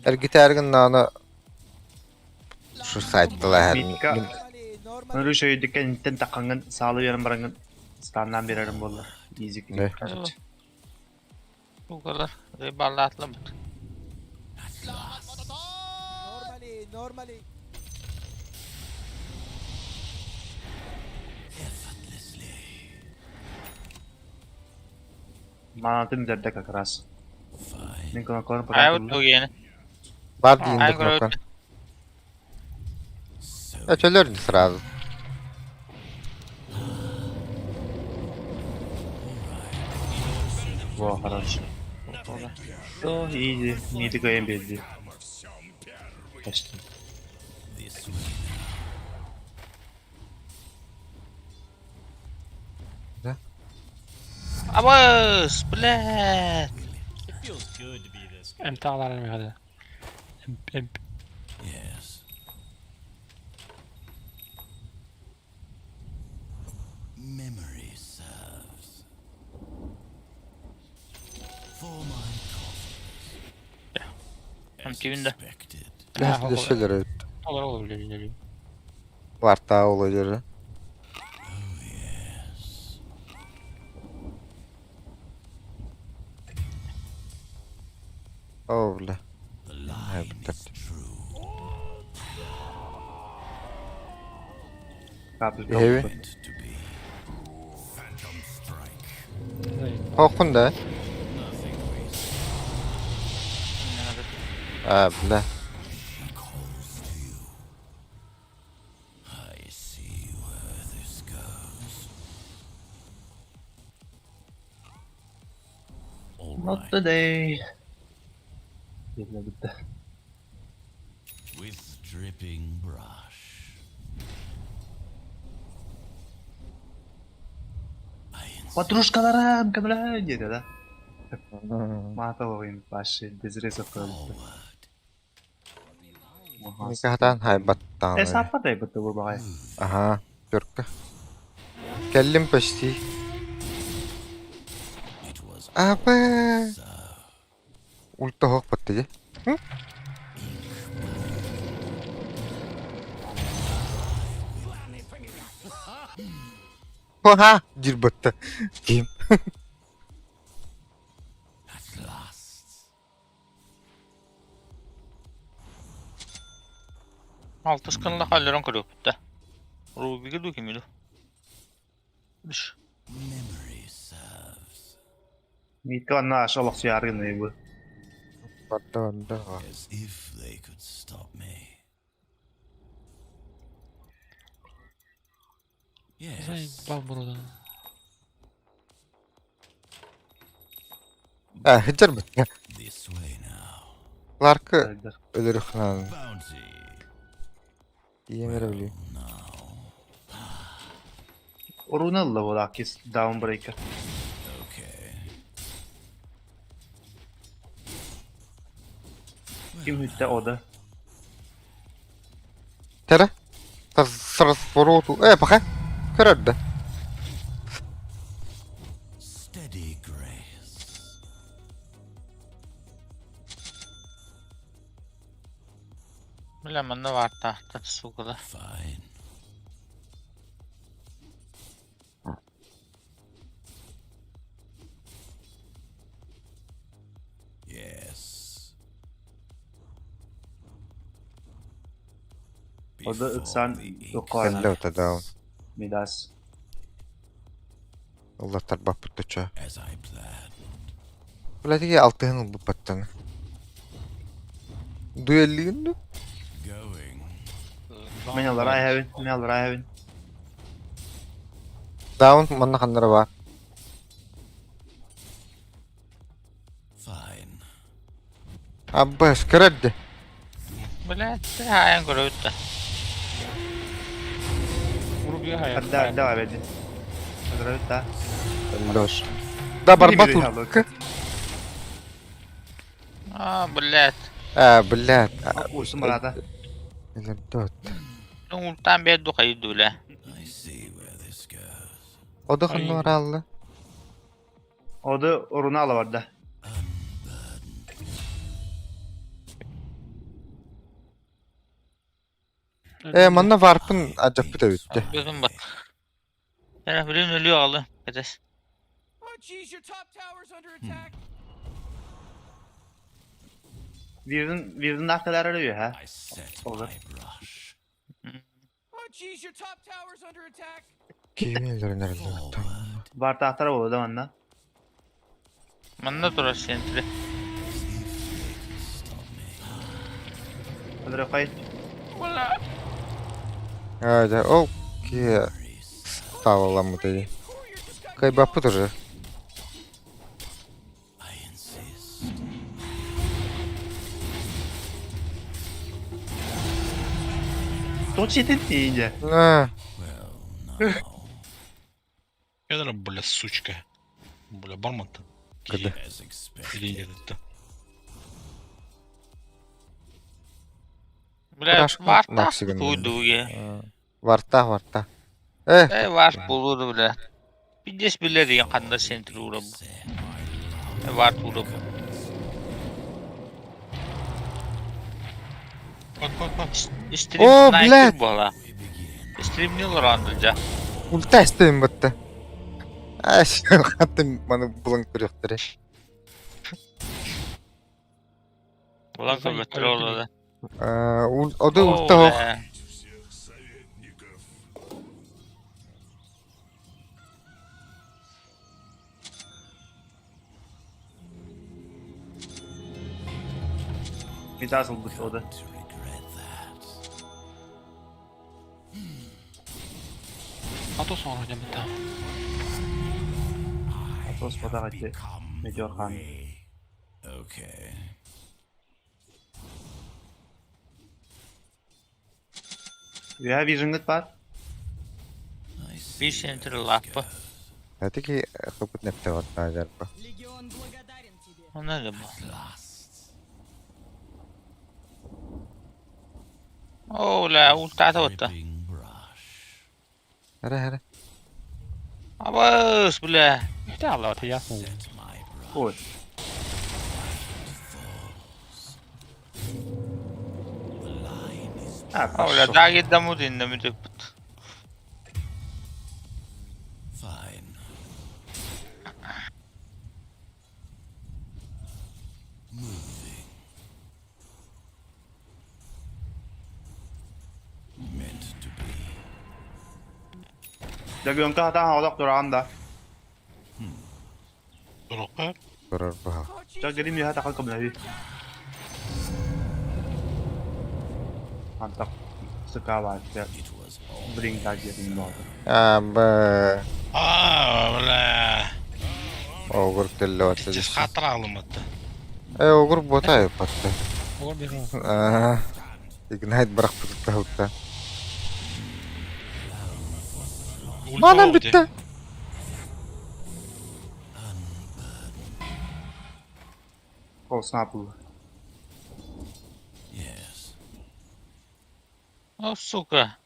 Эргитәргин наны шу сайттала Митка. Нөрү шөйдүккэ интен тақаңын саалы берен бараңын станнан берерим болар. Изи Не. короче. Угылар. Рыбалатлы. Effortlessly. Манатын дерде как раз. Fine. Мен кнопкаларын пока Ай вот тугене. Бар дейін Ай кнопканы. көрөт. So Өтөлөрүн сразу. Во, хорошо. То изи, не такой берди. Почти. this way now. Абыс, блядь. It feels good to be this Эмп тағалар хады. Эмп, эмп. Yes. Memory serves. For my coffers. As Кимде? expected. Дөшөлөр Олар olur bilmiyorum. Варта олар. Oh yes. О, бля. The line так. is true. Капель Эви. Meant to be. Phantom strike. Хохун да. Nothing wasted. А, бля. She calls to you. I see where this goes. All Not right. today. Yerine bitti. With dripping brush. I insist. Подружкаларым кемле диде да. Мата оғын башы дезрезов қойылды. Forward. Никахтан хайбаттан. Эсапа да бітті бұл бағай. Ага, төркө. Келлим почти. It was Абы. so. Ульта хох батты же. Ха, дир батты. Ким? At last. Алтыс гынна хаалларан көрүөхпүт да. Рубига дуу кими дуу? Үш. Мииккэ онно Аша олохсуйаары гынныйбы. Барда барда. As if they could stop me. Yes. Заебал борода. Э, хыджар бит. This way now. Ларкы өлөрүхнан. Bounty. Иемер өлүү. Оруна ылла буолааккис даунбрейкер. Okay. Ким бүттэ ода. Тере. Сарсороту. Э, паха. Көрөрдө. Steady grace. Бля, манна баартаахтар, сука. Fine. Yes. Ода Before ыксаан the ink туохха Кэллэ даун. Мидас. Уллаттар баппыт туча. As I planned. Бля, тиги алтыһын ылбыт баттан. Дуэллигин ду? Going. Мен аллараа иһэбин, мен аллараа иһэбин. Даун манна ханнара бар. Fine. Аббас көрөрдө. Бля, хаайан көрөбүт да. Рубига хайа. Арда арда бэдин. Аллараа да. Лош. Да барбат Мини улка. А, блядь. А, блядь. Уусун бараата. Өлөрдөт. Ултаан биэр ду хайды, бля. I see where this goes. Ода ханнара алла. Ода оруна ала барда. Э, манна варпын ажаппыт эбитте. Gözüm bak. Эрэ, билин өлүө аҕалы. Кэтэс. Oh jeez, your top tower's under attack. Вирдин вирдин ахталар өлүө ха. I set Over. my brush. Oh jeez, your top tower's under attack. Кими өлөрөнөр Forward. Бартаахтара буолла да манна. Манна турар сентре. As if they could stop me. Аллараа хай. Бля. А, да, ол ки сталаламыт Courier just got Кай баппыт уже. I insist. Точ ситин тиинде. А, Well, now. Кедр, бля, сучка. Бля, барманта. Кыды. As expected. Или Бля, Крашка баартаах максигын. туйдуге. Варта, варта. Э, Э, баар буолуо бля. Пиздец билэр деген ханна сентре ура бу. Э, баар уура бу. Кот, кот, кот. Стрим О, снайпер блядь. буола. Стримни олорон дьа. ульта эстейм батта. Аш, хаттым маны булан көрөктөр. Булан көбөттөр олорду. А, ода ульта хох. Бля. Всех советников. Мидас ылбыт ода. To regret that. А то сон вроде бы там. Атос батаҕа Become Метеор the хан. way. Okay. Үһэ вижингит бар. I see Бир where сентре this лаппа. goes. Атики хопут непте варта жарба. Легион благодарен тебе. Она да бу. Last. О, бля, ультата батта. Dripping brush. Хара, хара. Абыс, бля. Это Алла, это ясно. Set my brush. Ой. Falls. The line is А, О, бля, пошел. даги дамут инна мүтөкпүт. fine. Moving. Дөгүөҥкэ хатаан олох тураҕын да. Турукка. Турар баһа. Ча гирим үөһэ тахан көмөлөһүү. Антах сыкаабааччы блинка диэтин боото. А, б. Аа, бля. Огур телле Пиздец, хатыра алыматты. Э, огур бота батты. Огур бир. Аа. Игнайт бырахпыт таһылта. Манан бүтті. Ол снапыл. О, сука.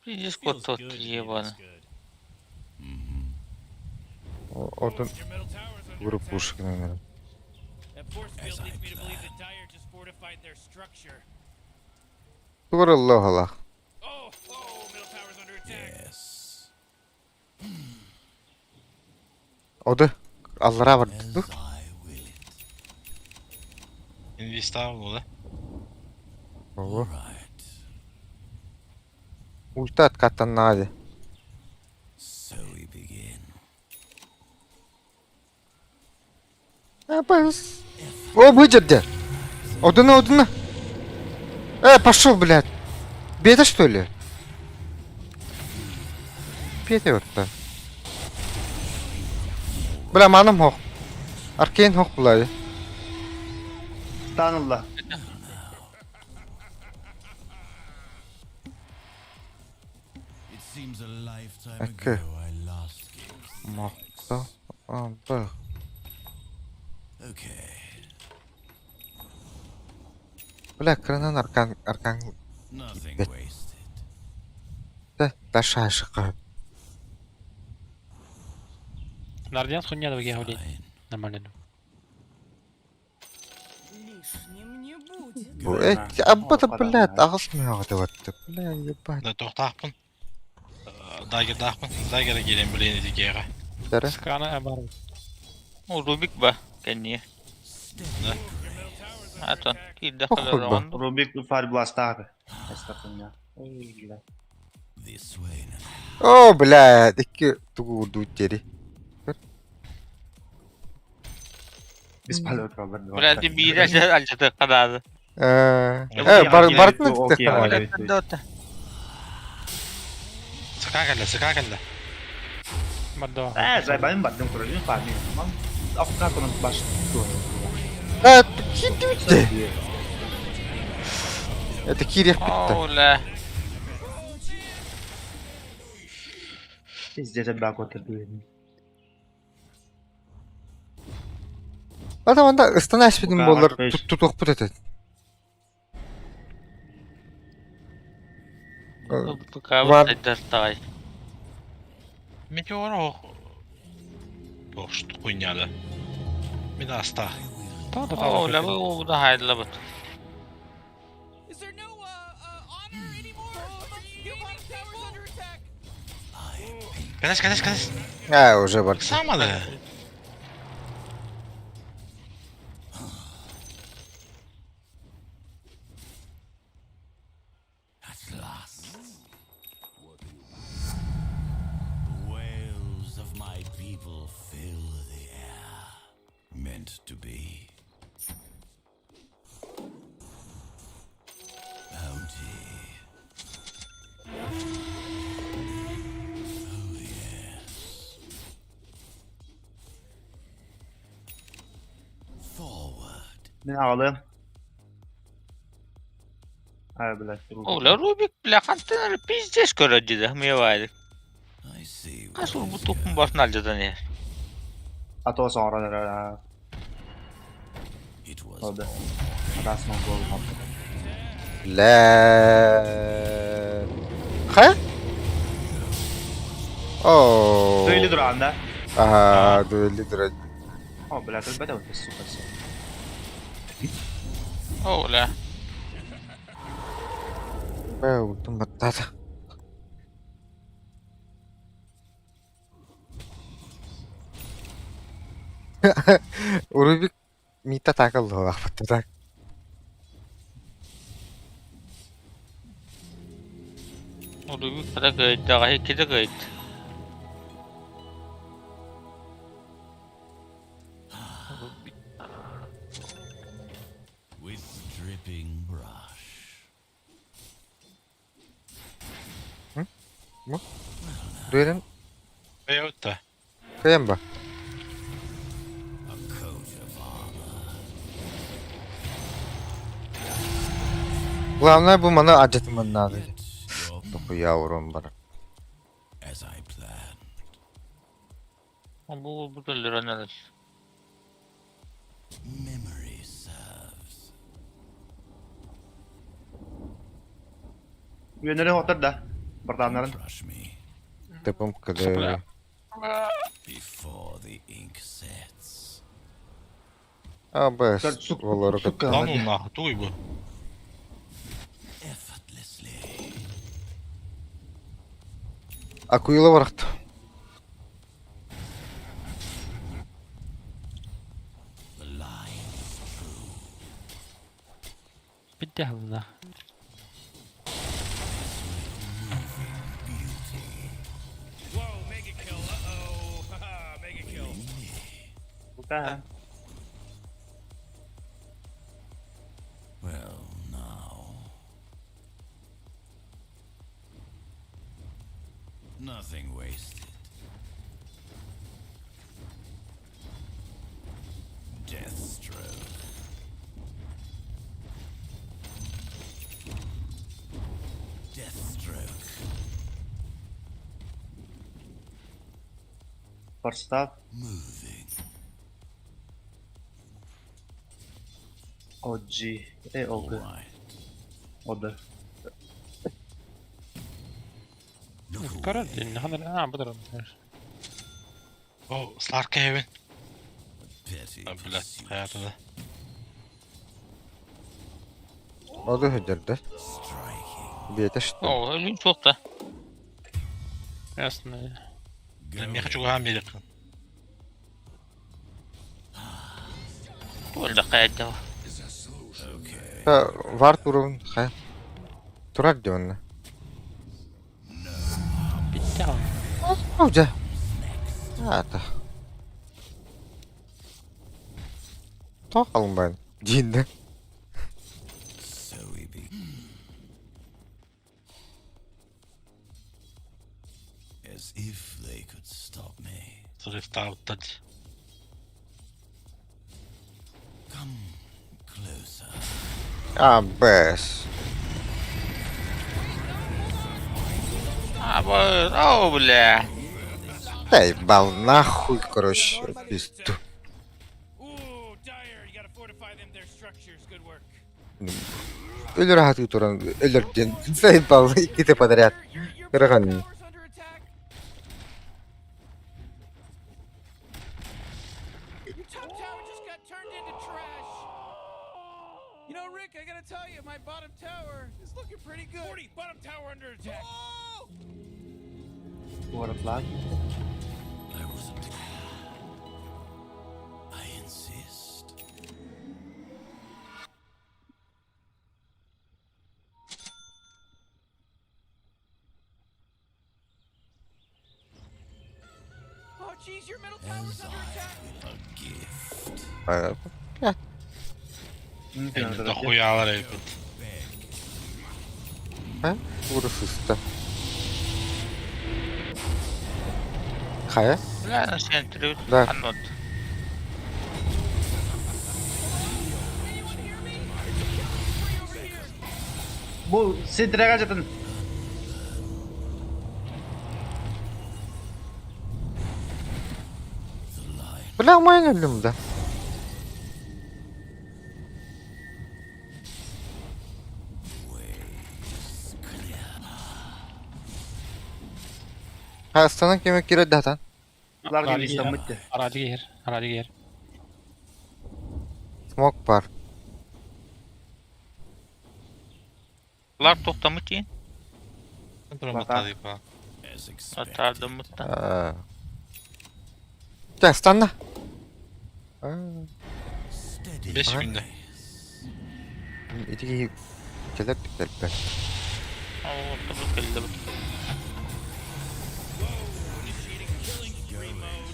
Пиздец, кот тот ебаный. Отun группа пушек, наверное. Тугар Allah Allah. Оды аллара бар ду. Инвестав да? Ого. Ульта откаттан нади. Апас. О, выдержи. Одуна, одуна. Э, пошел, блядь. Беда, что ли? Беда вот Бля, маным хох. Аркейн хох булай. Станылла. Окей. Мохто. А, б. Бля, кранан аркан, аркан. Да, даша ашыка. Нардиан хуйня давай геолей. Нормально. Лишним не будет. Бу, э, абба да, блядь, ағыс мияғы деп атты. Бля, ебать. Да, тоқтақпын. Дагер дақпын. Дагер келем білейін дегеға. Дәрі? Скана бар. О, Рубик ба, кәне. Да. Атон, киді Похуй ба. Рубик фарбластағы. Астақын Ой, бля. О, блядь, икки тугу дутери. Biz palot var. Бля, ти бир алжады қадады. Э, э, бар бартын тек. Сықа кәлі, сықа кәлі. Бардо. Э, зайбайын бардым көрөйүн фарми. Мам, афка конун баш. Э, ким битти? Это кирек битти. Ола. Пиздец, бак отырды. Адам анда ыстана әспедин болар тутук бут этет. Бар. Бар. Метеор ох. Ох, хуйняда. Мен аста. Ола, бу да хайдла бут. Is there no honor anymore? Your bottom tower's under attack. Кәләс, кәләс, кәләс. А, уже бар. Самады. Wails of my people fill the air. Meant to be. Bounty. Oh, yes. Forward. Мен ағалым. Ай, бля. Ола, Рубик, бля, қантан пиздец көрөдү да, мебайды. I see. Касыл бу тупун башын алжадан е. А то соңра. It was Ода. Адасынан гол капты. Бля. Ха? О. Дуэли дуранда. Ага, дуэли дура. О, бля, тут бета вот сука. Ола. Бля, утум баттата. Урубик мита такал лахпатта. Рубик хата кыайдаҕа, иккитэ кыайда. Рубик. With dripping brush. Дуэлин Бэйэбит кыайан ба? A coat of armor. Главное бу маны алдьатыман наада. Yet your Дохуя урон бар. as I planned. Бу уолбут өлөрөн эрэр. Memory serves. Үөннэри хотор да. Бартааннарын. Crush me Тепом кыды. before the ink sets. Абас. Сук- Олору сука. кытта. Lan оннаах тугуй бу? Effortlessly. Акуила барахта. The line is true. Bitti halında. Whoa, mega kill. Uh-oh. Haha, mega kill. Бутаа. Well, now. Nothing wasted. Deathstroke. Deathstroke. Форстав. Moving. OG. Э, All ОГ. right. ОД. Look Көрөр away. дин ханар аа бұдыр. О, Slark Heaven. Petty Блядь, pursuit. хаятыда. Оду хөдөрдө. Striking. Биэтэш. О, өлүн суох да. Ясно. Меха чугаан биэриккин. Өлдө кыайда. Okay. Вар турун хай. Турар дион. Bitti halında. Оужа. Ата. Тоқ алынбайын. Динді. So we be. As if they could stop me. Сырыфтаабыттар. Come closer. Абас. Аба, о, бля. Дай бал нахуй, короче, пизду. Ooh, Dire, you gotta fortify them their structures. Good work. Өлөр хаты туран өлөр ден. Сай бал икките подряд. Your, your Кырган. bottom tower's under attack. Your top tower just got turned into trash. You know, Rick, I gotta tell you, my bottom tower is looking pretty good. 40, bottom tower under attack. Oh! Уорфлаг. I wasn't. I insist. Oh, jeez, your middle tower's As under I attack. will a gift. Дохуялар эбит. Ха? Урысыста. Хая? Бля, сен түрүт. Да. Аннот. Бу сентрега жатын. Бля, майын өлүм да. Хастанан кеме кире датан. Ларгин истаммытты. Арады гер, арады гер. Смок бар. Лар токтамыт дейин. As expected. Атардымыт да. Жа, станна. Steady. 5 күндө. Итиги келер тиктерпе.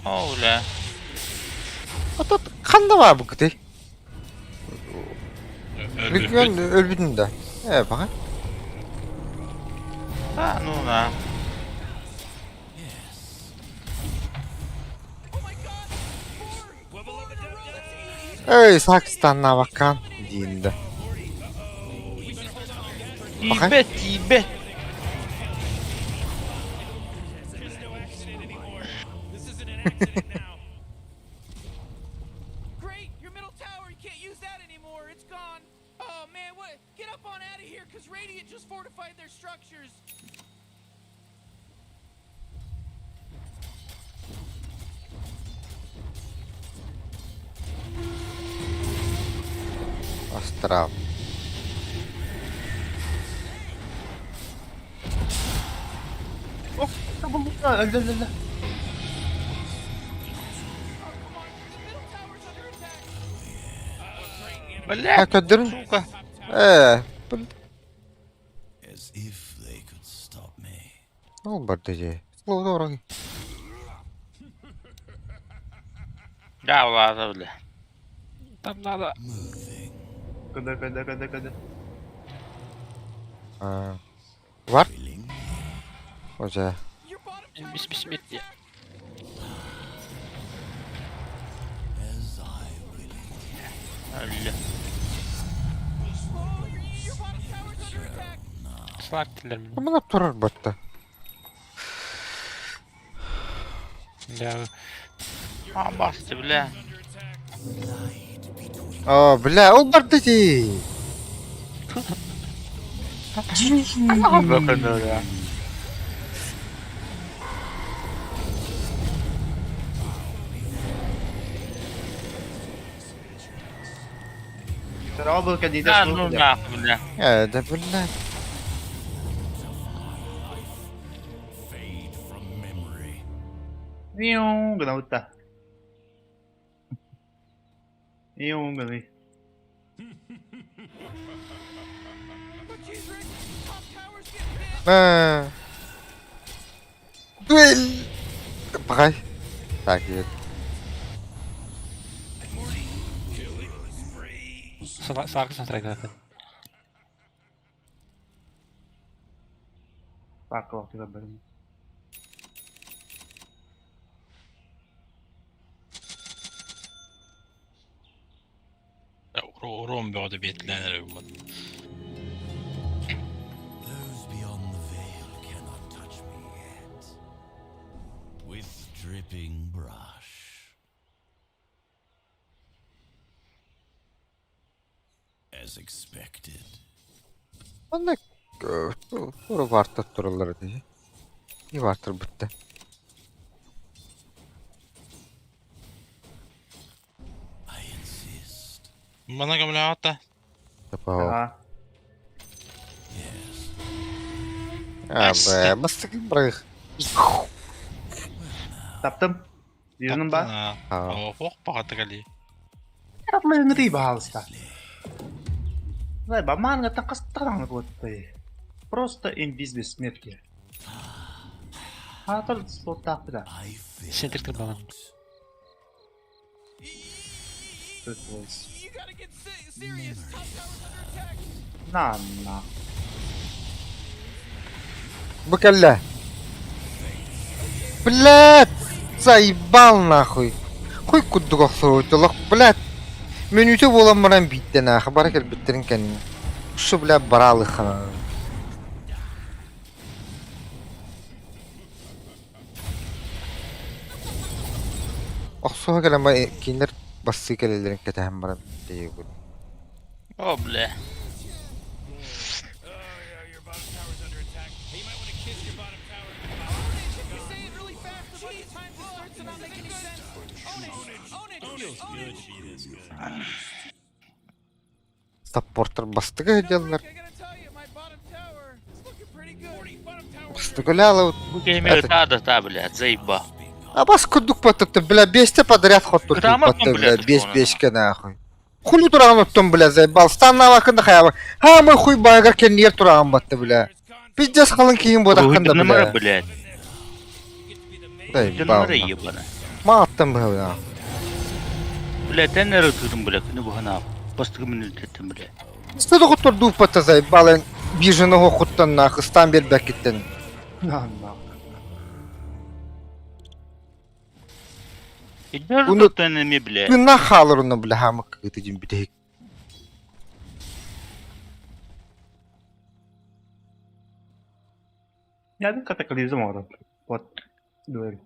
Оо, бля. А тут ханна баабыккытый? Лүкүөн өлбүтүн да. Э, баҕа. А, ну на. Эй, Сакстаннаабаккаан диин да. Тиийбэт, тиийбэт. Астрал. Ох, табыллыбыта, өлдө, өлдө, өлдө. Бля, Көрдөрүн. сука. Э, бил. As if they could stop me. Ол барда же. Слово дороги. Да, ладно, бля. Там надо. Көдө, көдө, көдө, көдө. А. Var. Hoca. Бис бис бит. As I will it. Өллө. Слак дилер мин. Мына турар батта. Бля. А, басты, бля. А, бля, ол барда же. Бөкөнө, бля. Сарабыл кәдиде Да, ну нахуй, бля. Э, да бля. Fade from memory. Иу, гына утта. Иу, гына. А. Дуэль. Бай. Так, нет. Слак страйк. Бак вакыты бер. Урон бөҕөтө биэтлээн эрэ бу. Those beyond the veil cannot touch me yet. With dripping brush. As expected. Онно тура бартар тураллар дии. И бартар бутта. I insist. Мана көмөлөҕө Тапа. А, Yes. А, бля, бастык брых. таптым. Юнун ба? А. Ох, баҕатыгали. Татлы ди баалыста. Зай, ба манга такастаран вот ты. Просто инвиз бессмертие. Хатар слот да. I fear Сентриктер балан. not. На, на. Бакалля. Блядь, заебал нахуй. Хуй куддук охсуутулах, блядь. Мүнүүтэ буолан баран бииттэ нахуй, бара кэлбиттерин кэннэ. Шу, блядь, бараалыхана. Охсуха кэлэн ба кинилэр бассыы кэлэллэрин кэтэһэн баран диэбит. О, бля. Саппортар бастыга сылдьаллар. Бастыгылаалы Бу киһи ытаа да ытаа, блядь, заеба. А бас курдук потопту, бля, бесте подряд ход тут Грамотно, потом, бля, блядь, бес он. бешке нахуй. Хули тураган оттон, бля, заебал. Станна вакында хаяба. Ха, мой хуй байгар кеннер тураган батты, бля. Пиздец халын киин буотаххын да Уруһуйданымара, бля. блядь. Дай Уруһуйданымара баална. ебана. Мааттан быһабына. Бля, тэн эрэ ытыырым, бля, күнү быһа бастакы мүнүүтэттэн, бля. Сты доҕоттор дууппатта заебалын биржаны хоққуттан нахыстан бербэккиттен. Идэр Уну тутан эми, бля. тыыннаах хаалар онно бля хаамык кыты дьин бүтэһик. Я bir kataklizm orada. Вот. Дуэль.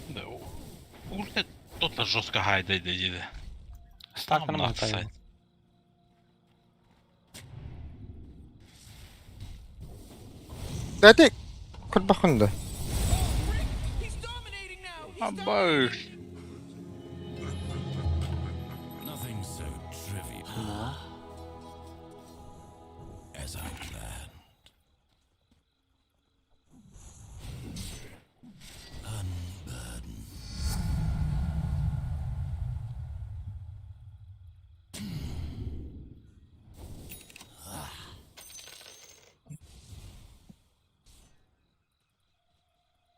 Да, Ульта тот жестко гайда иди. Стаканом Там лутаю. сайт. Дәти көрбөхүн да. He's dominating now. He's Абаш. Nothing so trivial. As I planned. Unburdened.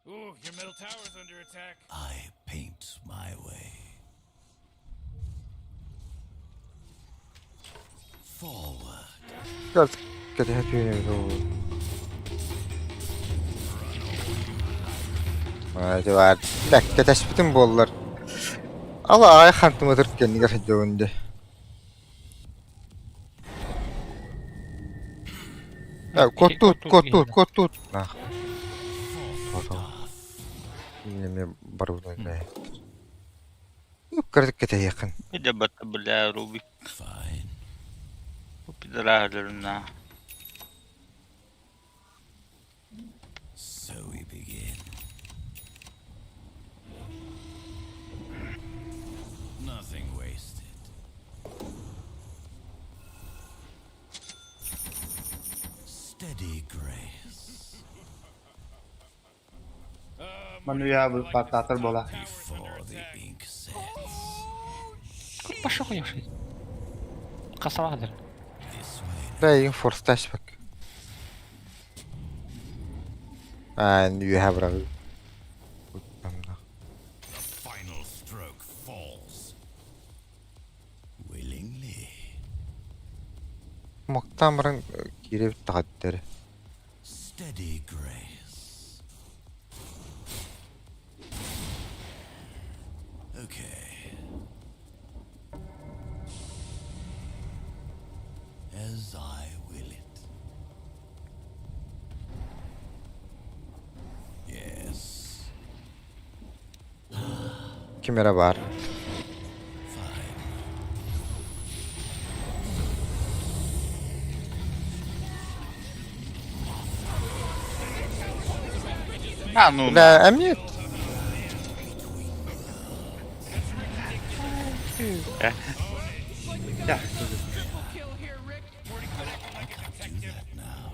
Ooh, your middle tower's under attack. I paint my way. Forward. Көр кэтэ түүнэ. Aa, бэккэ буоллар. Ала ай хантымытыр кэннигэр сылдьабын Коттут, коттут, коттут. Нах. Неме барыбын бэ. Көрдүк кэтэйэхин. Иде бата, бля, Рубик. Fine. Пидоралерна. So we begin. Nothing wasted. Steady grace Manu ya bu patlatır bola. before the ink sets. Пошел ехать. Касаладыр. This way Бэйин форсташ бак. And you have a the final stroke falls. Willingly. Мактамрын кирип тагаттыр. Steady grace. Okay. As I will it. Yes. Кимера бар. Fine. А, ну, Бля, эмне Triple kill here, Rick. Do that now.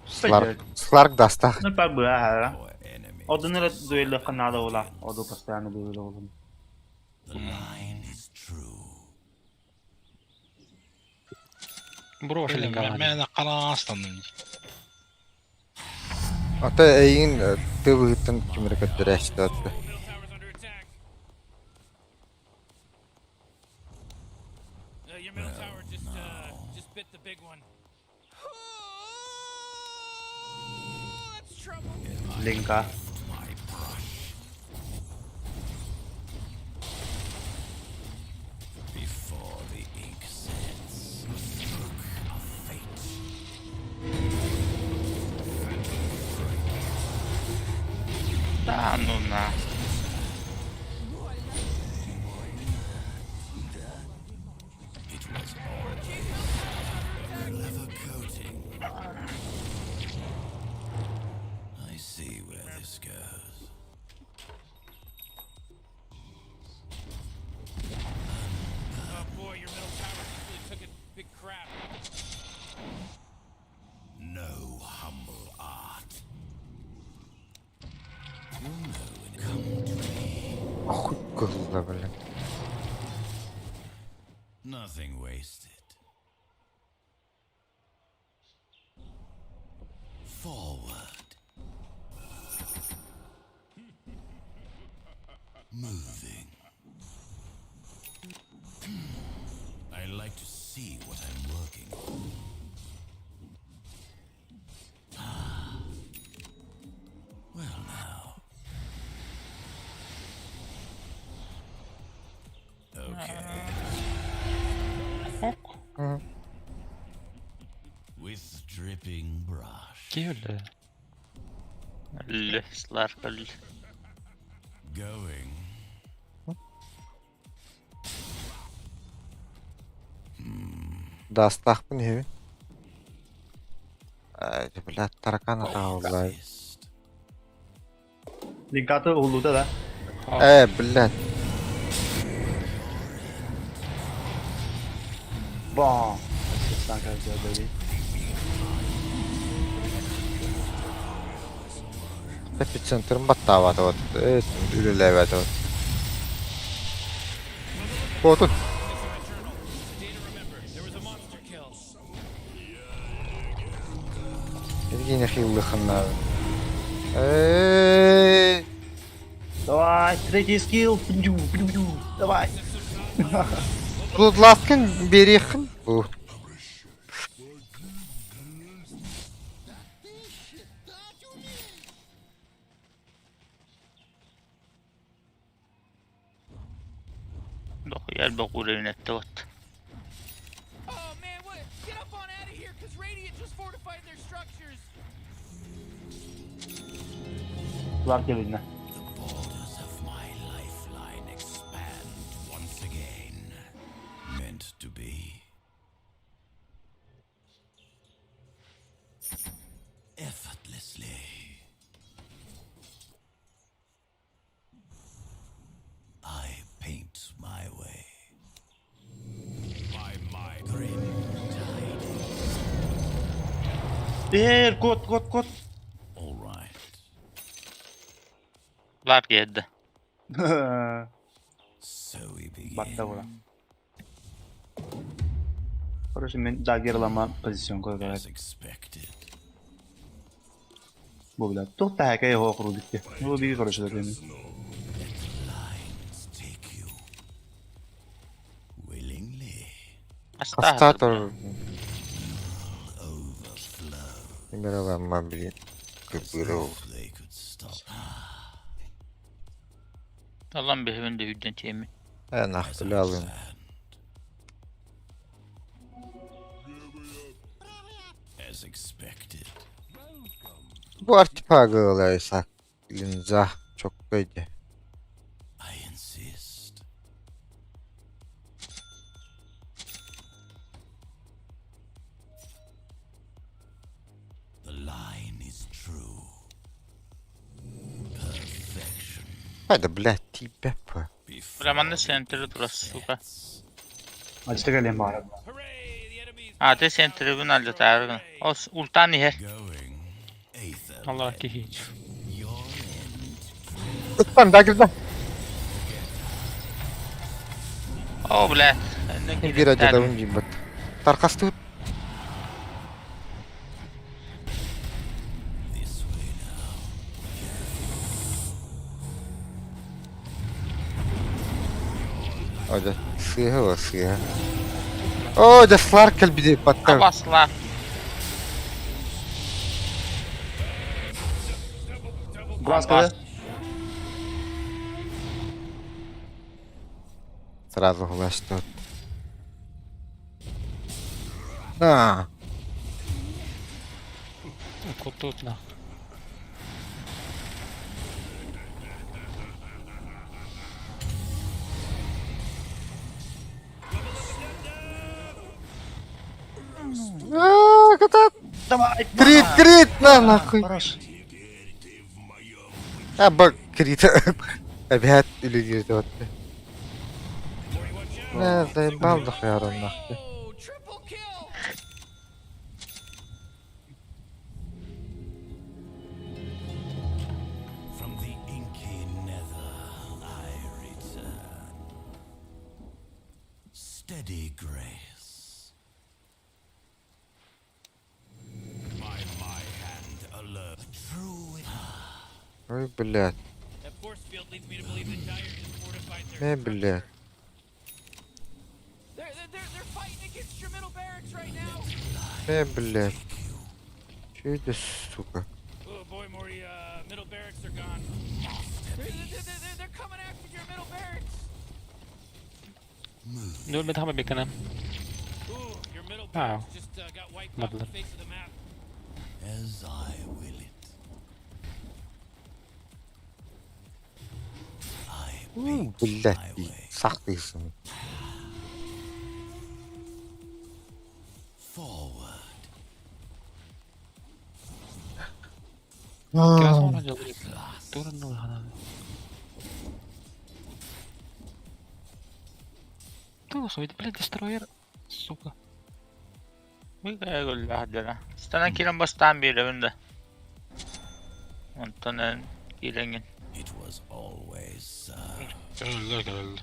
Сларк Сларк дастах. Ну па быа хара. For enemies. Одun дуэль канада ола. Оду постоянно дуэль ола. The line is true. Бро шелинга. Мен қарастаным. Ата эйин тыбыттан кимера көттөрөстө. Middle tower's under attack. Your middle tower just bit the big one. Oh, that's trouble. Linka. My brush. Before the ink sets, a stroke of fate. да, ну на. It was always a clever coating. I see where this goes. Oh boy, your middle tower just really took a big crap. No humble art. You'll know when it come Кыһылла блин. Nothing wasted. Forward. Moving. I like to see what I'm working on. Ah. Well now. Okay. Ок. With dripping brush. Киһи өллө. Өллө, Сларк өллө. Going. Даастаахпын иһэбин. Э, блядь, таракан атаҕаллар. Линкаты уһуллута да. Э, блядь. Бам! Ассистан каждый Эпицентрын баттаабата вот. Э, үлэлээбэтэ вот. Хотун. Евгений Хиллыханна. Э, Давай, третий скилл. Пню, пню, пню. Давай. Блудласкин берихин. Бу. Дохуя элбэх уровень вот. Oh man, what? Get up on out of here, cause Radiant just fortified their structures. Сларк келинне. The borders of my lifeline expand once again. Meant to be. Effortlessly. I paint my way. By my grim tidings. Эр, кот, кот, кот. All right. Сларк киирдэ. So we begin. Батта була. Короче, мен дагерлама позицион көрөр. As expected. Бу бля. Туох таһакай хоохру битте. Бу биги короче дөрүн. Let the lines take you. Willingly. Астатор. Overflow. Мировая блин. As Кыбыров. if they could stop. Алан бэһэбин да үрдэн тиэммин. Э, As нахуй I лялын. planned. As expected. Бу артефагы исак. Линза. Çok көйдө. I insist. The line is true. Perfection. Хайда, блядь, тебе по. Бля, манна центры турар, сука. Ачта кэлэн баар. Hooray, the enemy's А, ты центрыбын алдьатааргын. Ол ультан иһэр. Going. Aether. Аллар киһи. Your end. Ыттан дагырда. О, блядь. Бир ажадабын дейм бат. Таркасты This way now. Ожа, сыһа бар, сыһа. О, да слар кэлбиди баттар. Абасла. Браскада. Сразу хулашты. На. Кутут нах. А, ката. Давай. Крит, крит, на нахуй. Хорош. А, бак, крит. Опять или где вот. Не, заебал дохуя нахуй. Oh, triple kill. From the inky nether, I return. Steady grace. By my hand alone. A true Ой, блядь. That force field leads me to believe that Dire just fortified their Э, блядь. They're, they're, they're, they're fighting against your middle barracks right now. Э, блядь. Че это, сука? Oh boy, Morty, middle barracks are gone. They're, they're, they're, they're, they're coming after your middle barracks. Ölmedi ama beklenen. Ooh, your middle Wow. barracks just got wiped off the Lovely. face of the map. As I will it. I У, paint блядь, my way. сах дейсің. Forward. Biraz sonra Durun lan. Тух, ведь, блядь, дестройер, сука. Быга Станан кирен бастан биэребин да. Онтон эн киирэҥҥин. It was always so. Көрөллөр, көрөллөр.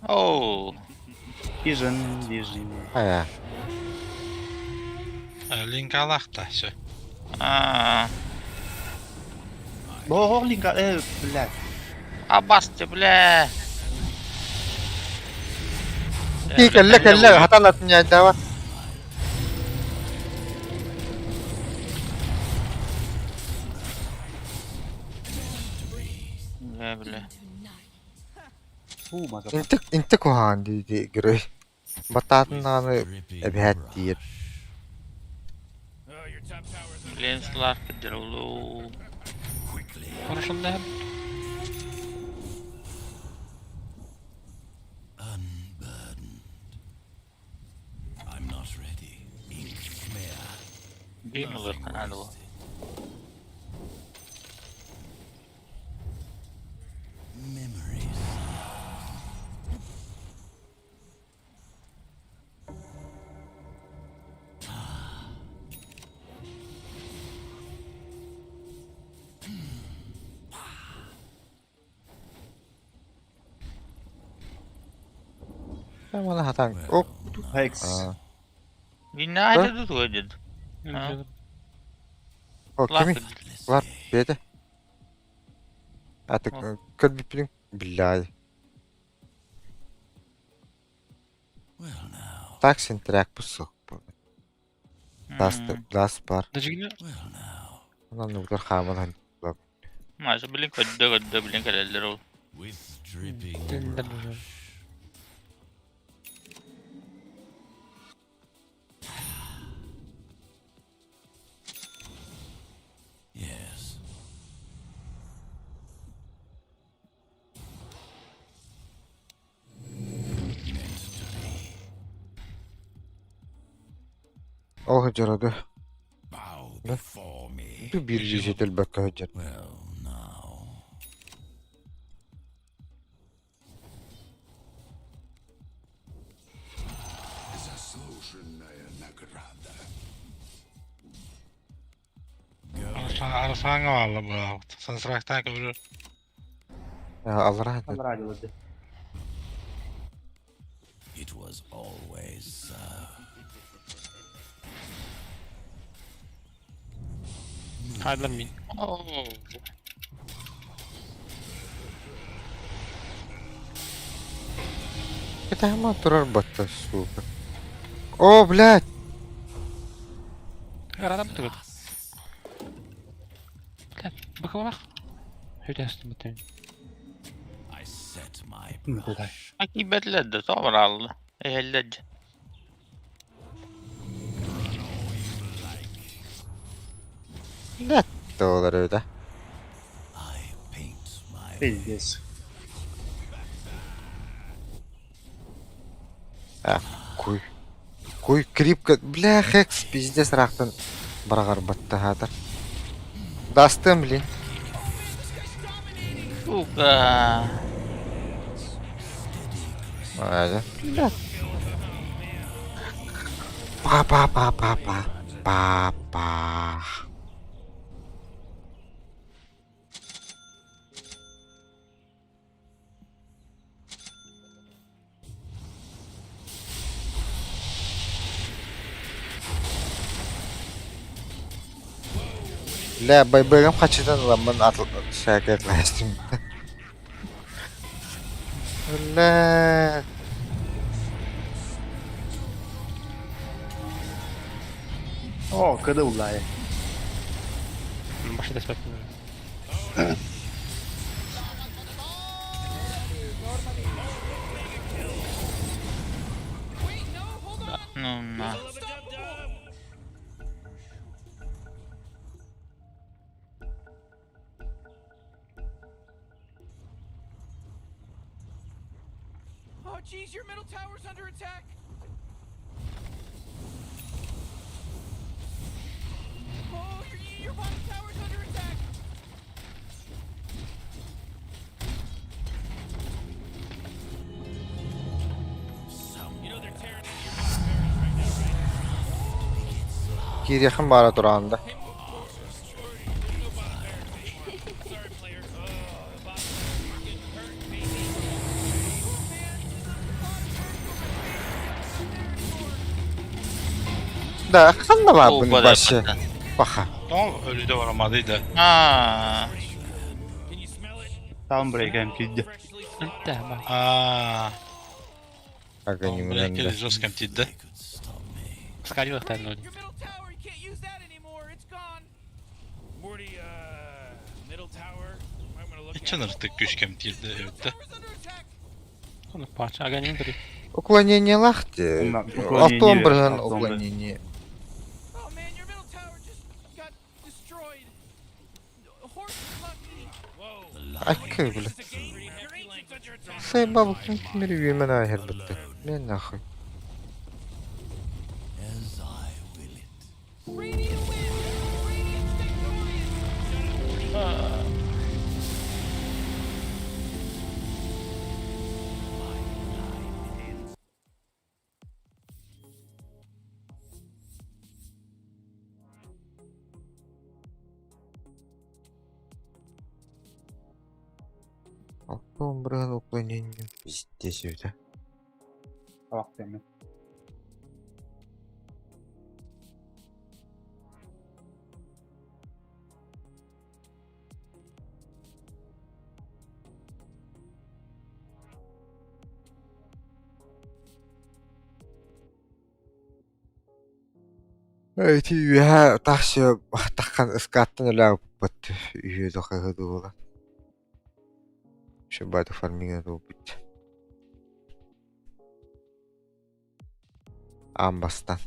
Оо, Вижен, вижен. А, Линкалаах та, все. аа, Боо линка, блядь. абасты бля. Кэллэ кэллэ хатан атын дьаайдаабат. Бля, бля. Фу, маза. Интик интик куһаҕан дии дии герой. Батаатын даҕаны Dripping эбэһээт диир. Oh, your top tower's under Блин, attack. Славка дерулу. quickly. Хорошо, да. Unburdened. I'm not ready. Ink smear. Биир Nothing ылыахха наада wasted. Memories. Маны хатан. Оп. Хекс. А. Вина это тут ходит. А? О, кими? Славка. Лар, беде. А ты көр бүппүнүң? Бля. Well now. Так синтрак пусок. Даст даст бар. Дажигне. Well now. Онан нугдар хааман. Маза, блин, көддө көддө, блин, кэлэллэр ол. With dripping brush. Yes. Meant to be. Ол жарады. Bow Да? before me. Бу бир жетел бакка жар. Well now. Заслуженная награда. Арсаңа баалла буолаабыт. Сансырактан көбүрөр. Алра. Аллара дылы. It was always so. Хайдан мин. Оо. Это ма турар батта сука. О, блядь. Радам тугут. Блядь, быхалах. Хүтэстим битин. I set my Блядь. brush. Аки бэтлэдде, тоҕор Эһэллэдж. Блядь, доллар да. I paint my way. Пиздец. А, куй. Куй крипка. Бля, хекс пиздец рахтан барагар батта хатар. Дастым, блин. Сука. Ага. Бля. Па па па па па па па. Бля, байбыгым хачытан ыламмын атыл шаакет лаастым. Бля. О, кыды уллаайы. Башы дэспэт. Ну на. Oh jeez, your middle tower's under attack. Oh, your bottom tower's under attack. Киириэххин баара тураҕын да? Да, ханна баарбын вообще? Паха. Тоҕо өлүдэ барамадый да. Аа. Там брейкем киирдэ. Аа. Агоним Брейкер жестко тиийдэ. Скалилахтар ноль. Your middle tower, you can't use that anymore. It's gone. Morty, middle tower. Might wanna look Иччен ыртык күүскэм тиийдэ эбит да. Ону пач, аганим бери. Уклонениелаах дии. Уклонение, Алтан бырыһан алтан уклонение. Oh man, your middle tower just got destroyed. Horse is lucky. Аккы, бля. Сай бабыкын кимири үйемен айырбытты. Мен нахуй. As I will it. Radiant win. Radiant's victorious. Алтан бырыһан уклонение. Пиздец это. Табак тэмэ. Эти үһэ тахсы таххан ыскааттан өлөөбүппүт үһүө тохайы дуола. Шыбаты фарминга тууппут. Аан бастан.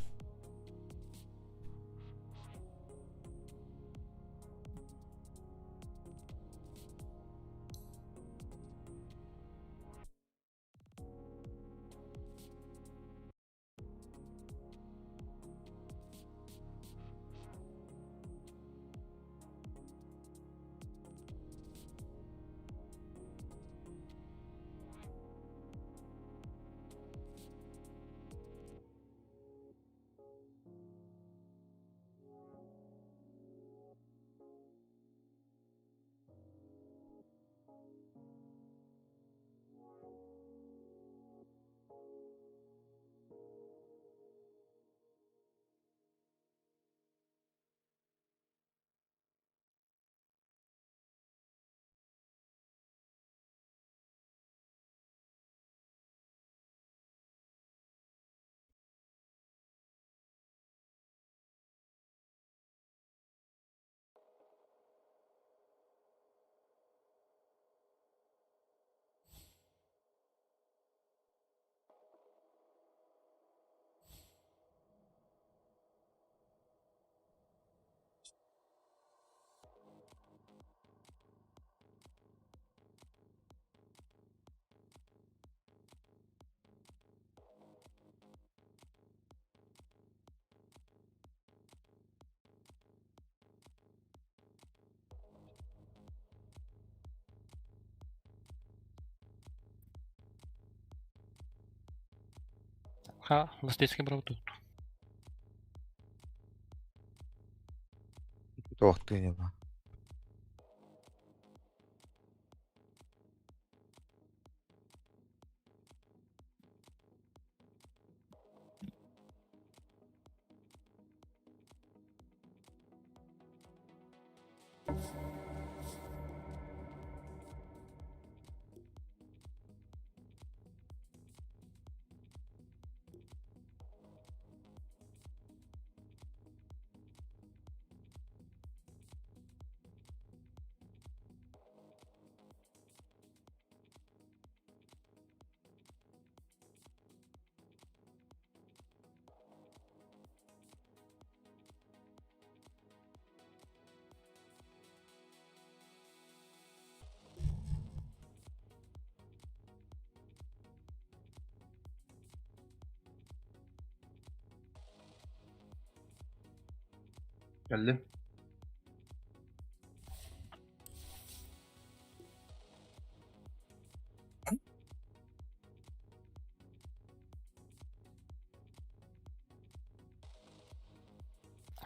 Ха, ластецкий брал тут. Туохтыын ба. Кэллим.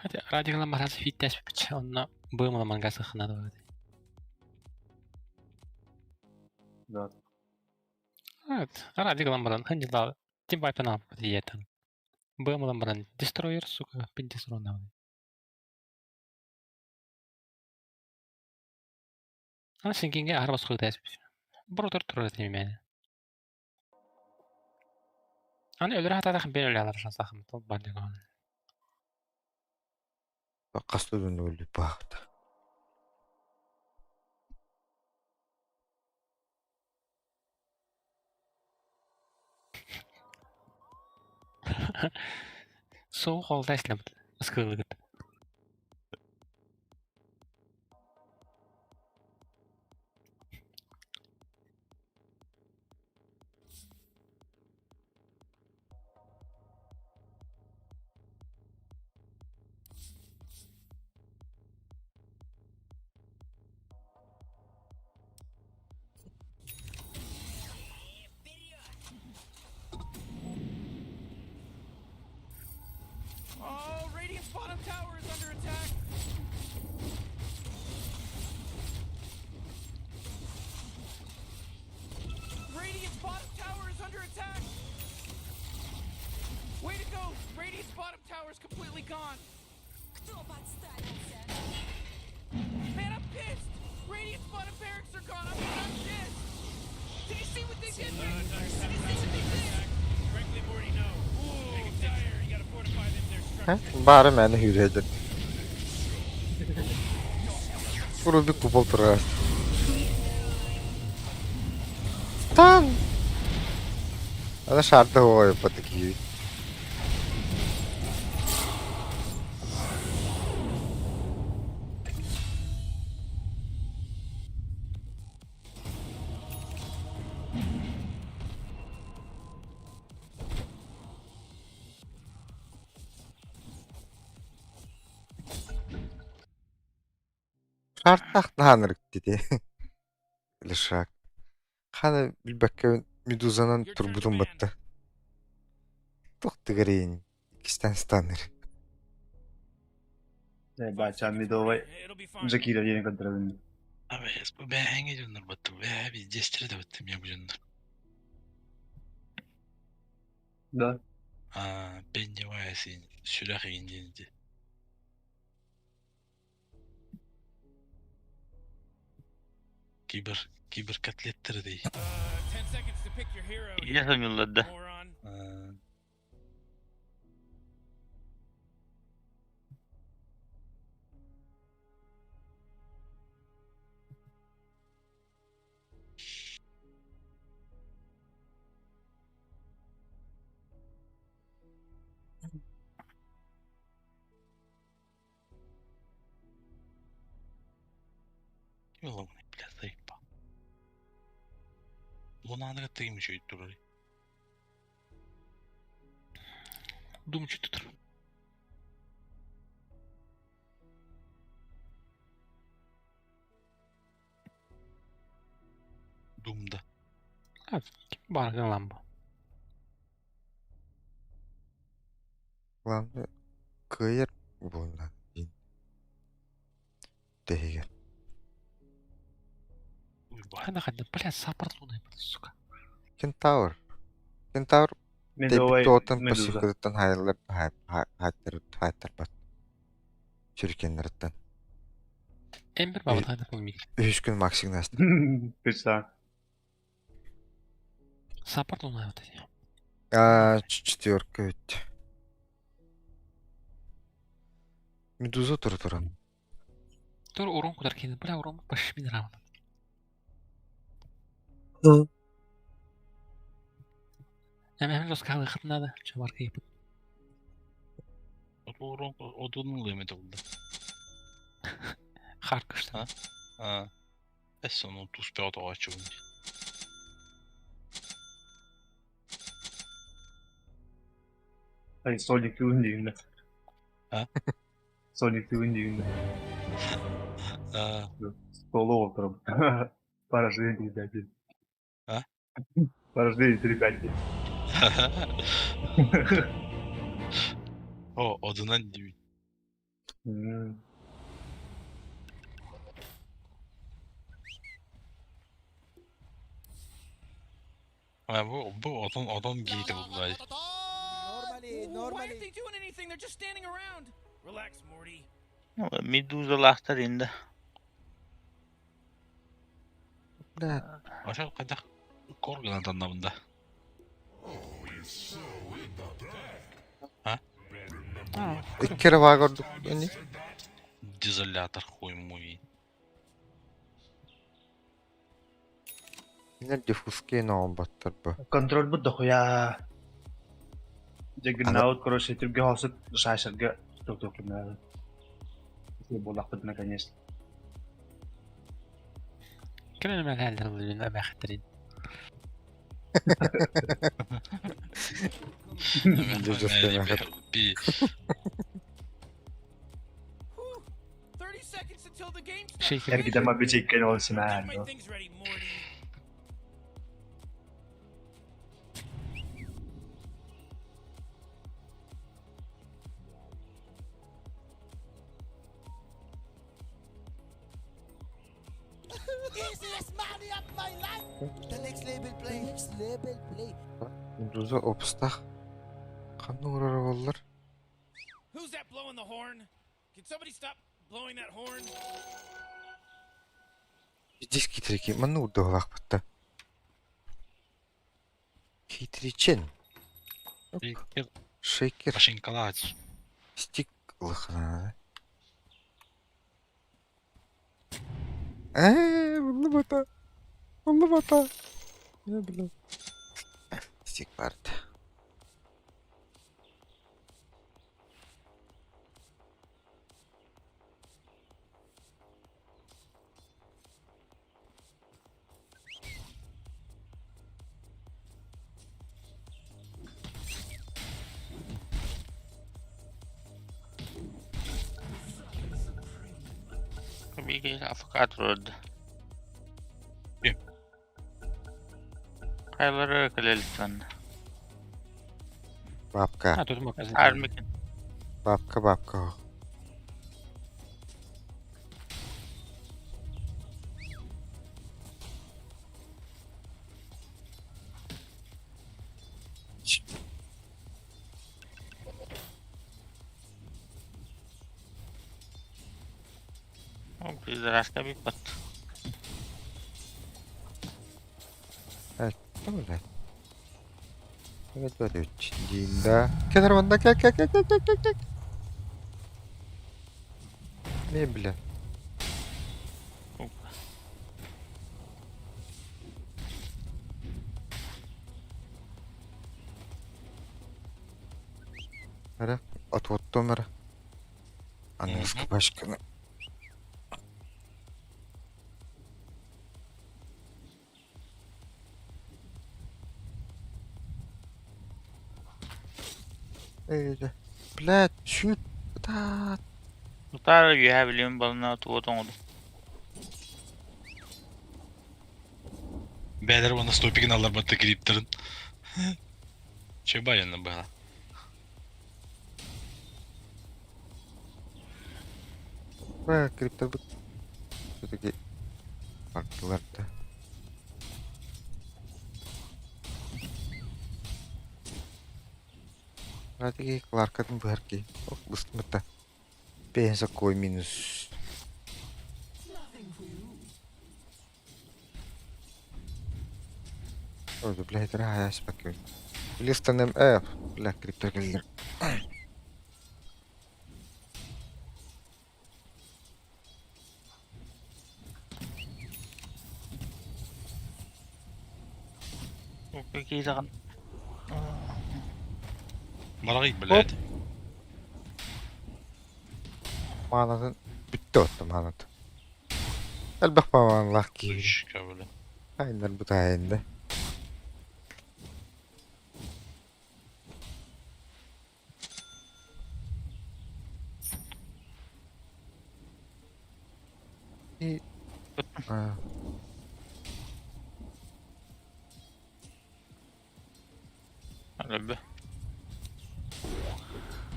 Hadi радиола мараз фиттес пиче онно быымала мангасы ханады бар. Да. Evet, радиола баран ханила тим вайпена диетен. Быымала баран дестройер, сука, пин дестройер. Ана сингинге арбас хуйдас бис. Бротер турар тимени. Аны өлөр хатадах бен өлө алар шансахым тол бар деген. Хас да өлбүт баахта. Соу холда ислемт. Ыскылыгыт. Oh, Radiant's bottom tower is under attack. Radiant's bottom tower is under attack. Way to go! Radiant's bottom tower is completely gone. Кто подставился? Man, I'm pissed! Radiant's bottom barracks are gone. I'm pissed! Did you see what they did, Rick? Did you see what they did? Frankly, Morty, no. Make it dire. You gotta fortify them, their Һэ? structures. Баары мээнэ сүүрээдэр. Рубик купол турар. Стан! Ана шарды ой по такие. Шартах нааныр диди. Лешак. Хана билбэккэ медузанан Your turn to турбутун ban. батта. Тух тыгырин. Иккистэн станыр. Бача медовай It'll be fine. Джакира диэн көрдөрөбүн. Абэ, бэһэҥэ дьоннор баттым, бэһэ биздестире да баттым я бу дьоннор. Да. Аа, бенне син сүрэх игин диэн ди. Кибер, кибер котлеттер дей. 10 seconds to pick your hero. Иле сонюллар да. Moron. Аа, ким ылабыный, бля, заебал. Лунаны кытта еще турар. Думчу тут. Думда. А, ким ламбо. Главное, кыйыр буолла. Тэһигэр. Уйба. Хана хана, бля, саппорт луны, сука. Кентавр. Кентавр Медовай Тэппит медуза. пассивкатыттан хайыллар хайтар хайтарбат. Сүркеннерттен. Эмбер бабат хана пулмик. Үһүс күн максигнаст. Пицца. Саппорт луны вот эти. А, четверка ведь. Медуза тура туран. Тур урон кудар кине, бля, урон башмин раунд. Эм жестко хат надо, чувак, ебут. Одун одун лымет oldu. Харкашта. А. Adesso non tu spero faccio quindi. Ай, Соник юун диигинэ. А? Сониктыыбын диигин да. Аа. Столу оҕолторум. Поражение передатель. А? Порождение 3-5. О, одунан диибин. А бу бу отон отон гиитэ буллай. Why aren't they doing anything? They're just standing around. Relax, Morty. Медузалаахтар инде. Бля, Ошол хайдах коргана таннабында. А? Икки эрэ баага ордук ини. Дезолятор хуй муй. Кинилэр диффузкейн оҥорботтор бу. Контроль дохуя. Джаггернаут, короче, түргэ хосут шашерга туктук Если буоллахпытына, конечно. Кэлэн эмэхэллэр эмэхтэрин. Би 30 seconds until the game starts. Шейкер. Эргидема бичиккен ол Get симээн. my things ready, Morty. Easiest money of my life. The next label play. Next label play. Медуза опстах. Ханна уурара буоллар? Who's that blowing the horn? Can somebody stop blowing that horn? Здесь хитрики. Манна уурдуһалаахпытта. Хитричен. Шейкер Шейкер. Машинкалаач. Стик лыхна. Ээ, уллубата. Уллубата. Я, бля. Стик барда. Биги авокадо род. Ким? Хайлары кэлэлтэн. Бабка. А, тут магазин. Армикен. Бабка, бабка. Пидораска биппат. Да, блядь. Это Динда. Кэлэр манна кэ кэ кэ кэ кэ кэ кэ. Не, бля. Эрэ, отвоттум эрэ. Аныгыскы башканы. Эй, блядь, shoot. Да. Утары үөһэ билим балына туот оҥоду. Бээлэр уонна стопигин алларбатта кириптерин. Че баянна быһа. Бля, криптор бут. Все-таки бардылар да. Радиги Кларкатын быһар ки. Ох, быстымыта. Бэйэн соккой минус. Ой, бля, это рая спокойно. Листанем, бля, криптор кэллэр. Киидаҕын. Барагый, блядь. Маанатын бүттэ отто маанат. Элбэх памаанлаах киһи. Сучка, бля. Айнар бутаайында. И... А, Өлбө.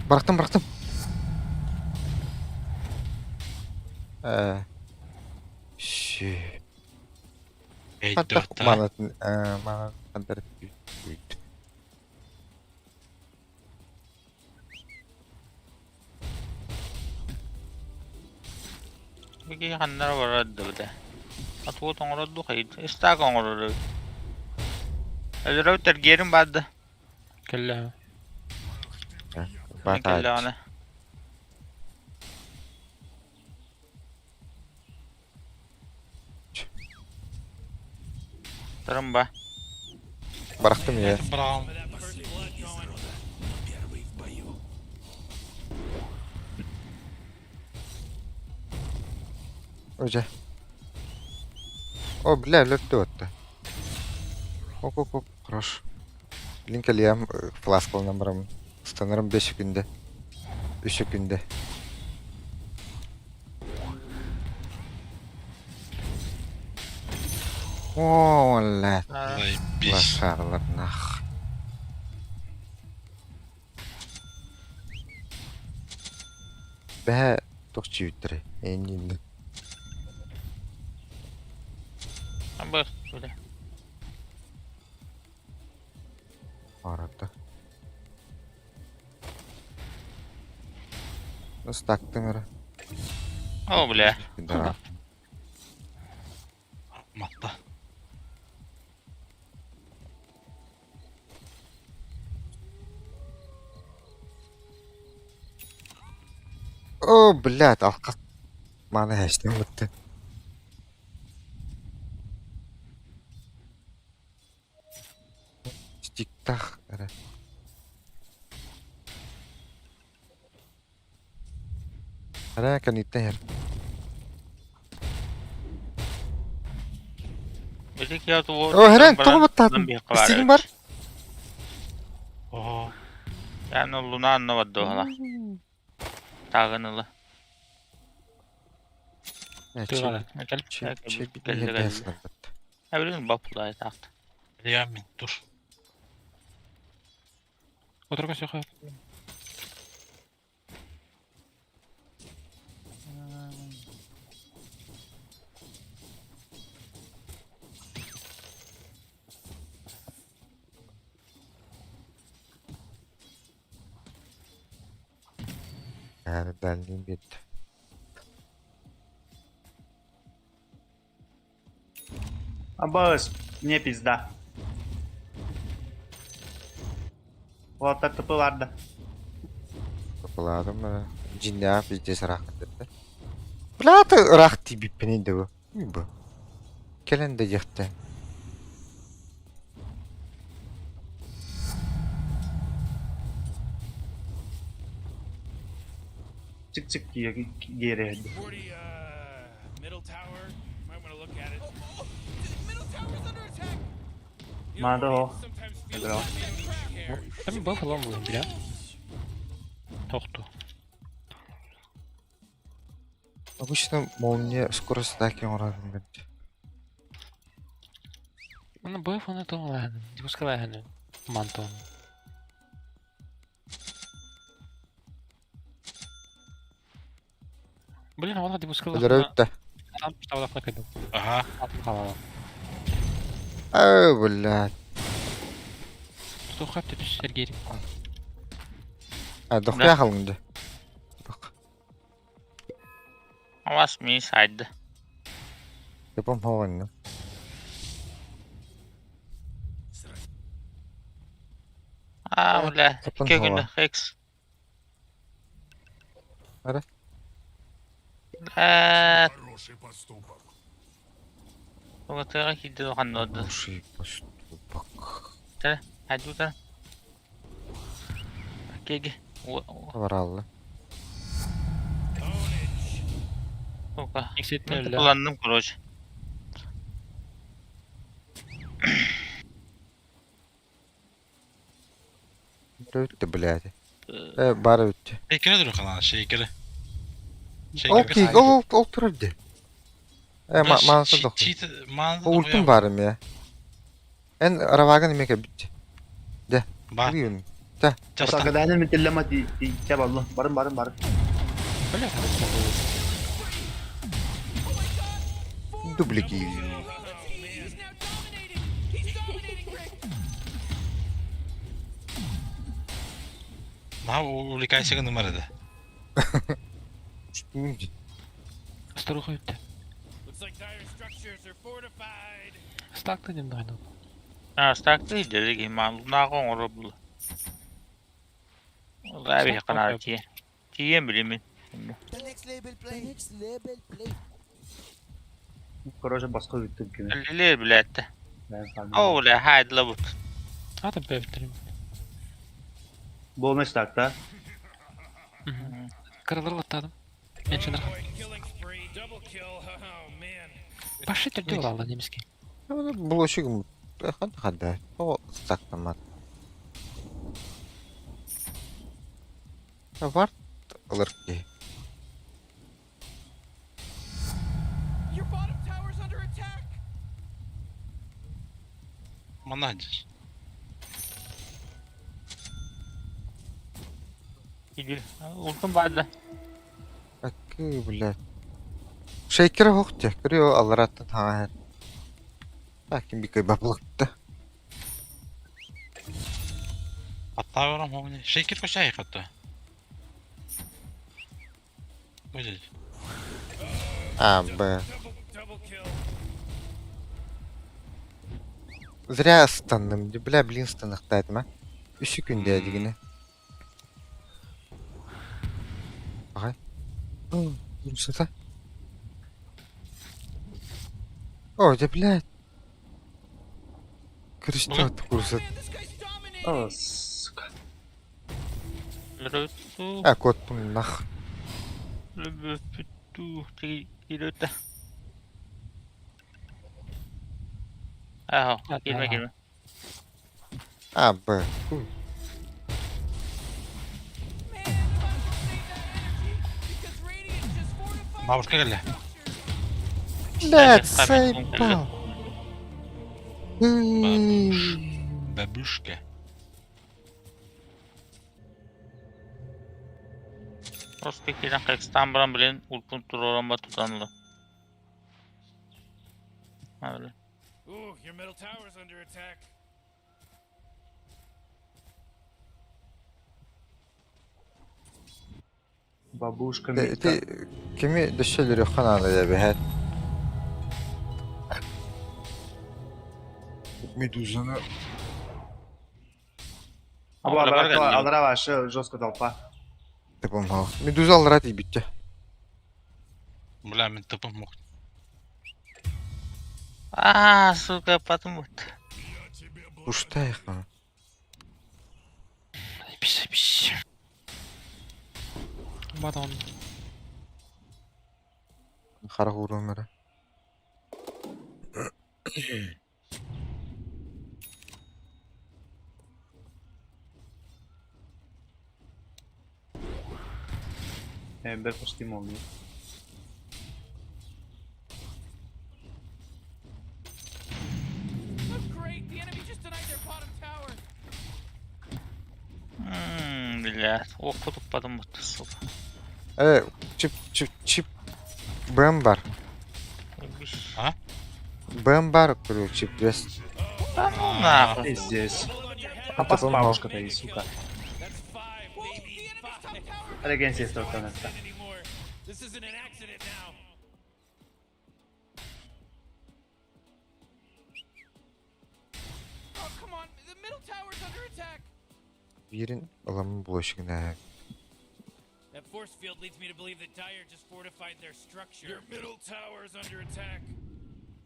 Бырахтым, бырахтым. Э, Ши. Эй, Хантах дота. манатын, э, манан хантар бүт. Бики ханнара барар да. Атуот оҥорор ду хайыт. Истаак оҥорор. Өлөрөв тергерин барды. Кэллэ. Батач. Кэллэҕинэ. Тарымба. Бырахтым я. Браун. Первый в бою. Уже. О, бля, лөптө отты. Оп, оп, оп, хорош. Линк алиям фласкалынан барамын. Станарым 5 күндө. 3 күндө. О, ла. Заебись. Лошарлар нах. Бә, тохчи үттере. Эннин. Абы, бля. Арата. Nasıl taktım öyle? О, бля. Да. Матта. О, блядь, алка. Мана хэштен бутты. Стиктах. Эре. Эре, канитте хер. Били кият О, херен, тоҕо баттаатын? Стигин бар? О, Yani луна анна баддоһала. Тагыныла. Тыгала. Кэл. Чек, чек, Кэллэ, кэллэ. Эбилин бапулай таакт. я мин тур. Отырга сөйхө. Yani дальний бит. Абас, мне пизда. Вот это пыларда. Капыладым. Жиння пиздец рах депті. Блядь, рах тибиппин инде бу. Бу. Келен де жекте. Чик-чик гере. 40, middle tower. Might want to look at it. Oh, oh, middle tower's under attack. You know, Надо. 40, sometimes feels Играл. like they don't care. Там был лом был, бля. Тохту. Обычно молния скорость атаки орадым бит. Оны быф оны тоңлаһын. Дипускалаһын. Мантон. Блин, вала дипускалаһын. Өлөрө бүтті. Там штаб кайдым. Ага. Халала. Ай, блядь. Тухап түс Сергей. А, дохуя халыңды. Бак. Авас ми сайды. Япам хаванны. А, бля. Сапын Көгүндө хава. хекс. Ара? Э, Хороший поступок. тугатыга кидде ханноды. Хороший поступок. Хайдута. Кеги. Вараллы. Сука. Иксетне өллө. Kullandım короче. Өтті, блядь. Э, бар өтті. Шейкере дур канал, шейкере. Ол Шейкере. ки, ол ол ол турар де. Э, Бля, маанса дохуй. Чит, маанса Ультун дохуя. баар эмиэ. Эн равагын эмиэ кэлбит. Дэ, Ба. Блин. Та. Часто. Сагадааны митиллема ти ти баллы. Барын барын барын. Бля, Дублики. На увлекайся гынымар да. Старуха өттө. Стакты дем дайны. А, стакты деді ман лунағы оңыры бұл. Ол әбі қанары тие. Тиен білемін. The next level play. The next level play. Короче, басқа өттім кеме. Лилер біләтті. Мен О, бля, хайдла бұт. Ата бөптірім. Болмай стакта. Кырылыр аттадым. Мен чынырға. Башы түрде олалы немеске. Булочугум. Ханда ханда. О, стактамат. Варт ылыр ки. Your bottom tower's under attack. Манадис. Ултын барды. Акы, блядь. Шейкер хоқтя, көріо алараттан хаа. Таким бикай баблыкты. Аттаверам хоғне. Шейкер кошай хатта. Будет. А, Б. Зря станным, бля, блин, станықтайтым, а. Үш күнде дегені. Ағай. Русата. О, да, блядь. Крестот курсат. О, сука. Лүрөтту. А, кот нах. Лүрөтту. Кирөтті. Ахо, келме келме. А, Б. Бабушка келе. Блядь, заебал. Бабуш. Бабушка. Проспектиден Қырғызстан бұрын білен улпун туроран ба тутанылы. Öyle. Ooh, your middle tower's under attack. Бабушка Ти кими дөшөлөрү хананы да бэһэт. Медузаны Абы алара алара башы жестко толпа. тыпым хал. Медуза алара тийбитте. Бля, мен тыпым мог. А, сука, потом вот. Уштай хан. Пись, пись. Бадон. Харах урумера. Эмбер почти молния. Oh, great. The enemy just denied their bottom tower. Бля, окудук потом вот, сука. Э, чип чип чип. Бэм бар. А? Бэм бар, көрү чип вес. Да ну нахуй. Здесь. А пас бабушка-то и сука. Регенсия столкнется. This isn't an accident now. Oh, come on. The middle tower's under attack. Бирин аламын булочугуна. That force field leads me to believe that Dire just fortified their structure. Your middle tower's under attack.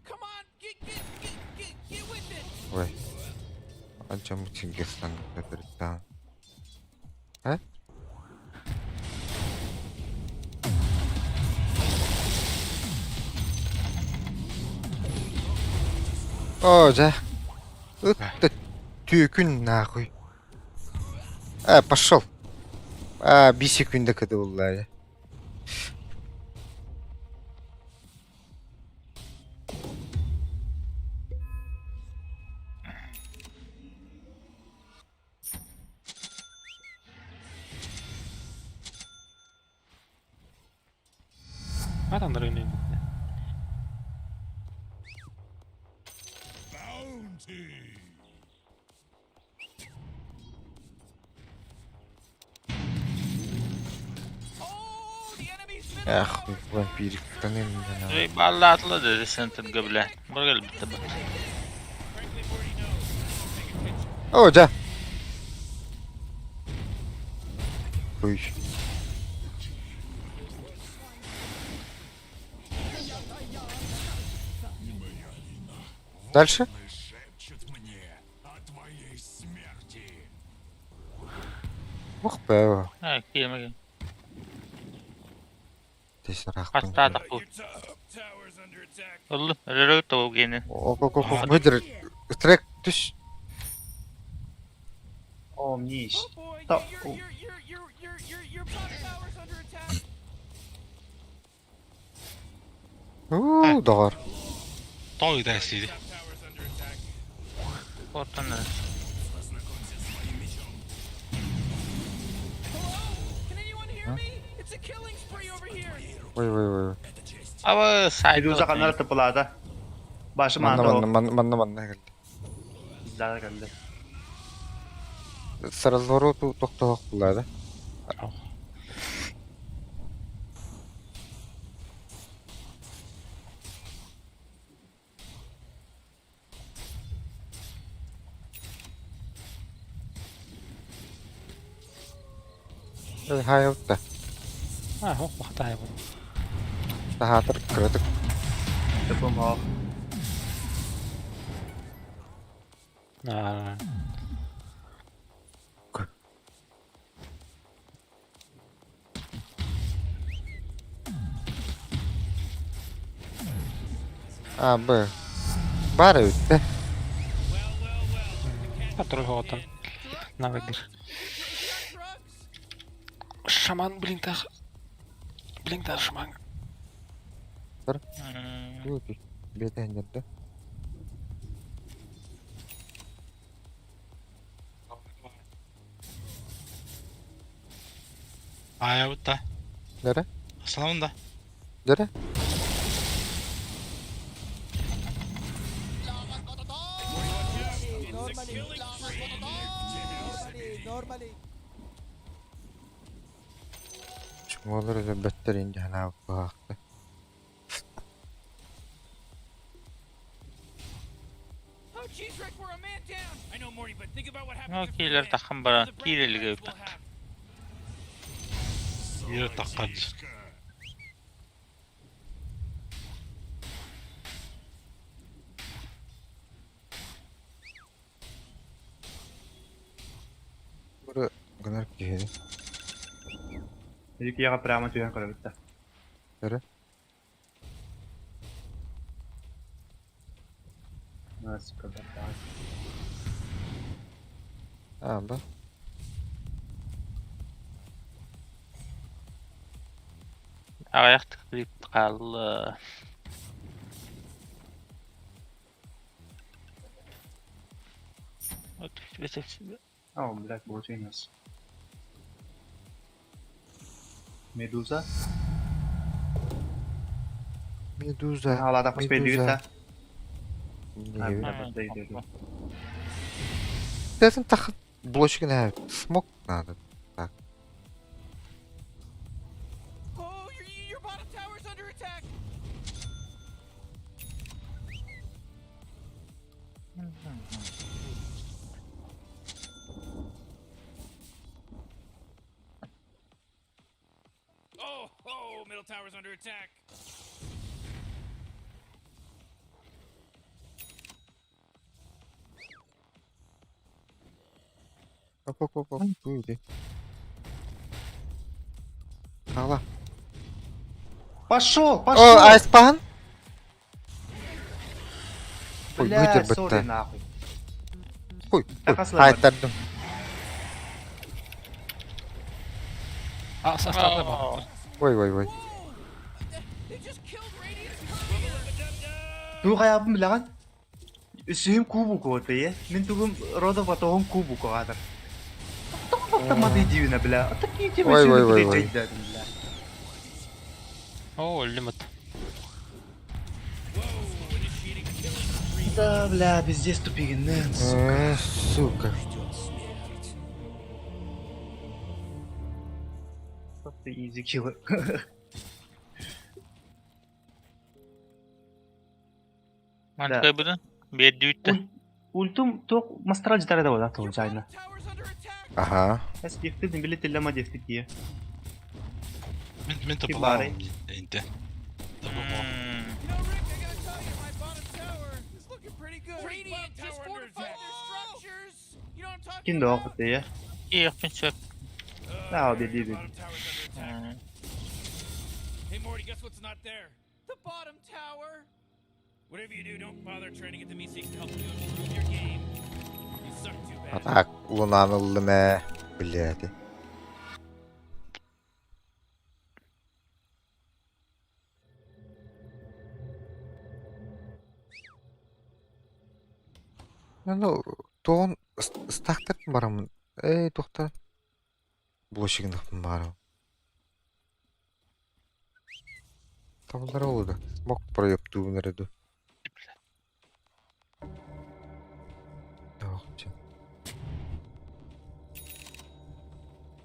Come on, get get get get get with it. Ой. Анча мутингестан көтөрүттан. А? О, да. Это түйкүн нахуй. А, пошел. А, bir секунда кыды булла. Атаннар Эх, вампириктан именно. Баллаатла да центрга бля. Баргал битте бат. О, да. Ой. Дальше? Ох, бэва. А, киэмэ. Здесь рахпын. Хастаатах бу. Оллу, өрөрө тобу генин. Ок, ок, ок, ок. Выдер. Трек түс. О, мнись. Та, о, Уу, доҕор. Тоҕо ыытаайсыйды. Ортан Ой, ой, ой. Аба сайт. Медуза ханнара тыпылаата. Башы Манна, маанда манна, манна, манна, манна кэллэ. Да кэллэ. Сразу тохтоох булла да. Хай утта. А, хох бахтаа бу. Таһаатар кыратык. Тыпым оох. Аа. А, Б. Бары үтте. Который хоҕоттон навыгыр. Шаман блинтах. Блинтах шаман. Бетен да. Аайабыт да. Дere? Асламын да. Дere? Чумолар öyle бөттөр инде хана баакты. Oh, jeez, Rick, we're a man down. I know, Morty, but think about what Ну, happens if we киилер win. таххан баран The bragging киирелиге rights we'll үтак. have. Ире таккан. Бары гынар киһи. Екі прямо түйен көрөбүт да. Дere? Nasıl kadar А, ба. Аяқтық клип қалды. О, блядь, получилось. Медуза. Медуза. Hala da Медуза. Медуза. Десен тах блочки на смок надо. Так. Oh, your, your bottom tower's under attack. Oh, oh, middle tower's under attack. Оп, оп, оп, оп. Иди. Хала. Пошел, пошел! О, айспан. Ой, Бля, выдер сори бітті. нахуй. Ой, ой, Тақасылар бар. қайтардым. А, састарды бар. Ой, ой, ой. They just killed Radiant's courier. Тух аябын билаған? Үсүһүм кубу куоты, Мин тугум родов атоғым кубу куғадыр. Тоқтамады дивина, бля. Такие темы Ой, ой, ой, ой. бля. Оо, өллүм ыт. Да, бля, пиздец тупигин, сука. Э, сука. Просто изи килл. Мантыкайбытын биэрдибит да. Ультум туох мастара дьитара да буолар туһунчаайна. Аха. Эс дефтин били тиллема дефтит дие. Мин мин Ким баарый? табалаам инте. Ким да оҕут дие. Иэхпин сөп. Да, биэрдии биэрдии. Hey Morty, guess what's not there? The bottom tower. Whatever you do, don't bother trying to get the Meeseeks to help you improve your game. You suck too А bad. так, лунаны ыллым ээ. Блядь. Ну, туон стахтар барамын. Эй, тухтар. Блощигнахпын барам. Табылар олуда. Мок проептуун эрэду.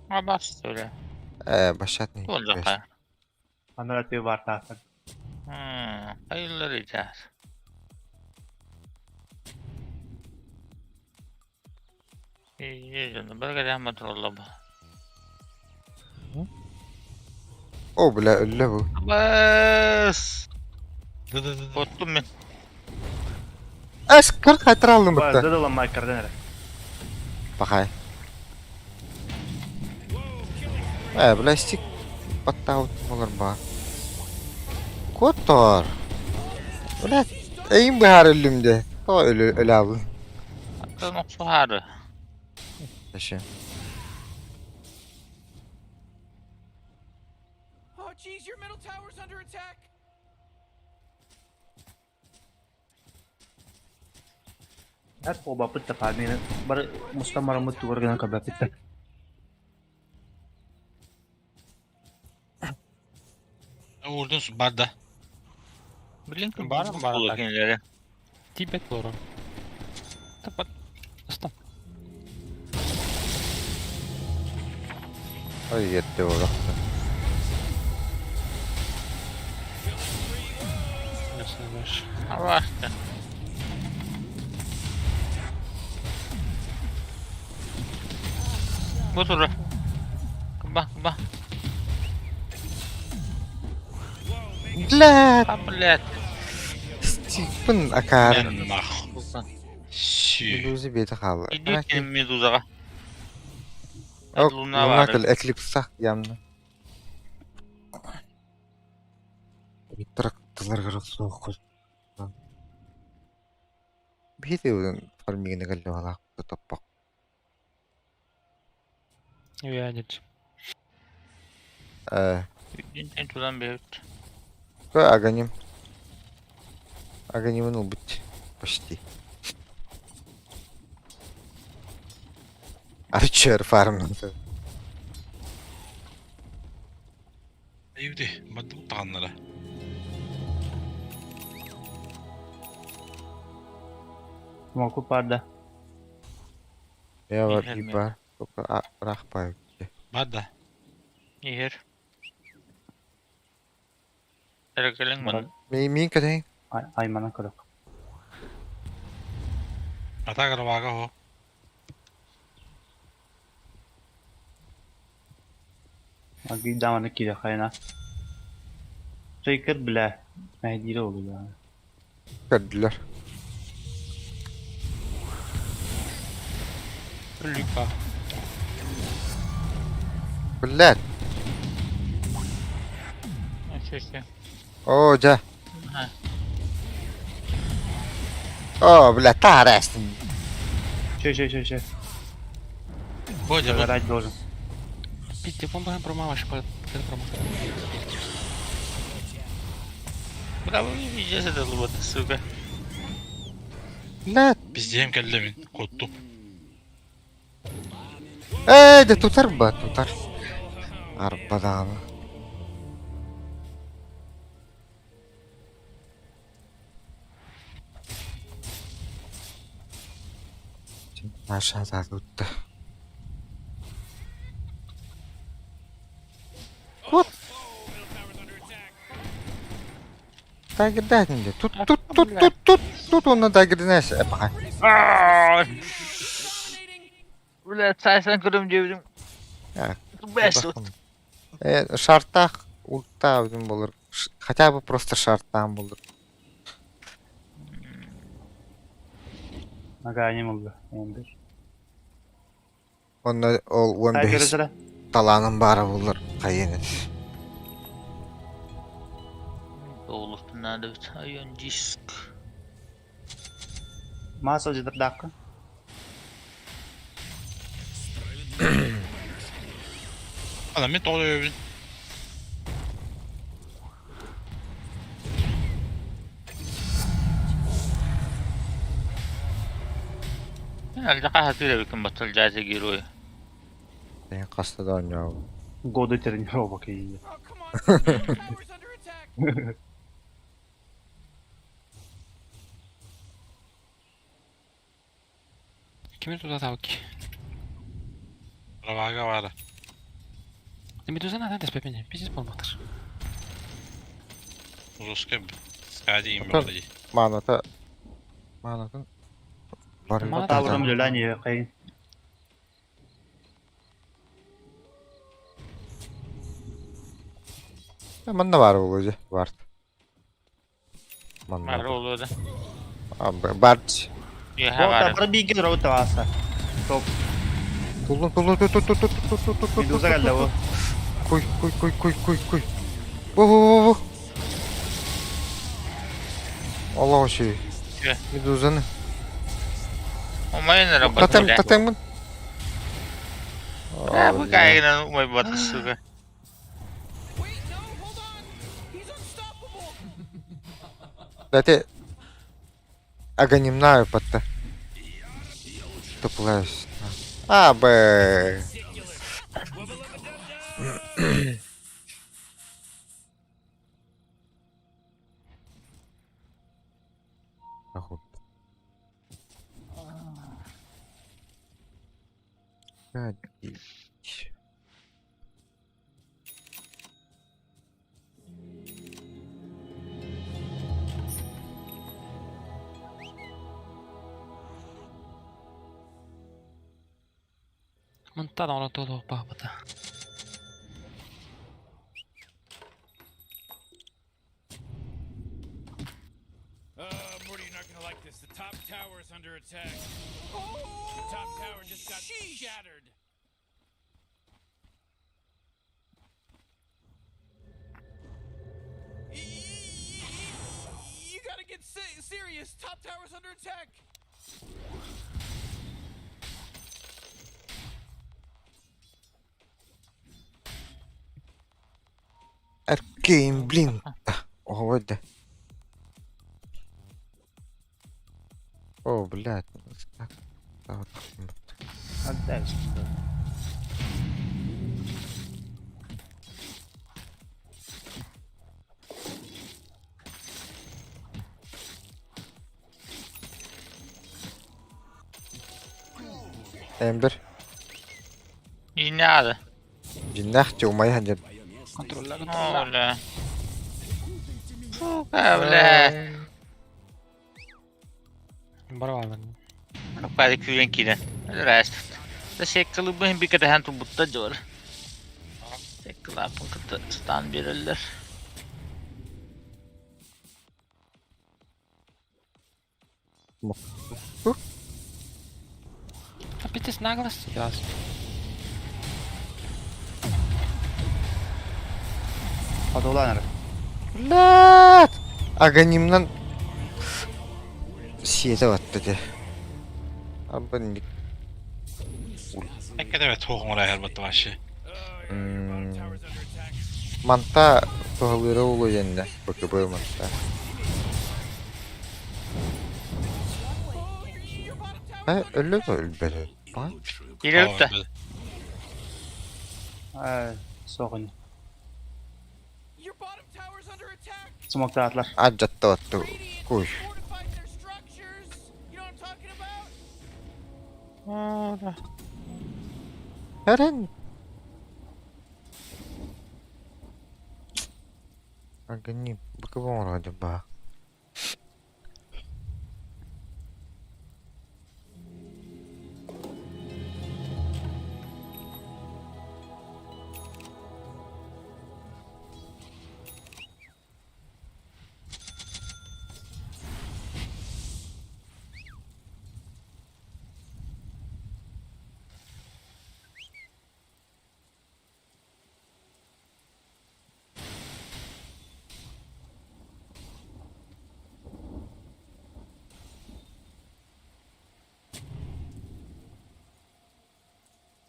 Абас бля. Э, башатный. Туоллаха. Анара тыы баар таатар. Хайыллар итээр. Ийе, бэргэ туроллоба. О, бля, өллө бу. Абас! Оттум мен. Эс, кыр кайтара алдым Бар, бытта. задалам майкардан эрэ. Пахай. Э, бля, стик баттаут болар ба. Котор. Бля, эйим быһаар өллүм де. То өлө өлө алды. Аттан охсуһаары. Ташы. Oh jeez, your middle tower's under attack. Эт буолбаппыт да фармины. Бары мустамараммыт тугар гынан көрбөппүт да. Уурдун бар да. Билин Баар, баар, буолуо так. кинилэри. Тибет болору. Тапат. Ыстан. Ой, етте олар. Абас. Бу тура. Ба, ба. Бля, А, блядь. стикпин акар. Нахуй. Сүү. Медуза бети хаалла. Идиот медузаҕа. Ок, Луна луна баар. кэл эклипса ямны. Трактылар суох. Бити фармигне кэлле балаак топпок. Үөдит. Э, Интен туран бэбит. ко аганим. Аганимын убыть почти. Арчер фарм. Эйди, бадды таганнара. Моку бар да. Я бар Билмейм. бар. Только рахпай. Бар да. Иһэр. Эрэ кэлиҥ мын. Ми мин кэтэн. Айманан көрөх. Атагар вага хо. Аги даманы кире хайна. Трейкер бля. Мәһдире oldu ya. Көрдүлөр. Өлүк ба. Блядь. Үчү. О, жа. Ха. О, бля, тарастын. Че че че че. Бодя, Загорать должен. Пизде, бомба промаваш, прома. Браво, везде это сука. Блядь. Пиздем кэлле мин. Коттум. Э, да тутар ба, тутар. Арбадааны. Маша атаатыбытта. Кут! Тайгердаатын дии. Тут, тут, тут, тут, тут, тут уонна тайгердинээс эпаха. Бля, сайсан көрөм диэбитим. Бэс. Шартаах ультаабытым болор. Хотя бы просто шартаан болор. Агааним ылла. Эмбер. Онно ол 15 талааным баара буоллар хайыан этэ. Оҕулуктун наада эбит. Айон диск. Маас алдьатардаахха. Ана мен тоҕо өйөбүн. Алдьархай сатыыр эбиккин баттал дьаата герой. Эн хаста да оонньообут. Годы тренировок и... Кими тутатабыт Равага баара. Медузаны атын тэспэппин пиздец буолбатар. Узуска Скади им Оттон буолла дии. Маната маанатын Маната Таабырым үлэлээн иһиэххэйин. Манна баар буолуо дьэ, баар. Манна. Баар буолуо да. Бар. Үөһэ баар. Бары бииргэ турабыт табааса. Топ. Туллун туллун тут тут тут тут тут тут тут Медуза кэллэ бу. Куй куй куй куй куй куй. Бу бу бу бу. Олох үчүгэй. Медузаны. Умайын эрэ Тотем тотеммын. Ээ бу кайгынан умайбат сука. Дайте Аганимнаю патта. Туплаюсь. А, Б. Ходить. Мынтан оно толуох баабата. Uh, Morty, you're not gonna like this. The top tower is under attack. The top tower just got shattered. You gotta get serious. Top tower's under attack. Аркейн, блин. Ой, да. О, блядь. Отдай. Эмбер. Дьиҥнээх да. Дьиҥнээх дьэ умайа сылдьар. Контролла, контролла. О, бля. Сука, бля. Барабан. Бары күүрэн киирэн. Өлөр Да секкалыбын би кэтэһэн турбуттар дьуор. Секкалааппын кытта ыстаан биэрэллэр. Пиздец наглость сейчас. Хотулаан эрэ. Блядь! Аганимнан сиэтэ батта дии. Абын Эккэ туох оҥорой батта вообще. Манта туһалыыра буолуо диэннэ БКБ манта. Э, өллө да өлбөтө. Киирэ да. Ээ, суох ини. Смоктаатылар. Адьатта батту. Куй. Эрэн. Агани быкы оҥороо баа.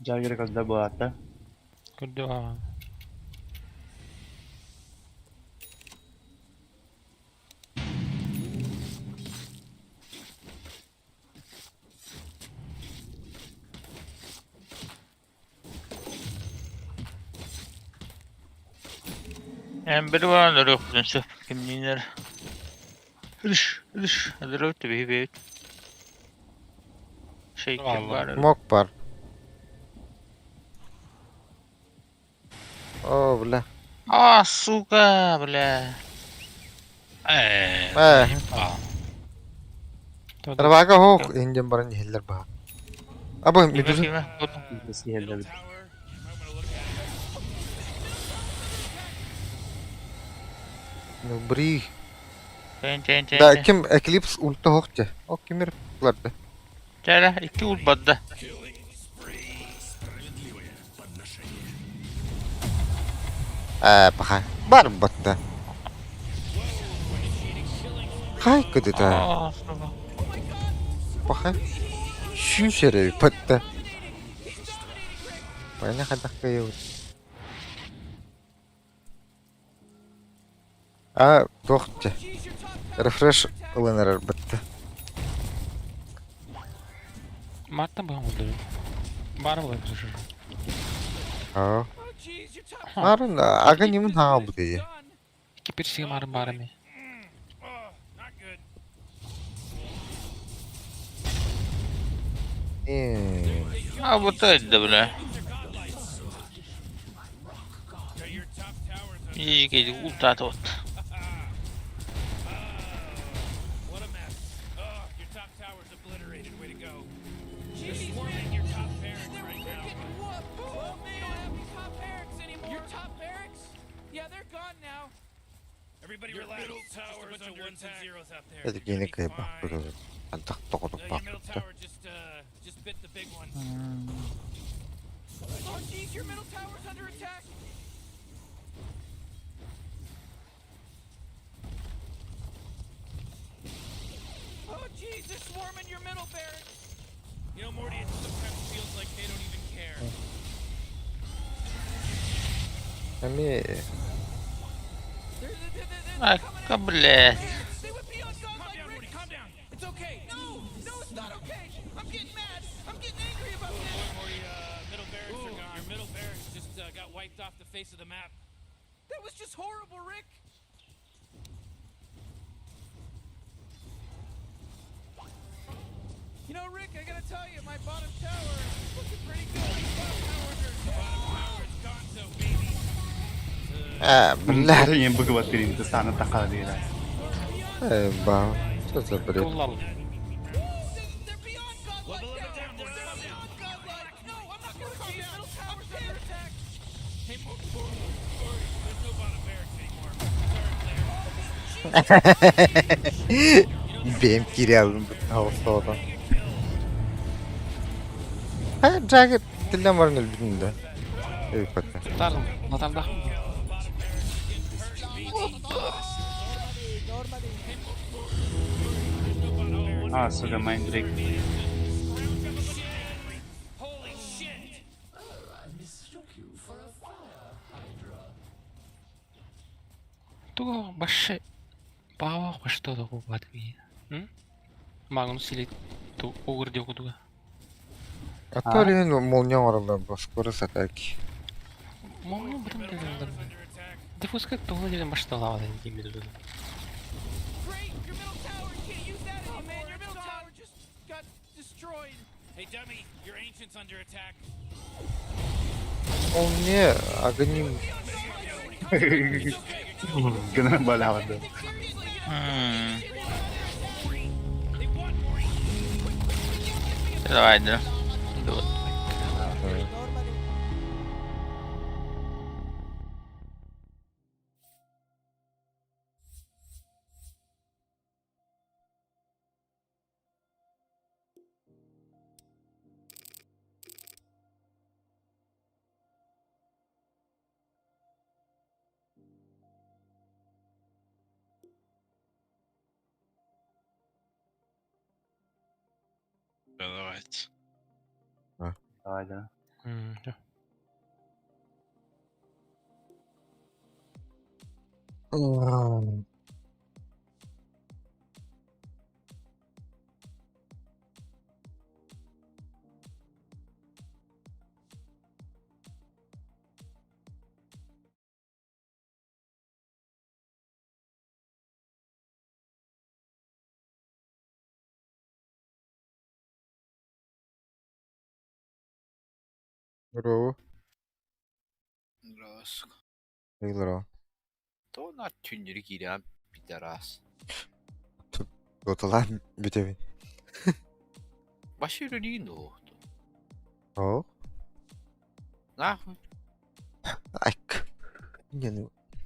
Жагер когда была-то? Куда? Эн bir var өлөрүөхпүтүн сөп кимниинэр Үш, үш, өлөрөөт биһи Шейкер бар. Мок бар. О, бля. А, сука, бля. Э. Э. Рвага хоох инден баран иһиллэр баha. Абы медуза. Ну бри. Да ким Эклипс ульта хоохча. О кимир буларды. Чара, икки ул бадда. Э, паха. Бар батта. Хай кыдыта. Паха. Шүшере батта. Байна хадах кайы. А, тохча. Рефреш ылынарар батта. Маттан баҕам булду. Баар буолар слушай. Аа. Марын ага нимын хаа бу дии. Икки пирсигэ марын баар эми. Э. А вот это, бля. Иги ультат вот. Это кини кайба көрөр. Антах тоҕотук бааппыта. Oh jeez, your middle tower's under attack. Oh jeez, they're swarming your middle barracks. You know, Morty, it sometimes feels like they don't even care. Эми Айка, блядь. Calm down. It's okay. No, no, it's not okay. I'm getting mad. I'm getting angry about this. Morty, middle barracks are gone. Your middle barracks just got wiped off the face of the map. That was just horrible, Rick. You know, Rick, I gotta tell you, my bottom tower is looking pretty good. Bottom tower under Bottom tower's gonzo, baby. Э, бля. Ең бүгіп берейін саны таққа дейді. Э, ба. Что за бред? Улал. Hey, Morty, there's no bottom barracks anymore. Sorry, player. Бэм кирялым хаусода. Ха, Джаггер тилден баран өлбүтүн да. Өй патта. Тар, наталдах. А, сука, Майндрейк. Туга баше баава что то бат би. М? Магнус или ту огр дио кудуга. А то ли молния оралар бу скорость атаки. Молния бутын дедим. Диффузка туга дедим башта лава дедим билдим. Great, your middle tower. You can't use that anymore. Man, your middle tower just got destroyed. Ол не Аганим Гынан балаҕан. Давай, да. Вот. Давайте. Давай, да. Здорово. Здравствуй. Здорово. То на түннери киирэн пидорас. Доталаан бүтэбин. Башы үлэлиин дуо? Оо. Нахуй. Айк. Не ну.